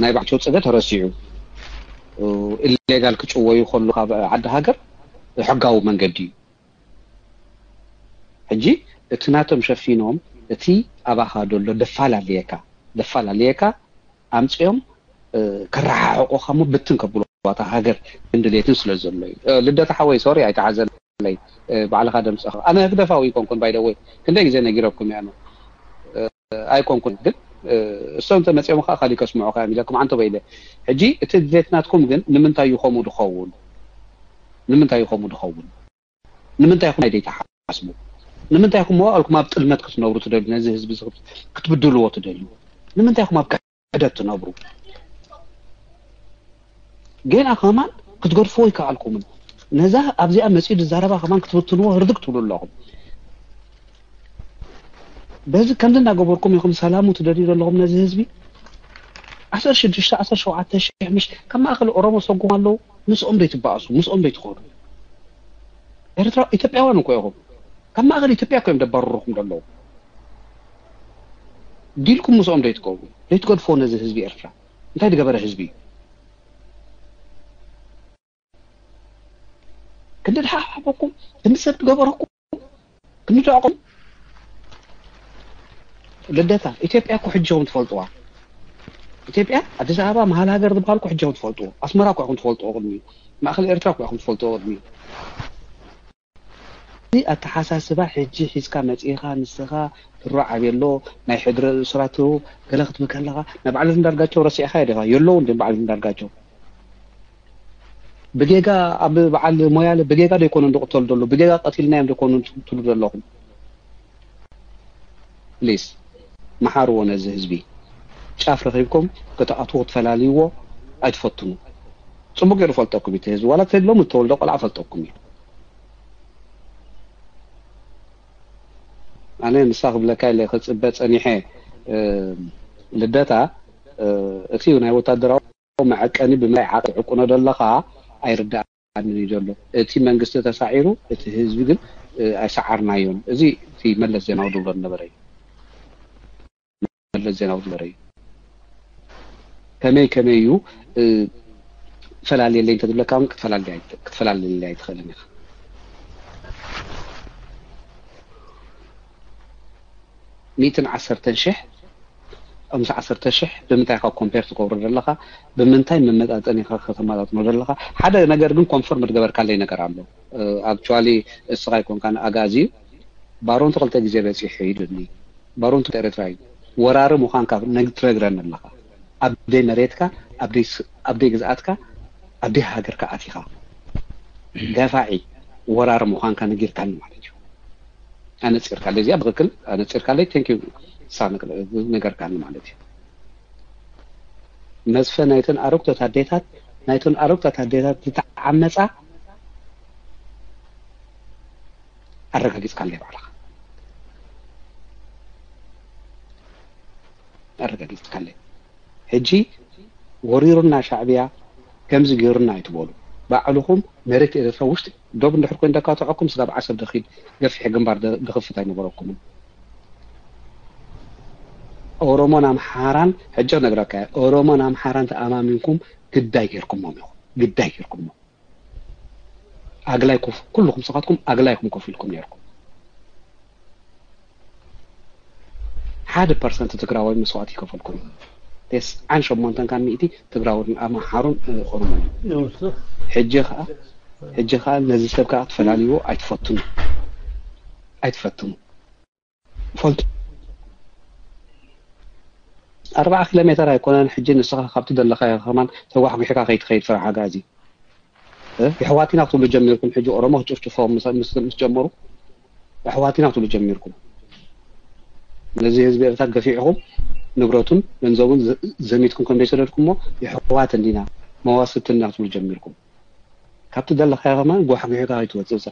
ናይ ባዕቸው ፅገ ተረሲዑ ኢሌጋል ክጭወዩ ከሉ ካብ ዓዲ ሃገር ሕጋዊ መንገዲ እዩ ሕጂ እቲ ናቶም ሸፊኖም እቲ ኣባኻ ዘሎ ደፋላለየካ ደፋላለየካ ኣምፅኦም ከረሓሕቆኻ ሞ ብትን ከብሎ ዋታ ሃገር እንድሌትን ስለ ዘሎ እዩ ልደታ ሓወይ ሶሪ ኣይተሓዘለይ ባዕልኻ ደምፅኻ ኣነ ህግደፋዊ ይኮንኩን ባይደወይ ክንደይ ግዜ ነጊረኩም እያ ኣይኮንኩን ግን እሶም ተመፅኦም ከዓ ካሊእ ከስምዑ ከ ኢለኩም ዓንተ በይለ ሕጂ እቲ ድሌት ናትኩም ግን ንምንታይ ይኸሙ ድኸውን ንምንታይ ይኸሙ ድኸውን ንምንታይ ኢኹም ናይ ደይተሓስቡ ንምንታይ ኢኹም መዋእልኩም ኣብ ጥልመት ክትነብሩ ትደልዩ ነዚ ህዝቢ ክትብድልዎ ትደልዩ ንምንታይ ኢኹም ኣብ ክሕደት ትነብሩ ገና ከማን ክትገድፍዎ ይከኣልኩምን ነዛ ኣብዚኣ መፂኡ ዝዛረባ ከማን ክትብትንዎ ህርድግ ትብሉ ኣለኹም በዚ ከምዚ እናገበርኩም ኢኹም ሰላሙ ትደልዩ ዘለኹም ነዚ ህዝቢ ዓሰርተ ሽዱሽተ ዓሰርተ ሸውዓተ ሽሕ ምሽ ካብ ማእኸል ኦሮሞ ሰጉም ኣለዉ ምስኦም ዘይትበኣሱ ምስኦም ዘይትኸዱ ኤርትራ ኢትዮጵያውያን እኮ ኢኹም ካብ ማእኸል ኢትዮጵያ እኮ እዮም ደባርሩኹም ዘለዉ ዲልኩም ምስኦም ዘይትገብሩ ዘይትገድፎ ነዚ ህዝቢ ኤርትራ እንታይ ዝገበረ ህዝቢ እዩ ክንዲ ድሓሓበኩም ክንዲ ሰብ ዝገበረኩም ክንዲ ደዕቆም ልደታ ኢትዮጵያ እኮ ሕጂ ኢኹም ትፈልጥዋ ኢትዮጵያ ኣዲስ ኣበባ መሃል ሃገር ዝበሃል እኮ ሕጂ ኢኹም ትፈልጥዎ ኣስመራ እኮ ኢኹም ትፈልጥዎ ቅድሚ ማእኸል ኤርትራ እኮ ኢኹም ትፈልጥዎ ቅድሚ እዚ ኣተሓሳስባ ሕጂ ሒዝካ መፂእኻ ንስኻ ትሮ ዓብየሎ ናይ ሕድረ እሱራት ገለ ክትብል ከለኻ ናይ በዓለት እንዳርጋቸው ረሲዕኻ ዲኻ የለውን ድም በዓለት እንዳርጋቸው ብጌጋ ኣብ በዓል ሞያለ ብጌጋ ዶ ይኮኑ ዝቕተሉ ዘሎ ብጌጋ ቀቲልናዮም ዶ ይኮኑ ትብሉ ዘለኹም ፕሊስ መሓርዎ ነዚ ህዝቢ ጫፍ ረኺብኩም ክትኣትዉ ክትፈላልይዎ ኣይትፈትኑ ፅቡቅ ገይሩ ፈልጠኩም እዩ ህዝቢ ዋላ ተድሎም እተወልዶ ቆልዓ ፈልጠኩም እዩ ኣነ ንሳ ክብለካ ኢለ ክፅበ ፀኒሐ ልደታ እቲ ናይ ወታደራዊ መዐቀኒ ብምላይ ዓቕሊ ዕቁኖ ዘለኻ ኣይርዳእ ይወድኣኒ እዩ ዘሎ። እቲ መንግስቲ ተሳዒሩ፣ እቲ ህዝቢ ግን ኣይሰዓርናዮን። እዚ እቲ መለስ ዜናዊ ዝብሎ ዝነበረ እዩ። መለስ ዜናዊ ዝነበረ እዩ። ከመይ ከመይ እዩ ፈላልየለይ እንተዝብለካ እውን ክትፈላልየለይ ኣይትኽእልን ኢኻ። ሚእትን ዓሰርተን ሽሕ ምስ ዓሰርተ ሽሕ ብምንታይ ኢኻ ኮምፔር ትገብሮ ዘለኻ? ብምንታይ መመጣጠን ኢኻ ከተመጣጥኖ ዘለኻ? ሓደ ነገር ግን ኮንፈርም ዝገበርካለይ ነገር ኣሎ። ኣክቹዋሊ እስኻ ኣይኮንካን ኣጋዚ እዩ። ባሮንቱ ክልተ ግዜ በፂሑ ኢሉኒ። ባሮንቱ ኤርትራ እዩ። ወራሪ ምዃንካ ነግ- ትነግረኒ ኣለኻ። ኣብ ደይ መሬትካ፣ ኣብ ደይ ስ- ኣብ ደይ ግዝኣትካ፣ ኣብ ደይ ሃገርካ ኣቲኻ ገፋዒ ወራሪ ምዃንካ ነጊርካኒ ማለት እዩ። ኣነፂርካለይ እዚኣ ብትክክል ኣነፂርካለይ። ቴንክ ዩ ሳ ነገርካኒ ማለት እዩ። መስፈ ናይተን ኣረግቶት ኣዴታት ናይተን ኣረግቶት ኣዴታት ዝተዓመፃ ኣረጋጊፅካለይ ባዕልኻ ኣረጋጊፅካለይ። ሕጂ ወሪሩና ሻዕብያ ከምዚ ገይሩና ኣይትበሉ። ባዕልኹም መሬት ኤርትራ ውሽጢ ዶብ እንድሕር ኮይኑ ደካትዐኩም ስጋብ ዓሰብ ደኺድ ገፊሕ ግንባር ደ- ድኽፍት ኣይነበረኩምን። ኦሮሞን ኣምሓራን ሕጂ ነግረካ እየ። ኦሮሞን ኣምሓራን ተኣማሚንኩም ግዳይ ጌርኩሞም ኢኹም። ግዳይ ጌርኩሞም። ኣግላይ ኮፍ ኩልኹም ስኻትኩም ኣግላይ ኢኹም ኮፍ ኢልኩም ኔርኩም። ሓደ ፐርሰንት ትግራዋይ መስዋእቲ ይከፈልኩም። ተስዓን ሸሞንተን ካብ ሚእቲ ትግራውን ኣምሓሩን ኦሮሞን እዩ። ሕጂ ከዓ ሕጂ ከዓ ነዚ ሰብ ከዓ ክትፈላልይዎ ኣይትፈትኑ ኣይትፈትኑ። ፈልጡ። ኣርባዓ ኪሎ ሜተር ኣይኮነን። ሕጂ ንስኻ ካብቲ ዘለኻዮ ከማን ተጓሕጒሕካ ከይትኸይድ ፍራሕ ኣጋዚ። የሕዋት ኢና ክትብሉ ጀሚርኩም። ሕጂ ኦሮሞ ክትጭፍጭፎም ምስ ምስ ምስ ጀመሩ የሕዋት ኢና ክትብሉ ጀሚርኩም። ነዚ ህዝቢ ኤርትራ ገፊዕኹም ንብረቱን ገንዘቡን ዘ- ዘሚትኩም ከም ዘይሰደድኩሞ የሕዋት እንዲና መዋስብቲ እንዲና ክትብሉ ጀሚርኩም። ካብቲ ዘለኻዮ ከማን ጓሕጒሕካ ከይትወፅእ።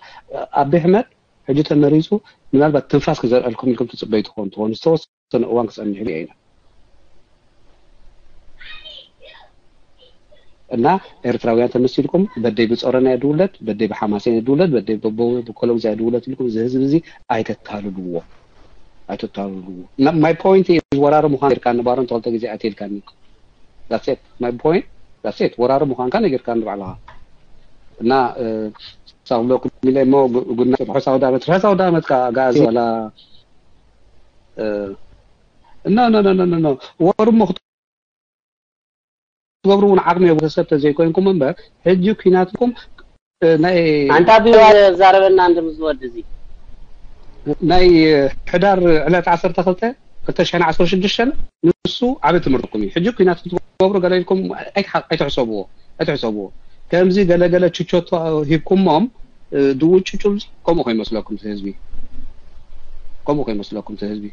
ኣቢ ኣሕመድ ሕጂ ተመሪፁ ምናልባት ትንፋስ ክዘርአልኩም ኢልኩም ትፅበዩ ትኾኑ ትኾኑ ዝተወሰነ እዋን ክፀንሕሉ ኢና። እና ኤርትራውያን ተመሲልኩም በደይ ብፀሮና የድውለድ በደይ ብሓማሴን የድውለድ በደይ ብኮሎምዛ የድውለድ ኢልኩም እዚ ህዝቢ እዚ ኣይተታልልዎ ኣይተታልልዎ። My point is ወራሪ ምዃን ርካ ንባሮን ተክልተ ግዜ ኣትልካኒ። That's it. My point. That's it. ወራሪ ምዃንካ ነጊርካ ንባዕልኻ እና ሳብለኩም ኢለ እሞ ጉና ርሑስ ኣውደ ዓመት ርሑስ ኣውደ ዓመት ካ ጋዚ ወላ no no no no no ወሩ እሞ ክትገብሩ እውን ዓቕሚ የብሉ ሰብ ተዘይኮይንኩም እምበር ሕጂ ኩናትኩም ናይ ኣንታ ቢዋ ዛረበና እንድም ዝወዲ እዚ ናይ ሕዳር ዕለት ዓሰርተ ክልተ ክልተ ሽሕን ዓሰርተ ሽዱሽተን ንሱ ዓቢ ትምህርትኩም እዩ። ሕጂ ኩናት ክትገብሩ ገለ ኢልኩም ኣይትሓ- ኣይትሕሰብዎ ኣይትሕሰብዎ። ከምዚ ገለገለ ችቾቶ ሂብኩሞም ድውጭጩ ከምኡ ከይመስለኩም እቲ ህዝቢ ከምኡ ከይመስለኩም እቲ ህዝቢ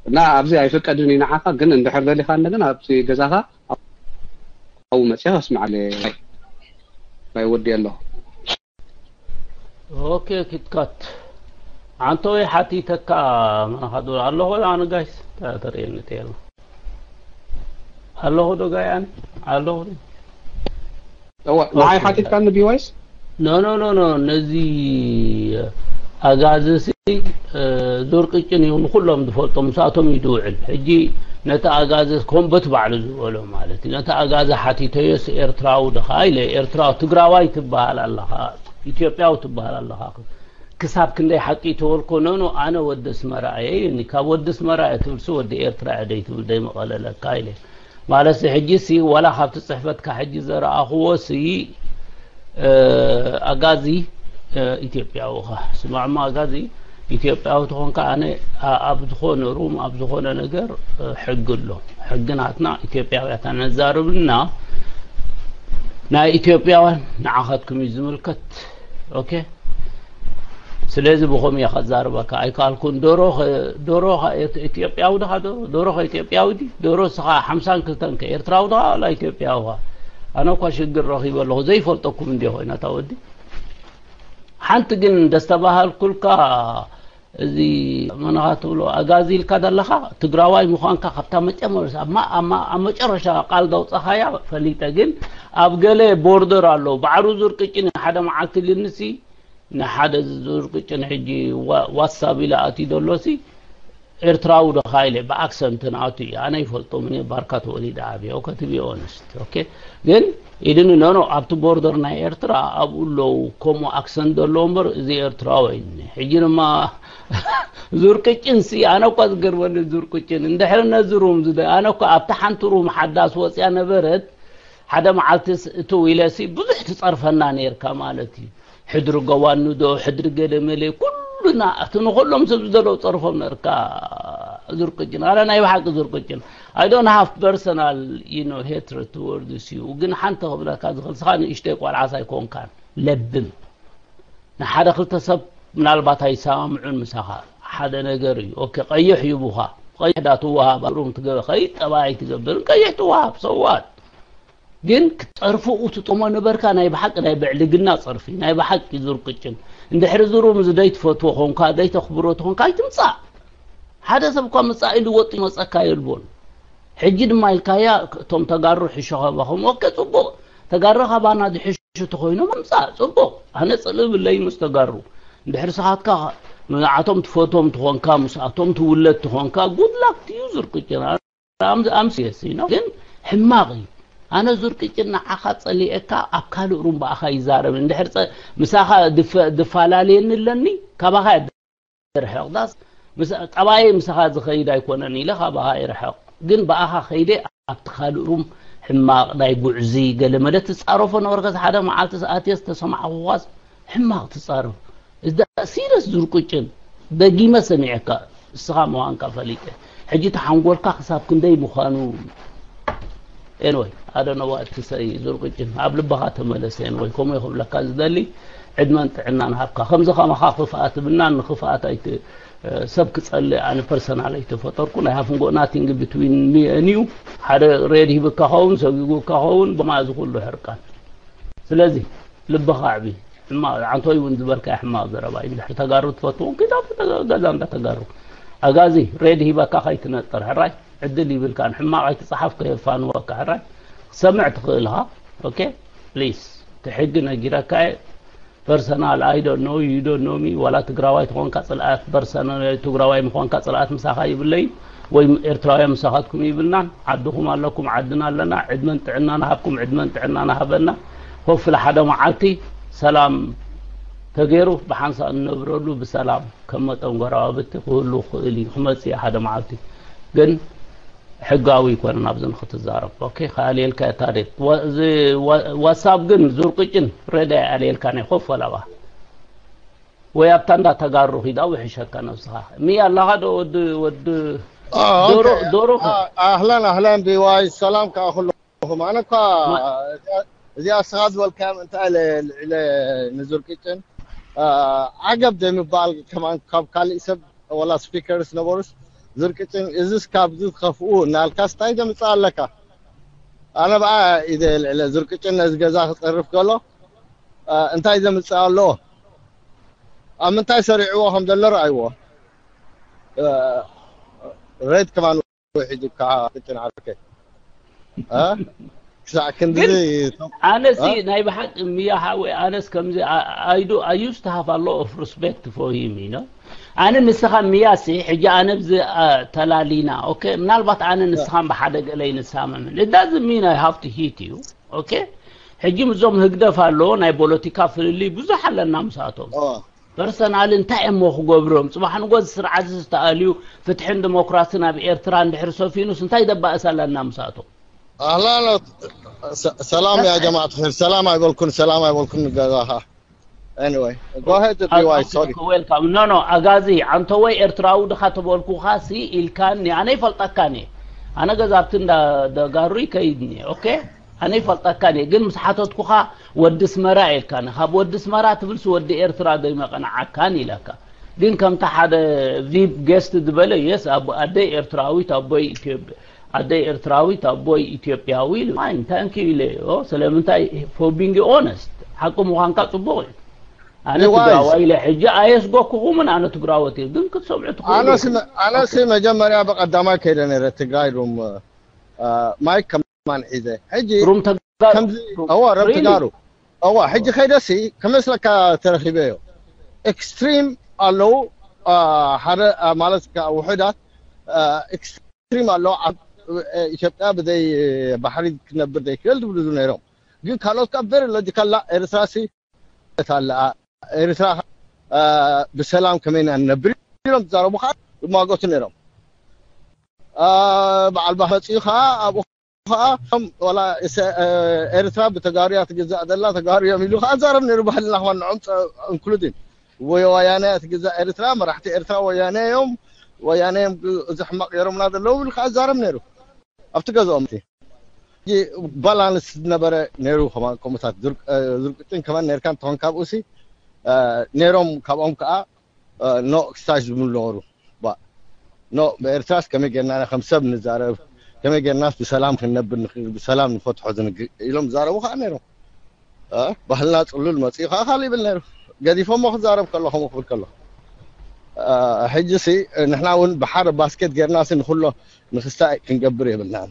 እና ኣብዚ ኣይፈቀድን እዩ ንዓኻ ግን እንድሕር ደሊኻ እንደገና ኣብቲ ገዛኻ ኣብኡ መፅያ ኣስምዓለ ናይ ወዲ ኣለኹ ኦኬ ኪትካት ዓንተወይ ሓቲተካ መናኻ ዶ ኣለኹ ኣነ ጋይስ ተርእየኒ ተየሎ ኣለኹ ዶ ጋይ ኣነ ኣለኹ እወ ንዓይ ሓቲትካኒ ቢዋይስ ኖ ኖ ኖ ኖ ነዚ ኣጋዚ ሲ ዙር ቅጭን እዩ ንኩሎም ዝፈልጦም ምስኣቶም እዩ ዝውዕል ሕጂ ነቲ ኣጋዚ ኮንበት ባዕሉ ዝበሎ ማለት እዩ ነቲ ኣጋዚ ሓቲተዮስ ኤርትራዊ ድኻ ኢለ ኤርትራዊ ትግራዋይ ትበሃል ኣለኻ ኢትዮጵያዊ ትበሃል ኣለኻ ክሳብ ክንደይ ሓቂ ተወልኮ ኖ ኖ ኣነ ወዲ ኣስመራ እየ ይኒ ካብ ወዲ ኣስመራ እየ ትብልሲ ወዲ ኤርትራ እየ ደይ ትብል ደይ መቐለለካ ኢለ ማለት ሕጂ ሲ ዋላ ካብቲ ጽሕፈትካ ሕጂ ዘረኣኽዎ ሲ ኣጋዚ ኢትዮጵያዊ ኻ ስማዕማ ኣጋዚ ኢትዮጵያዊ ተኾንካ ኣነ ኣብ ዝኾነ ሩም ኣብ ዝኾነ ነገር ሕጊ ኣሎ ሕጊ ናትና ኢትዮጵያውያት ኣነዛርብና ናይ ኢትዮጵያውያን ንዓኻትኩም እዩ ዝምልከት ኦኬ ስለዚ ብኸም እየ ከዛርበካ ኣይከኣልኩን ዶሮ ዶሮ ኢትዮጵያዊ ድኻ ዶሮ ዶሮ ኢትዮጵያዊ ዲ ዶሮ ስኻ ሓምሳን ክልተን ከ ኤርትራዊ ድኻ ዋላ ኢትዮጵያዊ ኻ ኣነ እኳ ሽግር ረኺበ ኣለኹ ዘይፈልጠኩም እንዲ ኮይና እታ ወዲ ሓንቲ ግን ደስተባሃልኩልካ እዚ መነኻ ትብሎ ኣጋዚ ኢልካ ዘለኻ ትግራዋይ ምዃንካ ካብታ መጨረሻ ኣብ መጨረሻ ቃል ዘውፃኻያ ፈሊጠ። ግን ኣብ ገለ ቦርደር ኣሎ። ባዕሩ ዙር ቅጭን ሓደ መዓልቲ ልንሲ ንሓደ ዙር ቅጭን ሕጂ ዋትሳብ ኢለ ኣትዩ ዘሎሲ ኤርትራዊ ዶ ኢለ ብኣክሰንት ንኣቱ እዩ። ኣነ ይፈልጦ ምን ባርካ ተወሊደ ዓብየ ኦከ ትቢ ኦነስት ኦኬ። ግን ኢድኒ ኖኖ ኣብቲ ቦርደር ናይ ኤርትራ ኣብኡ ኣለዉ ከምኡ ኣክሰንት ዘለዎ እምበር እዚ ኤርትራዊ ኣይኒ። ሕጂ ድማ ዙር ቅጭን ሲ ኣነ እኳ ዝገርመኒ ዙር ቅጭን እንድሕር ነዚ ሩም ዝደ ኣነ እኳ ኣብቲ ሓንቲ ሩም ሓዳስ ወፅያ ነበረት። ሓደ መዓልቲ እትው ኢለ ሲ ብዙሕ ትፀርፈና ነርካ ማለት እዩ። ሕድሪ ገዋኑ ዶ ሕድሪ ገለ መለ ኩሉና እቲ ንኩሎም ሰብ ዝደለው ፀርፎም ነርካ። ዙር ቅጭን ኣረ ናይ ብሓቂ ዙር ቅጭን I don't have personal you know hatred towards you ግን ሓንቲ ክብለካ ዝኽእል ንስኻ ንእሽተይ ቆልዓስ ኣይኮንካን። ለብም ንሓደ ክልተ ሰብ ምናልባት ኣይሰማምዑን ምሳኻ ሓደ ነገር እዩ። ኦኬ ቀይሕ ይቡኻ ቀይሕ ዳ ትወሃብ ሩም ትገበ ከይድ ጠባይ ትገብርን ቀይሕ ትወሃብ ሰዋት ግን ክትፀርፉ ትጠሞ ነበርካ። ናይ ብሓቂ ናይ ብዕልግና ፀርፊ ናይ ብሓቂ ዙር ቅጭን እንድሕሪ ዝሩም እዚ ደይትፈትዎ ኾንካ ደይተኽብሮ ትኾንካ ኣይትምፃእ። ሓደ ሰብ እኳ ምፃእ ኢሉ ወጡ ይመፀካ የልቦን። ሕጂ ድማ ኢልካያ እቶም ተጋሩ ሕሾ ካባኹም ኦኬ ፅቡቕ ተጋሩ ካባና ዝሕሹ ተኮይኖም ምፃእ ፅቡቕ ኣነ ፅልእ ብለይ ምስ ተጋሩ እንድሕሪ ስኻትካ ንዓቶም ትፈቶም ትኾንካ ምስኣቶም ትውለድ ትኾንካ ጉድላክ ትዩ ዝርቅጭና ኣምስየስ ነው ግን ሕማቕ እዩ። ኣነ ዙር ቅጭን ንዓኻ ጸሊኤካ ኣብ ካልእ ሩም ብኣኻ ይዛረብ እንድሕር ጸ- ምሳኻ ድፈ- ድፈላለየኒ ኣለኒ ካባኻ እየ ድርሕቕ ዳስ ምስ- ጠባየይ ምሳኻ ዝኸይድ ኣይኮነን ኢለ ካባኻ ይርሕቕ ግን ብኣኻ ከይደ ኣብቲ ካልእ ሩም ሕማቕ ናይ ጉዕዚ ገለ መለ ትጻረፎ ነበርከስ ሓደ መዓልቲ ሰኣትየ ዝተሰማዕኹኻስ ሕማቕ ትጻረፍ እዛ ሲረስ ዙር ቅጭን ደጊመ ሰሚዐካ እስኻ ምዃንካ ፈሊጠ ሕጂ ተሓንጎልካ ክሳብ ክንደይ ምዃኑ anyway ኣደነዋ እቲ ሰይ ዙር ቅጭን ኣብ ልባኻ ተመለስ anyway ከምኡ ክብለካ ዝደሊ ዕድመን ጥዕናን ሃብካ ከምዚ ከማኻ ክፍኣት ብና ንክፍኣት ኣይት ሰብ ክጸልእ ኣነ personal ኣይተፈጠርኩ ናይ ሃፍንጎ nothing between me and you ሓደ ሬድ ሂብካ ኸውን ሰጊጉካ ኸውን ብማ እዚ ኩሉ ሕርቃን ስለዚ ልብኻ ኣዕቢ ሕማቕ ዓንቶይ እውን ዝበልካዮ ሕማቕ ዘረባ እዩ እንድሕር ተጋሩ ትፈትዎም ኪድ ኣብቲ ገዛ እንዳ ተጋሩ ኣጋዚ ሬድ ሂበካ ከይትነጥር ሕራይ ዕድል ይብልካን ሕማቕ ኣይትፅሓፍ ከየፋንወካ ሕራይ ክትሰምዕ ትኽእል ኢኻ okay please እቲ ሕጊ ነጊረካ እየ personal I don't know you don't know me ዋላ ትግራዋይ ትኾንካ ፅልኣት personal ትግራዋይ ምዃንካ ፅልኣት ምሳኻ ይብለይ ወይ ኤርትራውያን ምሳኻትኩም ይብልናን ዓድኹም ኣለኩም ዓድና ኣለና ዕድመን ጥዕናን ሃብኩም ዕድመን ጥዕናን ሃበና hopefully ሓደ መዓልቲ ሰላም ተገይሩ ብሓንሳእ ንነብረሉ ብሰላም ከም መጠን ጎረባብቲ ክህሉ ክእል እዩ ክመፅእ ሓደ መዓልቲ ግን ሕጋዊ ይኮነን ኣብዚ ንክትዛረብ okay ከኣልየልካ እታ ዴት እዚ ዋትሳፕ ግን ዙር ቅጭን ሬዳ ይኣልየልካ ናይ ኮፍ ወላባ ወይ ኣብታ እንዳ ተጋሩ ኺዳ ውሕሸካ ነብስኻ ምያ ኣለኻ ዶ ወዲ ወዲ ዶሮ ዶሮ ኣህለን ኣህለን ቢዋይ ሰላም ከዓ ኩሉ ኣነ እኳ እዚኣ ስኻ ዝበልካዮም እንታይ ኢለ ልዕለ ንዙር ቅጭን ዓገብ ዘይምበኣል ከማን ካብ ካልእ ሰብ ወላ ስፒከርስ ነበሩስ ዙር ቅጭን እዚስ ካብዚ ዝኸፍኡ እናልካስ እንታይ ዘምፅእ ኣለካ ኣነ ብኣ ኢደ ልዕለ ዙር ቅጭን ነዚ ገዛ ክፀርፍ ከሎ እንታይ ዘምፅእ ኣለዎ ኣብ ምንታይ ሰሪዕዎ ከም ዘሎ ረኣይዎ ሬድ ከማን ውሒድ ካብ ቅጭን ዓርከይ ክሳዕ ክንድዚ ኣነሲ ናይ ብሓቂ ምያሃ ወይ ኣነስ ከምዚ I do I used to have a lot of respect for him you know ኣነ ንስኻ ምያሲ ሕጂ ኣነ ብዚ ተላሊና okay ምናልባት ኣነ ንስኻን ብሓደ ገለ ይንሳመምን it doesn't mean I have to hit you okay ሕጂ ምዞም ህግደፍ ኣሎ ናይ ፖለቲካ ፍልልይ ብዙሕ ኣለና ምሳቶም personal እንታይ እሞ ክገብሮም ፅባሕ ንጎ ስርዓት ዝተኣልዩ ፍትሕን ዲሞክራስን ኣብ ኤርትራ እንድሕር ሰፊኑስ እንታይ ደባእስ ኣለና ምሳቶም ኣህላን ሰላም ያ ጀማዓት ር ሰላም ኣይበልኩን ሰላም ኣይበልኩን ገዛኻ anyway go ahead ቢዋይ sorry welcome no no ኣጋዚ ኣንተ ወይ ኤርትራዊ ድኻ ተበልኩኻ ሲ ኢልካኒ ኣነ ይፈልጠካኒ ኣነ ገዛብቲ እንዳ ደጋሩ ይከይድኒ okay ኣነ ይፈልጠካን እየ ግን ምስ ሓተትኩኻ ወዲ ስመራ ኢልካኒ ካብ ወዲ ስመራ ትብልሲ ወዲ ኤርትራ ዶ ይመቐንዓካን ኢለካ ግን ከምቲ ሓደ ቪፕ ጌስት ዝበለ የስ ኣደይ ኤርትራዊት ኣቦይ ኢትዮጵያ ኣደይ ኤርትራዊት ኣቦይ ኢትዮጵያዊ ኢሉ fine thank you ኢለዮ ስለምንታይ for being honest ሓቂ ምዃንካ ፅቡቕ እዩ ኣነ ትግራዋይ ኢለ ሕጂ ኣየስጎኩኹምን። ኣነ ትግራወት እየ ግን ክትሰምዑ ትኽእሉ። ኣነሲ መጀመርያ ብቐዳማይ ከይደ ነረ ትግራይ ሩም ማይክ ከማን ሒዘ ሕጂ ሩም ተጋሩ ከምዚ እዋ ረም ተጋሩ እዋ ሕጂ ከይደሲ ከመስለካ ተረኺበዮ ኤክስትሪም ኣለዉ ሓደ ማለት ውሑዳት ኤክስትሪም ኣለዉ ኢትዮጵያ ብዘይ ባሕሪ ክነብር ዘይክእል ዝብሉ ነይሮም ግን ካልኦት ካብ ቨሪ ሎጂካላ ኤርትራሲ ኣላ ኤርትራ ብሰላም ከመይና ንነብር ኢሎም ዝዛረቡ ከዓ ዝማጎቱ ነይሮም በዓል ባህ መፅኡ ከዓ ኣብኡ ከዓ ወላ ኤርትራ ብተጋሩያ ትግዛእ ዘላ ተጋሩዮም ኢሉ ከዓ ዛረብ ነይሩ ባህልና ከማ ንዖም እንክሉዲን ወይ ወያነ ትግዛእ ኤርትራ መራሕቲ ኤርትራ ወያነ እዮም ወያነ እዮም እዚ ሕማቅ ገይሮምና ዘለዉ ኢሉ ከዓ ዛረብ ነይሩ ኣብቲ ገዝኦም እቲ ባላንስ ዝነበረ ነይሩ ከምኡታት ዝርቅጭን ከማን ነርካ እንትኾን ካብኡ ሲ ነይሮም ካብኦም ከዓ ኖ ክሳሽ ዝብሉ ነበሩ ኖ ብኤርትራስ ከመይ ጌርና ከም ሰብ ንዛረብ ከመይ ጌርናስ ብሰላም ክንነብር ንኽእል ብሰላም ንፈትሖ ዝንግ ኢሎም ዝዛረቡ ከዓ ነይሮም ባህልና ፅሉል መፅኡ ከዓ ካልእ ይብል ነይሩ ገዲፎሞ ክዛረብ ከሎ ከምኡ ክብል ከሎ ሕጂ ሲ ንሕና እውን ብሓደ ባስኬት ጌርና ሲ ንኩሎ ንክስታይ ክንገብር የብልናን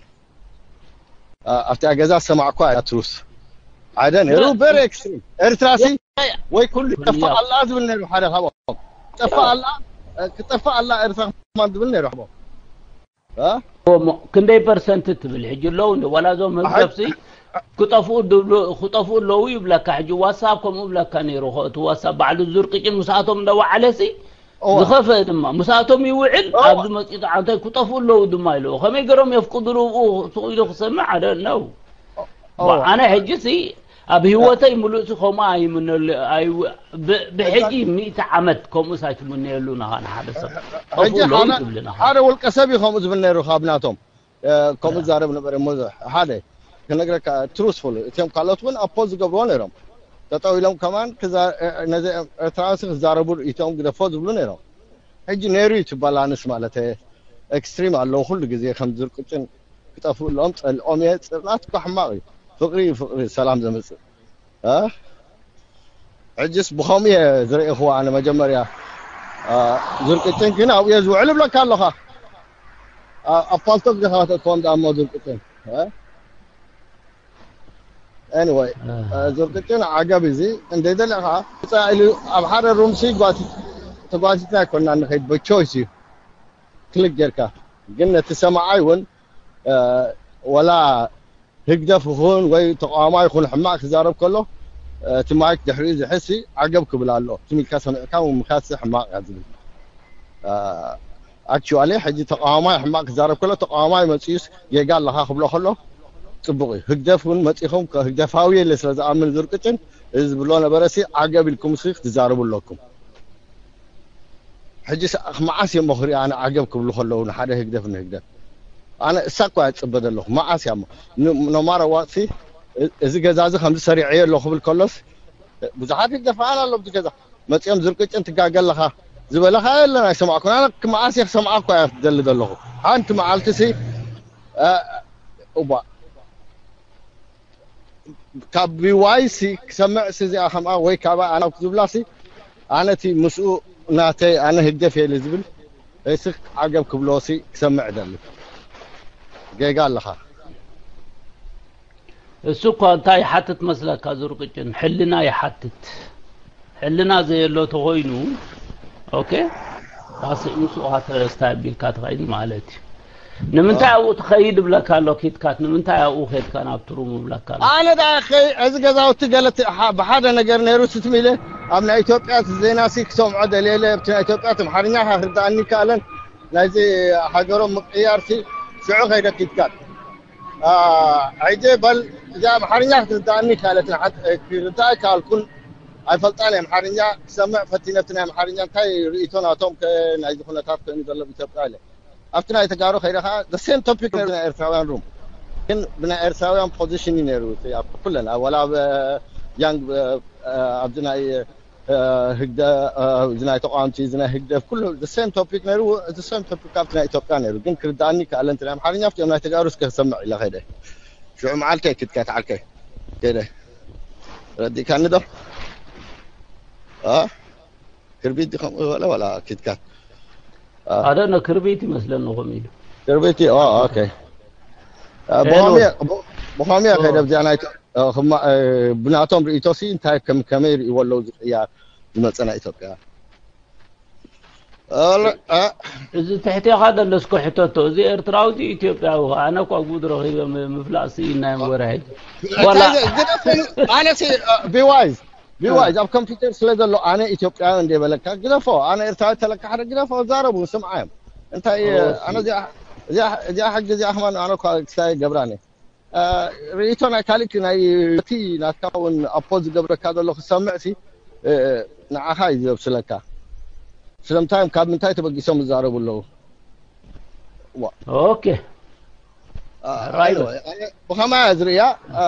ኣብቲ ገዛ ሰማዕኳ እያ ትሩስ ሓደ ነይሩ ቨሪ ኤክስትሪም ኤርትራ ሲ ወይ ኩሉ ይጠፋ ኣላ ዝብል ነይሩ ሓደ ካብኦም ጠፋ ኣላ ክጠፋ ኣላ ኤርትራ ማን ዝብል ነይሩ ካብኦም ክንደይ ፐርሰንት ትብል ሕጂ ኣለዉ እንደ ዋላ እዞም ህግደፍሲ ክጠፍኡ ኣለዉ ይብለካ ሕጂ ዋትሳፕ ከምኡ ብለካ ነይሩ እቲ ዋትሳፕ ባዕሉ ዙር ቅጭን ምስኣቶም እንደወዓለሲ ዝኸፈ ድማ ምስኣቶም ይውዕል ኣብዚ መፂኡ እንታይ ክጠፍኡ ኣለዉ ድማ ኢለዎ ከመይ ገሮም የፍቅዱ ንብኡ ስቕ ኢሉ ክሰምዕ ኣደ ነው ኣነ ሕጂ ሲ ኣብ ህይወተይ ምሉእ ሲ ከምኡ ኣይምነሉ ብሕጂ ሚእቲ ዓመት ከምኡስ ኣይትምነየሉ ናኻ ንሓደ ሰብ ጠፍኡ ኣለዉ ትብልና ሓደ ውልቀ ሰብ እዩ ከምኡ ዝብል ነይሩ ካብ ናቶም ከምኡ ዛረብ ነበረ እሞ ሓደ ክነግረካ ትሩስፉል እቲኦም ካልኦት እውን ኣፖዝ ዝገብርዎ ነይሮም ጠጠው ኢሎም ከማን ነዚ ኤርትራውያን ክዛረቡ ኢቶም ግደፎ ዝብሉ ነይሮም ሕጂ ነይሩ እዩ ትባላንስ ማለት ኤክስትሪም ኣለዉ ኩሉ ግዜ ከም ዝርቅጭን ክጠፍኡ ኣለዎም ጸልኦም እየ ጽላትኳ ሕማቕ እዩ ፍቅሪ እዩ ፍቅሪ ሰላም ዘምጽእ ሕጅስ ብኸምኡ እየ ዝርእኽዎ ኣነ መጀመርያ ዙርቅጭን ግን ኣብኡ እየ ዝውዕል እብለካ ኣለኻ ኣብ ፓልቶክ ዲኻ ከተእትዎም ደኣ እሞ ዙርቅጭን anyway ዙርቅጭን ዓገብ እዚ እንደ ደለኻ ወፃእ ኢሉ ኣብ ሓደ ሩምሲ ተጓቲትና ኣይኮንና ንኸይድ ብቾይስ እዩ ክሊክ ጌርካ ግን ነቲ ሰማዓይ እውን ወላ ህግደፍ ይኹን ወይ ተቃዋማይ ይኹን ሕማቅ ክዛረብ ከሎ እቲ ማይክ ድሕሪኡ ዝሕሲ ዓገብ ክብል ኣሎ ትም ኢልካ ሰሚዕካ ምምካት ሕማቅ እያ ዝብል actually ሕጂ ተቃዋማይ ሕማቅ ክዛረብ ከሎ ተቃዋማይ መፅዩስ ጌጋ ኣለካ ክብሎ ከሎ ፅቡቅ እዩ ህግደፍ እውን መፂኹም ህግደፋዊ የለ ስለ ዝኣምን ዝርቅጭን እዚ ዝብሎ ነበረሲ ዓገብ ኢልኩም ሲ ክትዛረቡ ኣለኩም ሕጂ መዓስ እዮም መኽሪ ኣነ ዓገብ ክብሉ ከለዉ ንሓደ ህግደፍ ንህግደፍ ኣነ እሳ እኳ እያ ዝፅበ ዘለኹ መዓስ እያ ኖማረ ዋቅሲ እዚ ገዛ እዚ ከምዚ ሰሪዐዮ ኣሎ ክብል ከሎስ ብዙሓት ህግደፍ ኣን ኣሎ ብዚ ገዛ መፂኦም ዝርቅጭን ትጋገ ኣለኻ ዝበለኻ የለን ኣይሰማዕኩን ኣነ መዓስ እየ ክሰምዓ እኳ እያ ትደሊ ዘለኹ ሓንቲ መዓልቲ ሲ እባ ካብ ቢዋይሲ ክሰምዕ ሲ እዚኣ ከምኣ ወይ ካባ ኣናው ዝብላ ሲ ኣነ እቲ ምስኡ ናተይ ኣነ ህግደፍ የለ ዝብል ሲ ዓገብ ክብሎ ሲ ክሰምዕ ደሊ ጌጋ ኣለኻ እሱ እኳ እንታይ ይሓትት መስለካ ዙርቅጭን ሕልና ይሓትት ሕልና ዘየሎ ተኾይኑ ኦኬ ካስእ ምስኡ ካተረስታ ኣቢልካ ትኸይድ ማለት እዩ ንምንታይ ኣብኡ ትኸይድ እብለካ ኣሎ ኪትካት ንምንታይ ኣብኡ ኸድካ ናብ ትሩም እብለካ ኣሎ ኣነ ደኣ ኸይ እዚ ገዛውቲ ገለ ት- ሓ- ብሓደ ነገር ነይሩ ስትም ኢለ ኣብ ናይ ኢትዮጵያ እቲ ዜና ሲ ክሰምዖ ደልየለ ኣብቲ ናይ ኢትዮጵያ ትምሓርኛ ክርዳኣኒ ይከኣለን ናይዚ ሃገሮም ምቅያር ሲ ሽዑ ኸይደ ኪትካት ሕጂ በል እዚኣ ኣምሓርኛ ክትርዳእኒ ካልእትን ሓት ክርዳእ ካልኩን ኣይፈልጣን እየ ኣምሓርኛ ክሰምዕ ፈቲነብቲ ናይ ኣምሓርኛ እንታይ ርእቶ ናቶም ናይዚ ኩነታት ኮይኑ ዘሎ ኢትዮጵያ ኢለ ኣብቲ ናይ ተጋሩ ከይደ ከዓ the same topic ናይ ኤርትራውያን ሩም ግን ብናይ ኤርትራውያን position እዩ ነይሩ ኩለን ወላ ኣብ ያንግ ኣብዚ ናይ ህግደ እዚ ናይ ተቃዋምቲ እዚ ናይ ህግደፍ ኩሉ the same topic ነይሩ the same topic ካብቲ ናይ ኢትዮጵያ ነይሩ ግን ክርዳእኒ ከኣለ እንተ ኣምሓርኛ ኣብቲኦም ናይ ተጋሩ እስከ ክሰምዕ ኢለ ከይደ ሽዑ መዓልከይ ክትከት ዓልከይ ከይደ ረዲእካኒ ዶ አ? ክርቢት ዲኹም ዝበለ ዋላ ኪትካት? አ። ኣደ ነው ክርቢት ይመስለኒ ኾም ኢሉ። ክርቢት፣ ኦ፣ ኦኬ። አ፣ ሄሎ። ብኸመይ፣ ብ-፣ ብኸመይ ኦ። ከይደ ኣብዚኣ ናይ፣ አ፣ ኽማ-፣ አ፣ ብናቶም ርእይቶሲ እንታይ ከም-፣ ከመይ ይርእይዎ ኣለዉ ዝቕያር ዝመጸ ናይ ኢትዮጵያ? አ፣ ለ-፣ አ፣ እዚ ትሕቴኻ ዘሎ እስከ ሕተቶ፣ እዚ ኤርትራዊ ድዩ ኢትዮጵያዊ? ኣነ እኳ ጉድ ረኺበ ም-፣ ምፍላጥ ስኢናዮም ወረ ሕጂ። ዋላ እንታይ ዘ-፣ ግደፎ፣ ኣነሲ፣ አ፣ ቢዋይዝ፣ ቢዋይዝ ኣብ ኮምፒውተር ስለ ዘሎ ኣነ ኢትዮጵያዊ እንደ በለካ ግደፎ፣ ኣነ ኤርትራዊ ተለካ ሓደ ግደፎ፣ ዛረቡ ስምዓዮም። እንታይ፣ ኦ፣ ኣነ እዚኣ፣ እዚኣ፣ እዚኣ ሕጊ እዚኣ ከማን ኣነ እኳ ክሳይ ገብራኒ። አ፣ ርእይቶ ናይ ካልእ ናይ እቲ ናትካ እውን ኣፖዝ ዝገብረካ ዘሎ ክሰምዕ ሲ፣ እ፣ ንዓኻ እዩ ዘብስለካ። ስለምንታይ ካብ ምንታይ ተበጊሶም ይዛረቡ ኣለዉ? ዋ። ኦኬ። አ፣ ራይት። Anyway፣ ኣነ ብኸማይ እያ ዝርእያ፣ አ፣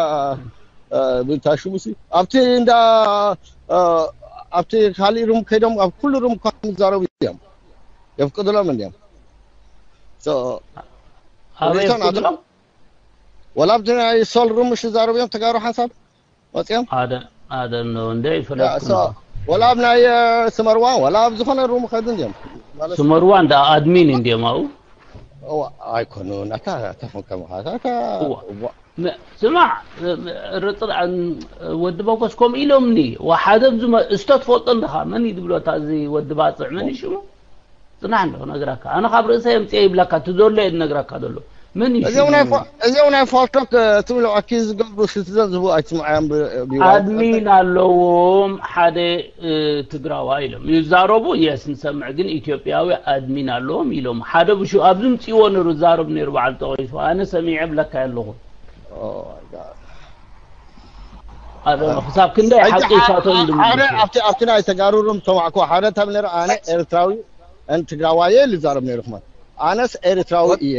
አ፣ ብንታ ሽሙሲ ኣብቲ እንዳ፣ አ፣ ኣብቲ ካልእ ሩም ከይዶም ኣብ ኩሉ ሩም እኳ ይዛረቡ እዮም። የፍቅድሎም እንዲዮም። So፣ ኣበይ ርእይቶ ናቶም የፍቅድሎም? ወላ ኣብቲ ናይ ሶል ሩም ምሽ ይዛረቡ እዮም ተጋሩ ሓንሳብ መፅኦም። ኣደ ኣደ ነው እንደ ያ፣ ይፈለጥኩ so፣ ወላ ኣብ ናይ፣ አ፣ ስመርዋን ወላ ኣብ ዝኾነ ሩም ከዱ እንዲዮም። ማለት ስመርዋ እንዳ ኣድሚን እንዲዮም ኣብኡ። እዋ፣ ኣይኮኑን። ኣታ፣ ኣታ ፈከምኻ። ኣታ፣ እዋ። እዋ። ም-፣ ስማዕ፣ ርጥር-፣ ወዲ በኮስ ከምኡ ኢሎምኒ። ወሓደ ኣብዚ መ-፣ እስቶ ትፈልጦ ኣለኻ። መን እዩ ዝብሎ እታ እዚ ወዲ ባጽዕ? መን እዩ ሽሙ? ጽናሕ እንዶ ክነግረካ። ኣነ ካብ ርእሰይ ኣምጽኤ ይብለካ። እቲ ዘሎ እየ ዝነግረካ ዘሎ። መን እዩ እዚኦም ናይ ሽሙ? ፎ-፣ እዚኦም ናይ ፎርቶክ፣ እ፣ ትብሎ ኣኪዝ ዝገብሩ ሲቲዘን ዝህቡ ኣይትስምዓዮም ብ-፣ ቢዋይ። ኣድሚን ኣለዎም። ሓደ፣ እ፣ ትግራዋይ ኢሎም ይዛረቡ። የስ ንሰምዕ፣ ግን ኢትዮጵያዊ ኣድሚን ኣለዎም ኢሎም። ሓደ ብሹ ኣብዚ ምጽእዎ ነይሩ ዝዛረብ ነይሩ በዓል ጠቒሱ። ኣነ ሰሚዐ ብለካ ኣለኹ። Oh my God። ኣረ፣ ክሳብ ክንደይ ሕጂ ሓቂ ዓ-፣ ይፋቶም ዓ-፣ ድም ሓደ ኣብቲ፣ ኣብቲ ናይ ተጋሩ ሩም ተማዕኮ ሓደ ታብ ነይሩ፣ ኣነ ኤርትራዊ እን ትግራዋየ ልዛረብ ነይሩ። ክማን ኣነስ ኤርትራዊ እየ፣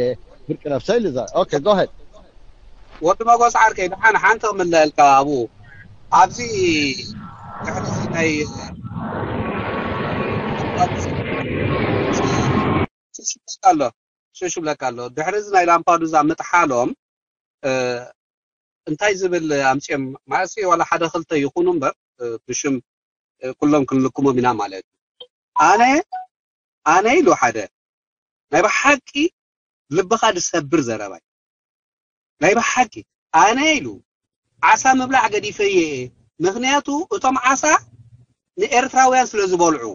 ፍርቂ ነፍሰይ ልዛረብ። ኦኬ፣ go ahead። ወዲ መጎስ ዓርከይ፣ ደሓን ሓንቲ ክምለልካ ኣብኡ። ኣብዚ ድሕሪ እዚ ናይ ሽሽብለካ ኣሎ፣ ሽሽብለካ ኣሎ። ድሕሪ እዚ ናይ ላምፓዱዛ ምጥሓሎም፣ እ፣ እንታይ ዝብል ኣምጽኦም ማእሲ ዋላ ሓደ ክልተ ይኹኑ እምበር፣ እ፣ ብሽም፣ እ፣ ኩሎም ክንልክሞም ኢና ማለት እዩ። ኣነ፣ ኣነ ኢሉ ሓደ ናይ ብሓቂ ልብኻ ዝሰብር ዘረባይ። ናይ ብሓቂ ኣነ ኢሉ ዓሳ ምብላዕ ገዲፈየ እየ። ምኽንያቱ እቶም ዓሳ ንኤርትራውያን ስለ ዝበልዑ።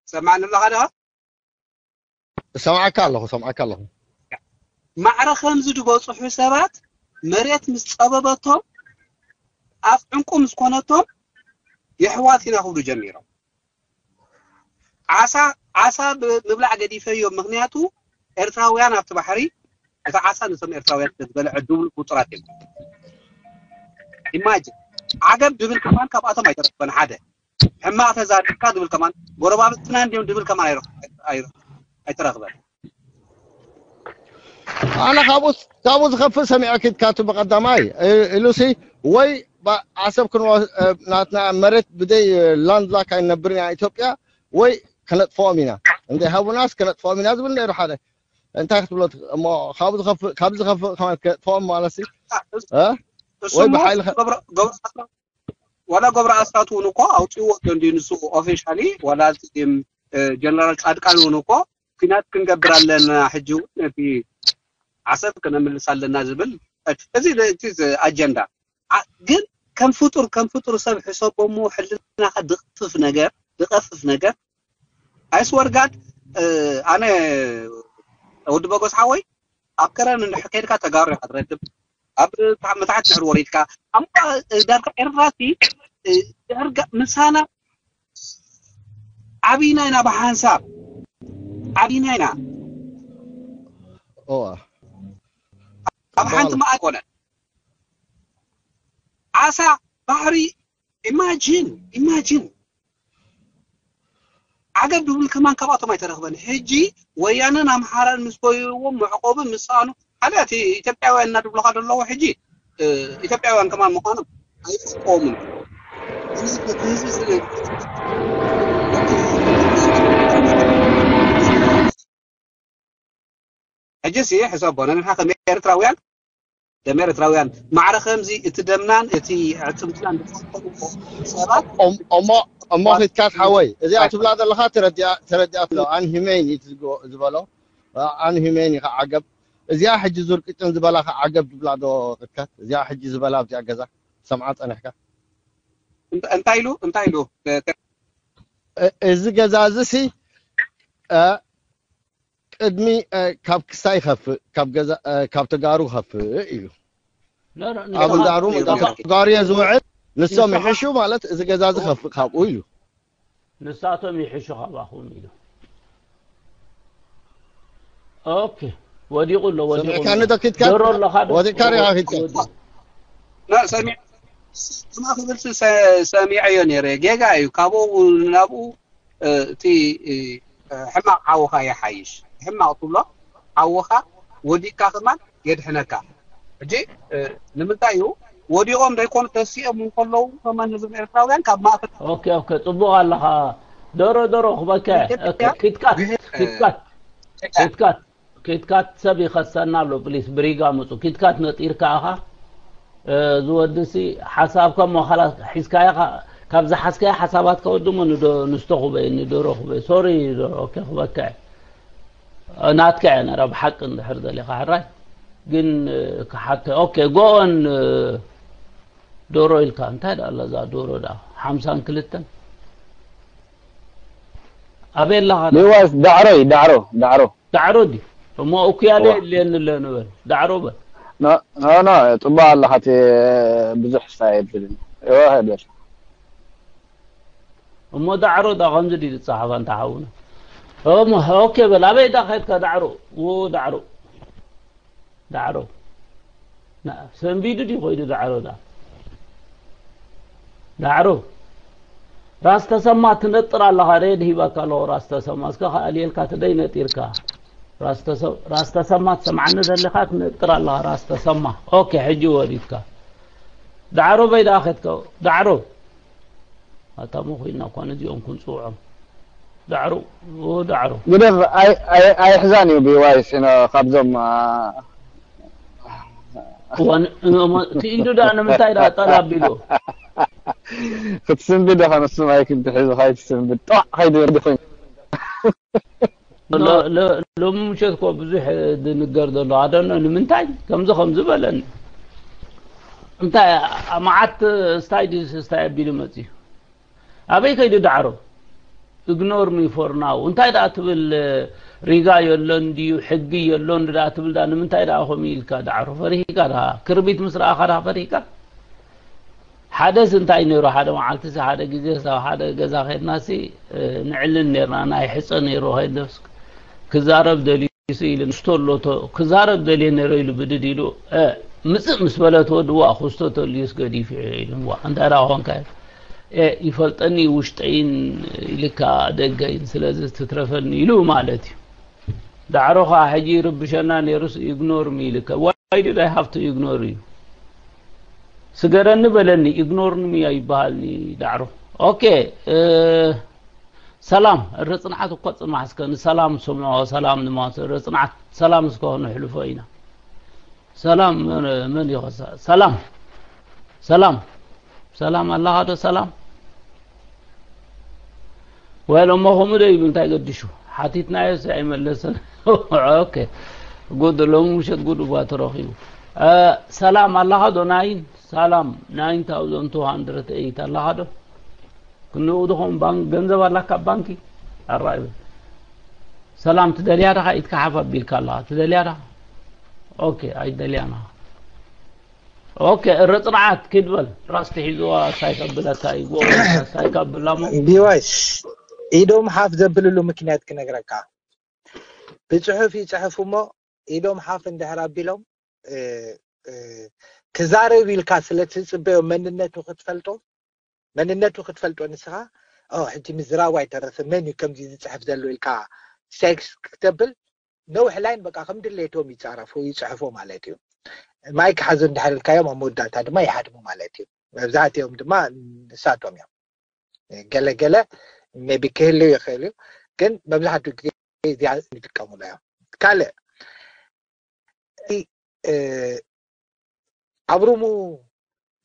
ሰማዕኒ ኣለኻ ዶ? እሰምዓካ ኣለኹ፣ እሰምዓካ ኣለኹ። ማዕረ ከምዚ ዝበፅሑ ሰባት መሬት ምስ ፀበበቶም ኣፍ ዕንቁ ምስ ኮነቶም የሕዋት ኢና ክብሉ ጀሚሮም። ዓሳ፣ ዓሳ ብ-፣ ምብላዕ ገዲፈዮም። ምኽንያቱ ኤርትራውያን ኣብቲ ባሕሪ እቲ ዓሳ ነቶም ኤርትራውያን ስለ ዝበልዐ ድብል ቁፅራት እዮም። ኢማጅን ዓገብ ድብል ከማን ካብኣቶም ኣይተረፈን። ሓደ ሕማቕ ተዛሪብካ ድብል ከማን ጎረባብትና እንዲዮም ድብል ከማን ኣይረኽ-፣ ኣይረ-፣ ኣይተረኽበን። ኣነ ካብኡ፣ ካብኡ ዝኸፍእ ሰሚዐ ኪድካቱ ብቐዳማይ፣ እ፣ ኢሉሲ ወይ ባ-፣ ዓሰብ ክንወ-፣ እ፣ ናትና መሬት ብደይ ላንድ ላክ ኣይንነብርን ኢና ኢትዮጵያ፣ ወይ ከነጥፍኦም ኢና። እንተይ ሃቡናስ ከነጥፍኦም ኢና ዝብል ነይሩ ሓደ። እንታይ ክትብሎ ትኽ-፣ እሞ ካብኡ ዝኸፍእ፣ ካብዚ ዝኸፍእ ከማን ከነጥፍኦም ማለት ሲ፣ እ? እሱ ወይ እሞ ብሓይሊ ከ- ገብረ-፣ ገብረ ኣስራት፣ ዋላ ገብረ ኣስራት እውን እኮ ኣውፅእዎ እንዲ ንሱ ኦፊሻሊ ዋላ እዚ፣ እ፣ ጀነራል ጻድቃን እውን እኮ ኲናት ክንገብር ኣለና፣ ሕጂ እውን ነቲ ዓሰብ ክነምልስ ኣለና ዝብል፣ እቲ፣ እዚ፣ እቲ ዝ-፣ ኣጀንዳ። ዓ-፣ ግን ከም ፍጡር፣ ከም ፍጡር ሰብ ሕሰቦ እሞ ሕልናኻ ድቕፍፍ ነገር፣ ድቐፍፍ ነገር። ኣይስወርጋድ፣ እ፣ ኣነ ወዲ በጎስ ሓወይ ኣብ ከረን እንድሕር ከይድካ ተጋሩ ኢኻ ትረክብ። ኣብ ታ-፣ መታሕት ድሕር ወሪድካ፣ ኣምባ ዳርጋ ኤርትራሲ፣ እ፣ ድሕር ጋ-፣ ምሳና ዓቢና ኢና ብሓንሳብ። ዓቢና ኢና። እዋ። ኣብ ሓንቲ መኣዲ ኮነ። ዓሳ፣ ባሕሪ፣ ኢማጂን፣ ኢማጂን። ዓገብ ድብል ከማን ካብኣቶም ኣይተረኽበን። ሕጂ ወያነን ኣምሓራን ምስ ጎይዎም መዕቆቢ ምስ ሰኣኑ፣ ሓደ እቲ ኢትዮጵያውያን እናድብሉኻ ዘለዉ ሕጂ፣ እ፣ ኢትዮጵያውያን ከማን ምዃኖም ኣይጽብቆምን። ህዝቢ፣ ህዝቢ ስለ-፣ ሕጂ ሲ ሕሰቦ፣ ንሕና ከም ኤርትራውያን ደም ኤርትራውያን ማዕረ ከምዚ እቲ ደምናን እቲ ዕጽምትናን ሰባት እሞ እሞ ኺትካት ሓወይ እዚኣ ትብላ ዘለኻ ተረዲኣ ተረዲኣ ኣሎ ኣንሂሜን እዩ ዝበሎ ኣንሂሜን እዩ ዓገብ እዚኣ ሕጂ ዙር ቅጭን ዝበላ ዓገብ ትብላ ዶ ኺትካት እዚኣ ሕጂ ዝበላ ኣብዚኣ ገዛ ሰምዓ ጸኒሕካ እንታይ ኢሉ እንታይ ኢሉ እዚ ገዛ እዚ ሲ ቅድሚ ካብ ክሳ ይኸፍእ ካብ ገዛ ካብ ተጋሩ ይኸፍእ ኢሉ ኣብ ዳሩ ተጋሩ እየ ዝውዕል ንሶም ይሕሹ ማለት እዚ ገዛ ዝኸፍእ ካብኡ ኢሉ ንሳቶም ይሕሹ ካባኹም ኢሉ ኦኬ ወዲቑ ኣሎ ወዲቑ ሰሚዕካኒ ዶ ኪትካ ዶሮ ኣለኻ ዶ ወዲቕካ ሪኻ ኪትካ ሰሚዕ ስማ ክብል ሰሚዐዮ ነይረ ጌጋ እዩ ካብኡ ናብኡ እቲ ሕማቕ ሓውኻ ይሓይሽ ሕማቕ ትብሎ ሓውኻ ወዲቅካ ከማን የድሕነካ ሕጂ ንምንታይ እዩ ወዲቖም ዘይኮኑ ተሲኦም እንከለዉ ከማን ህዝብ ኤርትራውያን ካብ ማእከል ኦኬ ኦኬ ጽቡቕ ኣለኻ ዶሮ ዶሮ ክበካ ኪትካት ኪትካት ኪትካት ኪትካት ሰብ ይኸሰና ኣሎ ፕሊስ ብሪጋ ምፁ ኪትካት ነጢርካ ኢኻ ዝወድሲ ሓሳብካ ሞ ኻላስ ሒዝካዮ ካብ ዝሓዝካዮ ሓሳባት ከወድሞ ንስቶ ክበይ ንዶሮ ክበይ ሶሪ ኦኬ ክበካ ናትካ እየ ነራ ብሓቂ እንድሕር ደሊኻ ሕራይ ግን ክሓተ ኦኬ ጎኦን ዶሮ ኢልካ እንታይ ዳ ኣለዛ ዶሮ ዳ ሓምሳን ክልተን ኣበይ ኣለኻ ሊዋስ ዳዕሮ እዩ ዳዕሮ ዳዕሮ ዳዕሮ ድዩ እሞ እኩያ ዶ የድልየኒ ኣሎ ንበል ዳዕሮ በል ኖ ኖ ጽቡቅ ኣለኻ እቲ ብዙሕ ስታይ የብልን እወ በል እሞ ዳዕሮ ዳ ከምዚ ድዩ ዝጸሓፋ እንተ ሓውና እሞ ኦኬ በል ኣበይ ዳ ከድካ ዳዕሮ ው ዳዕሮ ዳዕሮ ሰንቢዱ ድዩ ኮይዱ ዳዕሮ ዳ ዳዕሮ ራስ ተሰማ ትነጥር ኣለኻ ሬድ ሂባካ ኣለኹ ራስ ተሰማ እስከ ከኣልየልካ ትደይ ነጢርካ ራስ ተሰማ ትሰምዓኒ ዘለኻ ትነጥር ኣለኻ ራስ ተሰማ ኦኬ ሕጂ ወሪድካ ዳዕሮ በይ ደኣ ከድካ ዳዕሮ ኣታ መኹይና እኳ ነዚኦም ክንፅውዖም ዳዕሮ ዳዕሮ ግደፍ ኣይሕዛን እዩ ቢዋይስ ካብዞም ትኢዱ ዳ ንምንታይ ዳ ጠላቢሉ ክትስንብድ ኢኻ ንሱ ማይክ እንትሕዙ ካይትስንብድ ጠዋዕ ከይድወርድ ኮይኑ ሎሚ ምሸት ኮ ብዙሕ ዝንገር ዘሎ ኣደኖ ንምንታይ ከምዚ ከምዚ በለኒ እንታይ መዓት ስታይ ድዩ ስታይ ኣቢሉ መፅዩ ኣበይ ከይዱ ዳዕሮ ignore me for now እንታይ ደኣ ትብል ሪጋ የሎን ድዩ ሕጊ የሎን ደኣ ትብል ደኣ ንምንታይ ደኣ ከምኡ ኢልካ ዳዕሮ ፈሪህካ ደኣ ክርቢት ምስ ረኣኻ ደኣ ፈሪህካ ሓደስ እንታይ ነይሩ ሓደ መዓልቲ ሓደ ግዜ ሓደ ገዛ ከድናሲ ንዕልን ነርና ናይ ሕፀ ነይሩ ከይደስ ክዛረብ ደልዩ ኢሉ ንስቶ ኣሎቶ ክዛረብ ደልየ ነይረ ኢሉ ብድድ ኢሉ ምፅእ ምስ በለት ወድዋ ክስቶ ተልዩስ ገዲፍ ኢሉ እንታይ ዳ ኮንካ ይፈልጠኒ ውሽጠይን ኢልካ ደገይን ስለዚ ትትረፈኒ ኢሉ ማለት እዩ ዳዕሮኻ ሕጂ ይርብሸና ነይሩስ ኢግኖር ሚ ኢልካ ዋይ ዲድ ኣይ ሃቭ ቱ ኢግኖር እዩ ስገረኒ በለኒ ኢግኖር ሚ ኣይበሃልኒ ዳዕሮ ኦኬ ሰላም እረ ጽንዓት እኮ ጽንሕ እስከ ንሰላም ስምዖ ሰላም ንማት እረ ጽንዓት ሰላም እስከ ንሕልፎ ኢና ሰላም መን ይኸሳ ሰላም ሰላም ሰላም ኣላኻ ዶ ሰላም ወይለ እሞ ከምኡ ዶ ይብል እንታይ ገድሹ ሓቲትናዮ ሲ ኣይመለሰን ኦኬ ጉድ ሎሚ ምሸት ጉድ እባ ተረኺቡ ሰላም ኣላኻ ዶ ናይን ሰላም ናይን ታውዘንድ ቱ ሃንድረድ ኤይት ኣላኻ ዶ ክንኡ ድኾም ባንክ ገንዘብ ኣላካ ባንኪ ኣራይ ሰላም ትደልያ ዳኻ ኢትካ ሓፍ ኣቢልካ ኣለኻ ትደልያ ዳኻ ኦኬ ኣይደልያን ኦኬ እረ ጽንዓት ኪድ በል ራስ ትሒዝዋ ሳይ ከብለካ እዩ ሳይ ከብላ ሞ ቢዋይስ ኢዶም ሓፍ ዘብልሉ ምክንያት ክነግረካ ብጽሑፍ ይጽሕፉ እሞ ኢዶም ሓፍ እንድሕር ኣቢሎም ክዛረብ ኢልካ ስለ ትጽበዮ መንነቱ ክትፈልጦ መንነቱ ክትፈልጦ ንስኻ ሕጂ ምዝራቡ ኣይተረፈ መን እዩ ከምዚ ዝፅሕፍ ዘሎ ኢልካ ሴክስ ክተብል ነውሕ ላይን በቃ ከም ድሌቶም ይፃረፉ ይፅሕፉ ማለት እዩ ማይክ ሓዙ እንድሕር ኢልካዮም ኣብ መወዳእታ ድማ ይሃድሙ ማለት እዩ መብዛሕትኦም ድማ ንሳቶም እዮም ገለገለ ሜቢ ክህልው ይኽእል እዩ ግን መብዛሕትኡ ግዜ እዚኣ ንጥቀሙሉ እዮም ካልእ ኣብ ሩሙ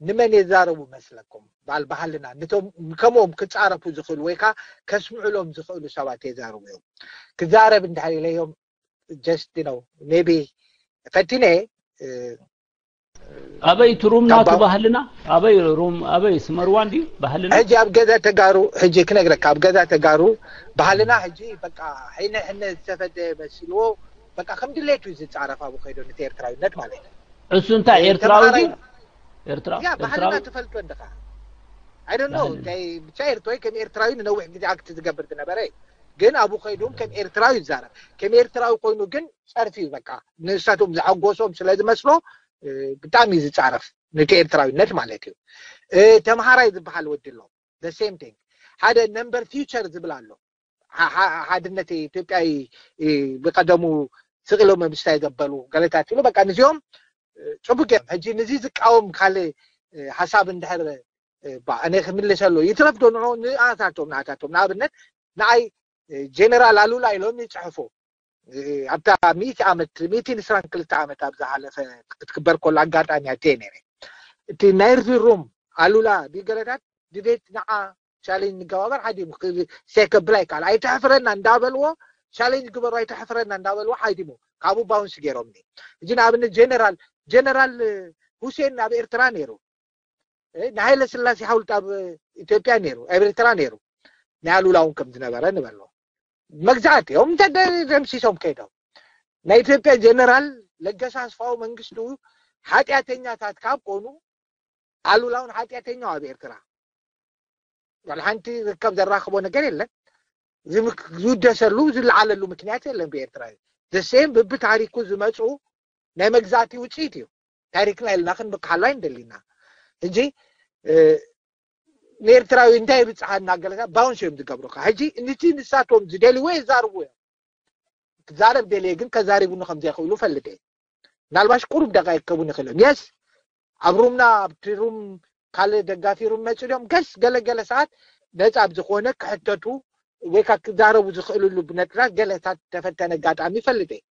ንመን የዛረቡ መስለኩም? በዓል ባህልና፣ ነቶም ከምኦም ክጻረፉ ዝኽእሉ ወይ ከዓ ከስምዕሎም ዝኽእሉ ሰባት የዛረቡ እዮም። ክዛረብ እንድሕር ኢለዮም just you know maybe ፈቲነ ኣበይ ትሩም ናቱ ባህልና ኣበይ ሩም ኣበይ ስመርዋን ድዩ ባህልና? ሕጂ ኣብ ገዛ ተጋሩ፣ ሕጂ ክነግረካ፣ ኣብ ገዛ ተጋሩ ባህልና ሕጂ በቃ ሕነ ሕነ ዝተፈደ መሲልዎ በቃ ከም ድሌቱ እዩ ዝጻረፍ ኣብኡ ከይዶ ነቲ ኤርትራዊነት ማለት እዩ። እሱ እንታይ ኤርትራዊ ድዩ? ኤርትራ ያ ባህልና ትፈልጦ እንደኻ I don't know እንታይ ብቻ ኤርትራዊ ከም ኤርትራዊ ንነዊሕ ግዜ ኣክት ዝገብር ዝነበረ እዩ። ግን ኣብኡ ከይዶም ከም ኤርትራዊ ይዛረብ። ከም ኤርትራዊ ኮይኑ ግን ጸርፊ እዩ በቃ ንሳቶም ዝሐጎሶም ስለ ዝመስሎ ብጣዕሚ እዩ ዝጻረፍ ነቲ ኤርትራዊነት ማለት እዩ። ተምሃራይ ዝበሃል ወዲ ኣሎ the same thing ሓደ number future ዝብል ኣሎ ሓድነት ኢትዮጵያ ብቀደሙ ስቕ ኢሎም ምስታይ ዘበሉ ገለታት ኢሉ በቃ ንዚኦም ጽቡቅ እዮም። ሕጂ ንዚ ዝቃወም ካልእ ሓሳብ እንድሕር ኣነ ክምልሰሉ ይትረፍ ዶ ንዑ ንኣታቶም ንኣታቶም ንኣብነት ንኣይ ጀነራል ኣሉላ ኢሎም ይጽሕፉ ኣብታ ሚእቲ ዓመት ሚእትን ዕስራን ክልተ ዓመት ኣብ ዝሓለፈ ክትክበር ከሎ ኣጋጣሚ ኣትየ ነይረ እቲ ናይ ሩም ኣሉላ ቢገረታት ድቤት ንዓ ቻሌንጅ ንገባበር ሓዲሙ ሴከብላ ይከኣል ኣይተሕፍረና እንዳበልዎ ቻሌንጅ ግበሩ ኣይተሕፍረና እንዳበልዎ ሓዲሙ ካብኡ ባውንስ ገይሮምኒ እጂ ንኣብነት ጀነራል ጀነራል ሁሴን ኣብ ኤርትራ ነይሩ ንሃይለ ስላሴ ሓውልቲ ኣብ ኢትዮጵያ ነይሩ ኣብ ኤርትራ ነይሩ ናይ ኣሉላ እውን ከም ዝነበረ ንበሎ መግዛእቲ እዮም እንተ ደምሲሶም ከይዶም ናይ ኢትዮጵያ ጀነራል ለገሰ ኣስፋው መንግስቱ ሓጢኣተኛታት ካብ ኮኑ ኣሉላ እውን ሓጢኣተኛ ኣብ ኤርትራ ዋላ ሓንቲ ዝርከብ ዘራኽቦ ነገር የለን ዝውደሰሉ ዝለዓለሉ ምክንያት የለን ብኤርትራ እዩ ዘሴም ብብታሪኩ ዝመፁ ናይ መግዛእቲ ውፅኢት እዩ ታሪክና ኢልና ክንምክሓሉ ኣይንደሊና ሕጂ ንኤርትራዊ እንታይ ብፅሓና ገለታት ባውንስ እዮም ዝገብሩካ ሕጂ ንቲ ንሳቶም ዝደልዎ የዛርቡ እዮም ክዛረብ ደልየ ግን ከዛሪቡኒ ከም ዘይኽእሉ ፈልጥ እየ ምናልባሽ ቁሩብ ደቃ ይከቡ ንኽእል እዮም የስ ኣብ ሩምና ኣብቲ ሩም ካልእ ደጋፊ ሩም መፅእ እዮም ገስ ገለገለ ሰዓት ነፃ ኣብ ዝኾነ ክሕተቱ ወይ ከዓ ክዛረቡ ዝኽእልሉ ብነጥብታት ገለታት ተፈተነ ኣጋጣሚ ይፈልጥ እየ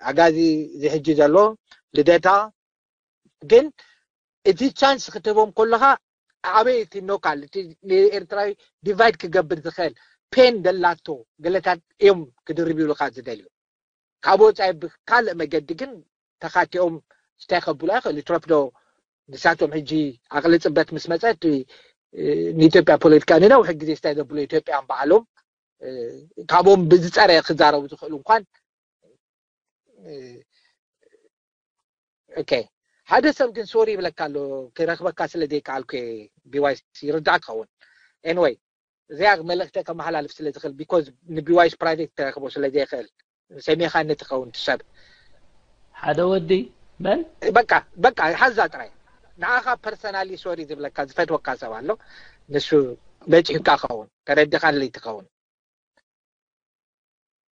ኣጋዚ እዚ ሕጂ ዘሎ ልደታ ግን እቲ ቻንስ ክትህቦም ከለካ ኣበይ እቲ ኖካል እቲ ንኤርትራዊ ዲቫይድ ክገብር ዝኽእል ፔን ደላቶ ገለታት እዮም ክድርብ ይብሉካ ዝደልዩ ካብ ወፃኢ ብካልእ መገዲ ግን ተኻቲኦም እንታይ ከብሉ ኣይኽእል ይትረፍዶ ንሳቶም ሕጂ ኣቕሊ ፅበት ምስ መፀ እቲ ንኢትዮጵያ ፖለቲካ ንነውሒ ግዜ ስታይ ዘብሉ ኢትዮጵያን በዓሎም ካብኦም ብዝፀረ ክዛረቡ ዝኽእሉ እንኳን ኦኬ ሓደ ሰብ ግን ሶሪ ይብለካ ኣሎ ክረክበካ ስለ ዘይከኣልኩ ቢዋይስ ይርዳእ ክኸውን ኤንወይ እዚኣ መልእክተ ከመሓላልፍ ስለ ዝኽእል ቢኮዝ ንቢዋይስ ፕራይቬት ክረክቦ ስለ ዘይኽእል ሰሚኻኒ ትኸውን ትሰብ ሓደ ወዲ መን በቃ በቃ ሓዛ ጥራይ ንዓኻ ፐርሰናሊ ሶሪ ዝብለካ ዝፈትወካ ሰብ ኣሎ ንሱ በፂሑካ ኸውን ተረድኻለይ ትኸውን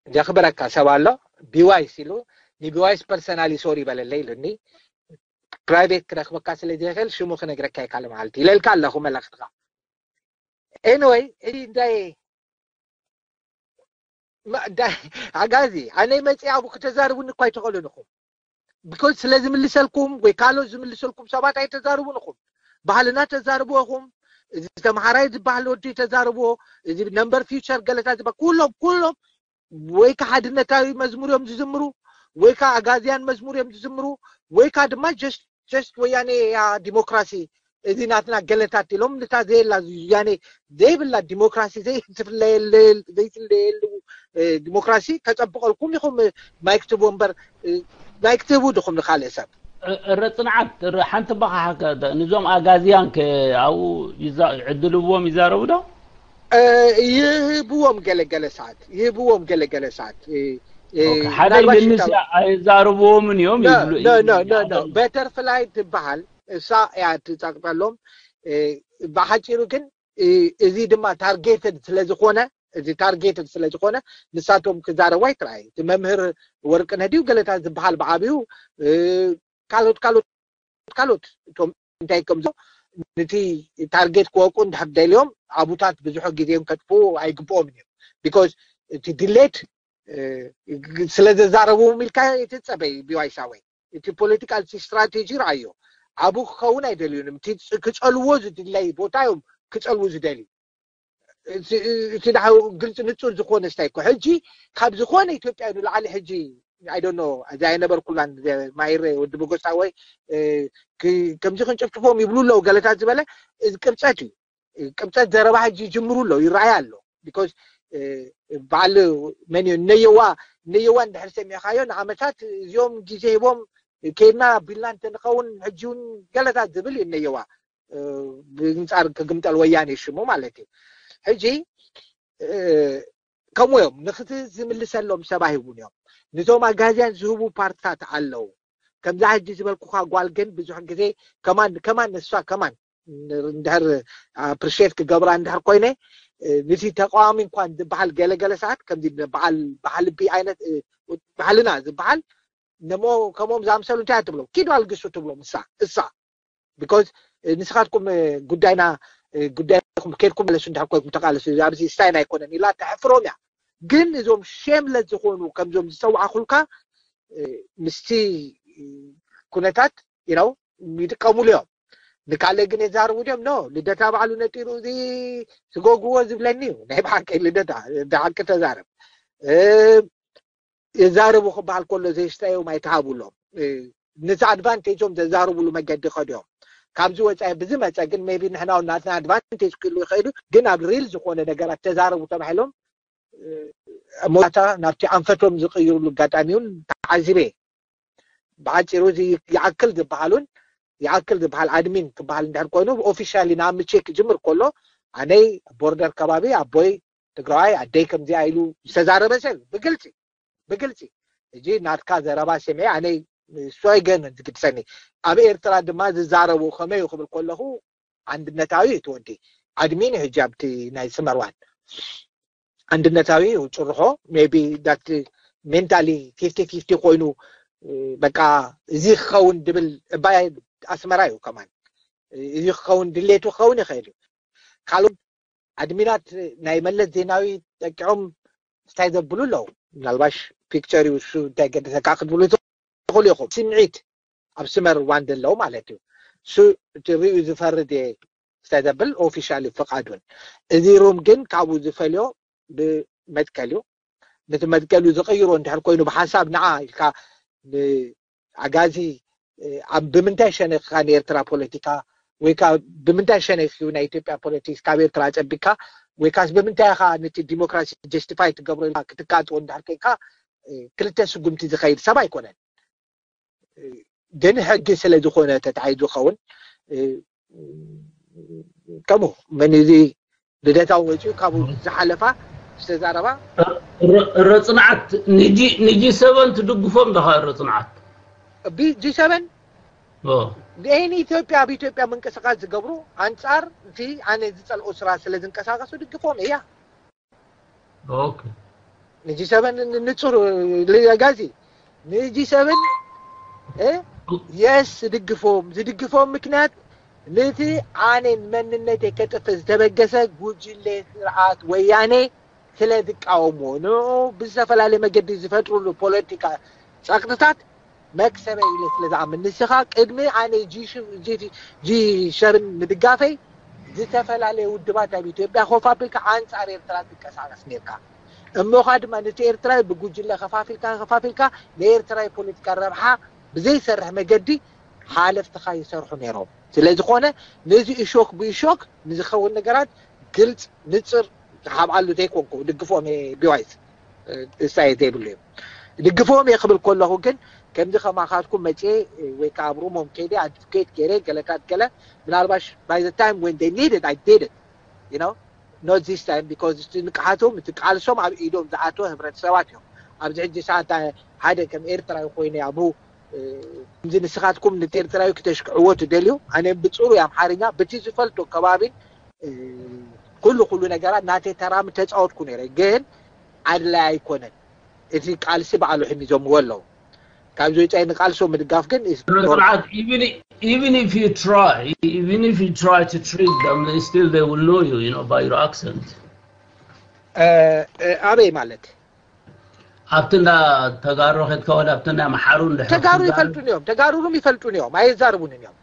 ዘኽብረካ ሰብ ኣሎ ቢዋይስ ኢሉ ንቢዋይስ ፐርሰናሊ ሶሪ በለለይ ኢሉኒ ፕራይቬት ክረክበካ ስለ ዘይኽእል ሽሙ ክነግረካ ይካል ማለት ኢለልካ ኣለኹ መለክትካ ኤንወይ እዚ እንታይ ኣጋዚ ኣነ መፅእ ኣብኡ ክተዛርቡኒ እኳ ኣይትኽእሉን ኢኹም ቢኮዝ ስለ ዝምልሰልኩም ወይ ካልኦት ዝምልሰልኩም ሰባት ኣይተዛርቡን ኢኹም ባህልና ተዛርቡ ኢኹም እዚ ተምሃራይ ዝበሃል ወዲ ተዛርብዎ እዚ ነምበር ፊውቸር ገለታት ዝበሃል ኩሎም ኩሎም ወይ ከዓ ሓድነታዊ መዝሙር እዮም ዝዝምሩ ወይ ከዓ ኣጋዝያን መዝሙር እዮም ዝዝምሩ ወይ ከዓ ድማ ጀስት ጀስት ወያነ ያ ዲሞክራሲ እዚ ናትና ገለታት ኢሎም ንታ ዘየላ ያኔ ዘይብላ ዲሞክራሲ ዘይትፍለየል ዘይትለየሉ ዲሞክራሲ ከፀብቀልኩም ኢኹም ማይክ ትቡ እምበር ማይክ ትቡ ድኹም ንካልእ ሰብ እረ ፅንዓት እረ ሓንቲ ባኻ ንዞም ኣጋዝያን ከ ኣብኡ ዕድልዎም ይዛረቡ ዶ ይህብዎም ገለገለ ሰዓት ይህብዎም ገለገለ ሰዓት ሓደ ምንስ ኣይዛረብዎምን እዮም ይብሉ በተርፍላይ ትበሃል እሳ እያ ትፀቅጠሎም ብሓፂሩ ግን እዚ ድማ ታርጌትድ ስለዝኮነ እዚ ታርጌትድ ስለዝኮነ ንሳቶም ክዛረቡ ኣይትረኣይ እቲ መምህር ወርቅነህ ድዩ ገለታት ዝበሃል ብዓብዩ ካልኦት ካልኦት ካልኦት እቶም እንታይ ከም ነቲ ታርጌት ክወቁ እንድሕር ደልዮም ኣቡታት ብዙሕ ግዜም ከጥፍኡ ኣይግብኦም እዮም ቢኮዝ እቲ ድሌት ስለ ዘዛረቡ ኢልካ ትፀበይ ቢዋይ ሳወይ እቲ ፖለቲካል ስትራቴጂ ረኣዮ ኣብኡ ክኸውን ኣይደልዩን። እቲ ክጸልዎ ዝድለይ ቦታ እዮም ክጸልዉ ዝደልዩ። እቲ እቲ ድሓው ግልፂ ንፁር ዝኾነ ስታይ እኮ ሕጂ ካብ ዝኾነ ኢትዮጵያዊ ንላዕሊ ሕጂ ኣይዶኖ እዚ ኣይነበርኩላን ማይረ ወዲ ብጎሳ ወይ ከምዚ ክንጭፍጭፎም ይብሉ ኣለዉ ገለታት ዝበለ እዚ ቅብፀት እዩ። ቅብፀት ዘረባ ሕጂ ይጅምሩ ኣለዉ ይረኣይ ኣሎ። ቢኮዝ በዓል መን እዩ ነየዋ ነየዋ እንድሕር ሰሚዕካዮ ንዓመታት እዚኦም ግዜ ሂቦም ከይድና ቢልና እንተንኸውን ሕጂ እውን ገለታት ዝብል እዩ ነየዋ ብንፃር ክግምጠል ወያኔ ሽሙ ማለት እዩ። ሕጂ ከምኡ እዮም ንክቲ ዝምልሰሎም ሰብ ኣይህቡን እዮም። ንዞም ኣጋዝያን ዝህቡ ፓርትታት ኣለዉ። ከምዛ ሕጂ ዝበልኩካ ጓል ግን ብዙሕ ግዜ ከማን ከማን ንሳ ከማን እንድሕር ኣፕሪሼት ክገብራ እንድሕር ኮይነ ንቲ ተቃዋሚ እንኳን ዝበሃል ገለገለ ሰዓት ከምዚ በዓል ባህልቢ ዓይነት ባህልና ዝበሃል ነሞ ከምኦም ዝኣምሰሉ እንታይ ትብሎም ኪዱ ኣልግሱ ትብሎም እሳ እሳ ቢኮዝ ንስኻትኩም ጉዳይና ጉዳይኩም ከድኩም መለሱ እንድሕር ኮይኩም ተቃለሱ ኣብዚ ስታይን ኣይኮነን ኢላ ተሕፍሮም እያ። ግን እዞም ሼምለስ ዝኾኑ ከምዞም ዝፀዋዕኩልካ ምስቲ ኩነታት ይነው ይጥቀሙሉ እዮም። ንካልእ ግን የዛርቡ ድዮም ኖ ልደታ ባዕሉ ነጢሩ እዚ ስጎግዎ ዝብለኒ እዩ። ናይ ብሓቂ ልደታ ብሓቂ ተዛረብ የዛርቡ ክበሃል ከሎ ዘሽታዮም ኣይተሃብሎም። ነዚ ኣድቫንቴጆም ዘዛርብሉ መገዲ ከድዮም ካብዚ ወፃኢ ብዝመፀ ግን ሜቢ ንሕና እውን ናትና ኣድቫንቴጅ ክህሉ ይኽእሉ ግን ኣብ ሪል ዝኾነ ነገራት ተዛረቡ ተባሂሎም ሞታ ናብቲ ኣንፈቶም ዝቅይሩሉ ኣጋጣሚ እውን ተዓዚበ። ብዓፂሩ እዚ ይኣክል ዝበሃሉን ይኣክል ዝበሃል ኣድሚን ክበሃል እንድሕር ኮይኑ ኦፊሻሊ ንኣምቼ ክጅምር ከሎ ኣነይ ቦርደር ከባቢ ኣቦይ ትግራዋይ ኣደይ ከምዚኣ ኢሉ ዝተዛረበ ሰብ ብግልፂ ብግልፂ እጂ ናትካ ዘረባ ስምዒ ኣነይ እሱ ኣይገንን ዝግድሰኒ ኣብ ኤርትራ ድማ ዝዛረቡ ከመይ ክብል ከለኹ ኣንድነታዊ እዩ ትወዲ ኣድሚን ሕጂ ኣብቲ ናይ ስመርዋን ኣንድነታዊ እዩ ጭርሖ ሜቢ ዳት ሜንታሊ ፊፍቲ ፊፍቲ ኮይኑ በቃ እዚ ክኸውን ድብል እባይ ኣስመራ እዩ ከማን እዚ ክኸውን ድሌቱ ክኸውን ይኽእል እዩ ካልኦት ኣድሚናት ናይ መለስ ዜናዊ ጠቂዖም እንታይ ዘብሉ ኣለዉ ምናልባሽ ፒክቸር እዩ እሱ እንታይ ገደሰካ ክትብሉ ትኽእሉ ኢኹም ስምዒት ኣብ ስመር ዋን ዘለዉ ማለት እዩ እሱ እቲ ሪኡ ዝፈርድ እየ እንታይ ዘብል ኦፊሻል ፍቃዱን እዚ ሩም ግን ካብኡ ዝፈልዮ ብመትከል እዩ ነቲ መትከል እዩ ዝቀይሮ እንድሕር ኮይኑ ብሓሳብ ንዓ ኢልካ ኣጋዚ ኣብ ብምንታይ ሸነኽካ ንኤርትራ ፖለቲካ ወይ ከዓ ብምንታይ ሸነኽ እዩ ናይ ኢትዮጵያ ፖለቲክስ ካብ ኤርትራ ኣፀቢካ ወይ ካስ ብምንታይ ኢኻ ነቲ ዲሞክራሲ ጀስቲፋይ ትገብሮ ኢልካ ክትቃጥዎ እንድሕር ኮይንካ ክልተ ስጉምቲ ዝኸይድ ሰብ ኣይኮነን ግን ሕጊ ስለ ዝኾነ ተታሒዙ ዝኸውን ከምኡ መን እዚ ልደታዊ ወፂኡ ካብኡ ዝሓለፋ ዝተዛረባ እረ ፅንዓት ንጂ ሰበን ትድግፎም ዶኻ እረ ፅንዓት ቢ ጂ ሰበን ንኤኒ ኢትዮጵያ ኣብ ኢትዮጵያ ምንቅስቃስ ዝገብሩ ኣንፃር እቲ ኣነ ዝፀልኦ ስራ ስለ ዝንቀሳቀሱ ድግፎም እያ ኦኬ ንጂ ሰበን ንፁር ጋዚ ንጂ ሰበን የስ ዝድግፎም ዝድግፎም ምክንያት ነቲ ኣነ መንነተይ ከጥፍእ ዝተበገሰ ጉጅለ ስርዓት ወያነ ስለ ዝቃወምዎ ንኡ ብዝተፈላለየ መገዲ ዝፈጥሩሉ ፖለቲካ ጸቅጥታት መክሰበ ኢለ ስለ ዝኣምን ንስኻ ቅድሚ ኣነ ጂ ሸርን ምድጋፈይ ዝተፈላለየ ውድባት ኣብ ኢትዮጵያ ኮፍ ኣቢልካ ኣንጻር ኤርትራ ትንቀሳቀስ ነርካ እሞኻ ድማ ነቲ ኤርትራዊ ብጉጅለ ከፋፊልካ ከፋፊልካ ንኤርትራዊ ፖለቲካ ረብሓ ብዘይሰርሕ መገዲ ሓለፍትኻ ይሰርሑ ነይሮም ስለ ዝኾነ ነዚ እሾክ ብእሾክ ንዝኸውን ነገራት ግልፅ ንፅር ዝሓብኣሉ ዘይኮንኩ ድግፎም ቢዋይስ እሳየ ዘይብሉ እዩ ድግፎም እየ ክብል ከለኹ ግን ከምዚ ከማኻትኩም መፅየ ወይ ከዓ ኣብ ሩሞም ከይደ ኣድኬት ገይረ ገለታት ገለ ምናልባሽ by the time when they needed I did it you know not this time because እቲ ንቅሓቶም እቲ ቃልሶም ኣብ ኢዶም ዝኣተወ ህብረተሰባት እዮም ኣብዚ ሕጂ ሰዓት ሓደ ከም ኤርትራዊ ኮይነ ኣብኡ እዚ ንስኻትኩም ንኤርትራዊ ክተሽክዕዎ ትደልዩ ኣነ ብፅሩይ ኣምሓርኛ በቲ ዝፈልጦ ከባቢን ኩሉ ኩሉ ነገራት ናተይ ተራም ተፃወትኩ ነይረ ግን ኣድላይ ኣይኮነን እቲ ቃልሲ ባዕሉ ሕሚዞምዎ ኣለዉ ካብዚ ወፃኢ ንቃልሶ ምድጋፍ ግን ስርዓት even even if you try even if you try to treat them they still they will know you you know by your accent ኣበይ ማለት ኣብቲ እንዳ ተጋሩ ከድካ ወላ ኣብቲ እንዳ መሓሩ እንድሕር ተጋሩ ክትዛረብ- ይፈልጡን እዮም ተጋሩ ሩም ይፈልጡን እዮም ኣየዛርቡንን እዮም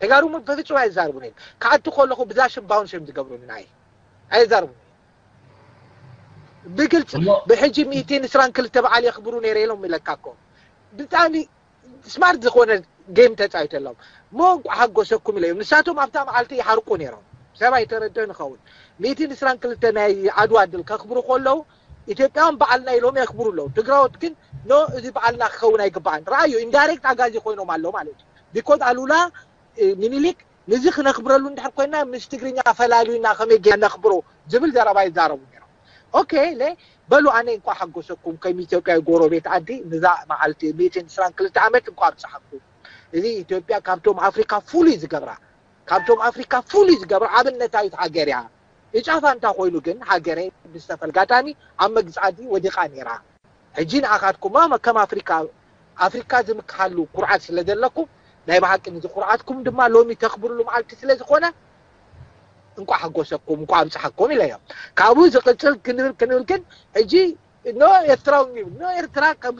ተጋሩ በፍጹም ኣይዛርቡን እዮም። ክኣቱ ከለኹ ብዛ ሽባውን ሸም ዝገብሩኒ ናይ ኣይዛርቡን እዮም። ብግልጽ ብሕጂ ሚእትን ዕስራን ክልተ በዓል የኽብሩ ነይረ ኢሎም ኢለካ እኮ። ብጣዕሚ ስማርት ዝኾነ ጌም ተጻዊተሎም። ሞ እንቋዕ ሓጎሰኩም ኢለ እዮም። ንሳቶም ኣብታ መዓልቲ ይሓርቁ ነይሮም። ሰብ ኣይተረድኦን ይኸውን። ሚእትን ዕስራን ክልተ ናይ ዓድዋ ድል ከኽብሩ ከለዉ ኢትዮጵያውን በዓልና ኢሎም የኽብሩ ኣለዉ። ትግራዎት ግን ኖ፣ እዚ በዓልና ክኸውን ኣይግባእን። ረኣዩ፣ ኢንዳይሬክት ኣጋዚ ኮይኖም ኣለዉ ማለት እዩ። ቢኮዝ ኣሉላ ሚኒሊክ ንዚ ክነኽብረሉ እንድሕር ኮይና ምስ ትግርኛ ፈላልዩና ከመይ ጌርና ነኽብሮ ዝብል ዘረባ ይዛረቡ ነይሮም። ኦኬ ለ በሉ ኣነ እንኳ ሓጎሰኩም ከም ኢትዮጵያዊ ጎረቤት ዓዲ ንዛ መዓልቲ ሚእትን ዕስራን ክልተ ዓመት እንኳ ኣብፀሓኩም። እዚ ኢትዮጵያ ካብቶም ኣፍሪካ ፍሉይ ዝገብራ ካብቶም ኣፍሪካ ፍሉይ ዝገብራ ኣብነታዊት ሃገር እያ። እጫፋ እንታ ኮይኑ ግን ሃገረ ብዝተፈል ጋጣሚ ኣብ መግዛእቲ ወዲቓ ነይራ። ሕጂ ንኣኻትኩም ከም ኣፍሪካ ኣፍሪካ ዝምክሓሉ ኩርዓት ስለ ዘለኩም ናይ ብሓቂ ንዚ ኩርዓትኩም ድማ ሎሚ ተኽብርሉ መዓልቲ ስለ ዝኾነ እንኳ ሓጎሰኩም እንኳ ኣብፅሓኩም ኢለዮም። ካብኡ ዝቕፅል ክንብል ክንብል ግን ሕጂ ኖ ኤርትራዊ ሚው ኖ ኤርትራ ከም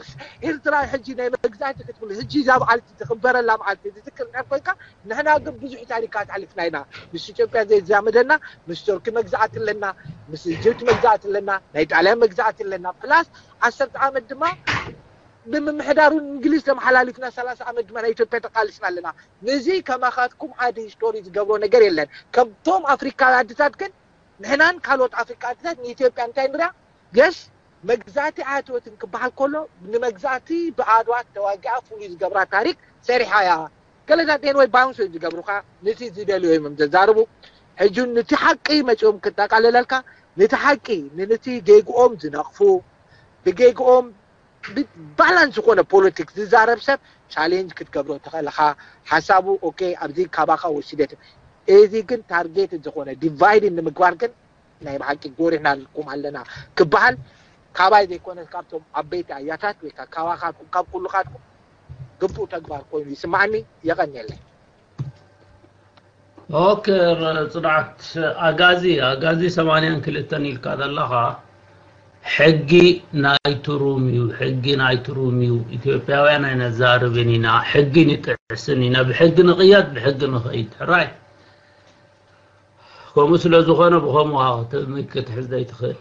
ኤርትራ ሕጂ ናይ መግዛእቲ ክትብል ሕጂ እዛ በዓልቲ ትኽበረላ መዓልቲ ዝዝክር እንድሕር ኮይንካ ንሕና ግን ብዙሕ ታሪካት ኣሕሊፍና ኢና። ምስ ኢትዮጵያ ዘይዛመደና ምስ ቱርኪ መግዛእቲ ኣለና፣ ምስ ኢጅፕት መግዛእቲ ኣለና፣ ናይ ጣልያን መግዛእቲ ኣለና። ፕላስ ዓሰርተ ዓመት ድማ ብምምሕዳሩ እንግሊዝ ተመሓላሊፍና ሰላሳ ዓመት ድማ ናይ ኢትዮጵያ ተቃልስና ኣለና። ንዚ ከማኻትኩም ሓደ ሂስቶሪ ዝገብሮ ነገር የለን። ከምቶም ኣፍሪካ ኣድታት ግን ንሕናን ካልኦት ኣፍሪካ ኣድታት ንኢትዮጵያ እንታይ ንሪኣ የስ መግዛእቲ ኣያትወትን ክበሃል ከሎ ንመግዛእቲ ብኣድዋ ተዋጊኣ ፍሉይ ዝገብራ ታሪክ ሰሪሓ እያ። ገለታት ኤንወይ ባውንስ እዮም ዝገብሩካ ንቲ ዝደልዮ እዮም ዘዛርቡ። ሕጂ ንቲ ሓቂ መፂኦም ክጠቃለለልካ ንቲ ሓቂ ንንቲ ጌግኦም ዝነቕፉ ብጌግኦም ባላንስ ዝኾነ ፖለቲክስ ዝዛረብ ሰብ ቻሌንጅ ክትገብሮ ተኸለኻ ሓሳቡ ኦኬ ኣብዚ ካባኻ ወሲደት እዚ ግን ታርጌት ዝኾነ ዲቫይድ ንምግባር ግን ናይ ብሓቂ ጎሪሕናልኩም ኣለና ክበሃል ካባይ ዘይኮነ ካብቶም ዓበይቲ ኣያታት ወይ ካባኻትኩም ካብ ኩሉኻትኩም ግቡእ ተግባር ኮይኑ ይስማዓኒ። የቐንየለይ። ኦኬ ጽንዓት ኣጋዚ ኣጋዚ ሰማንያን ክልተን ኢልካ ዘለኻ ሕጊ ናይ ትሩም እዩ ሕጊ ናይ ትሩም እዩ ኢትዮጵያውያን ኣይነዛርብን ኢና ሕጊ ንጥዕስን ኢና ብሕጊ ንቕያድ ብሕጊ ንኸይድ ሕራይ ከምኡ ስለ ዝኾነ ብኸምኡ ክትሕዝ ዘይትኽእል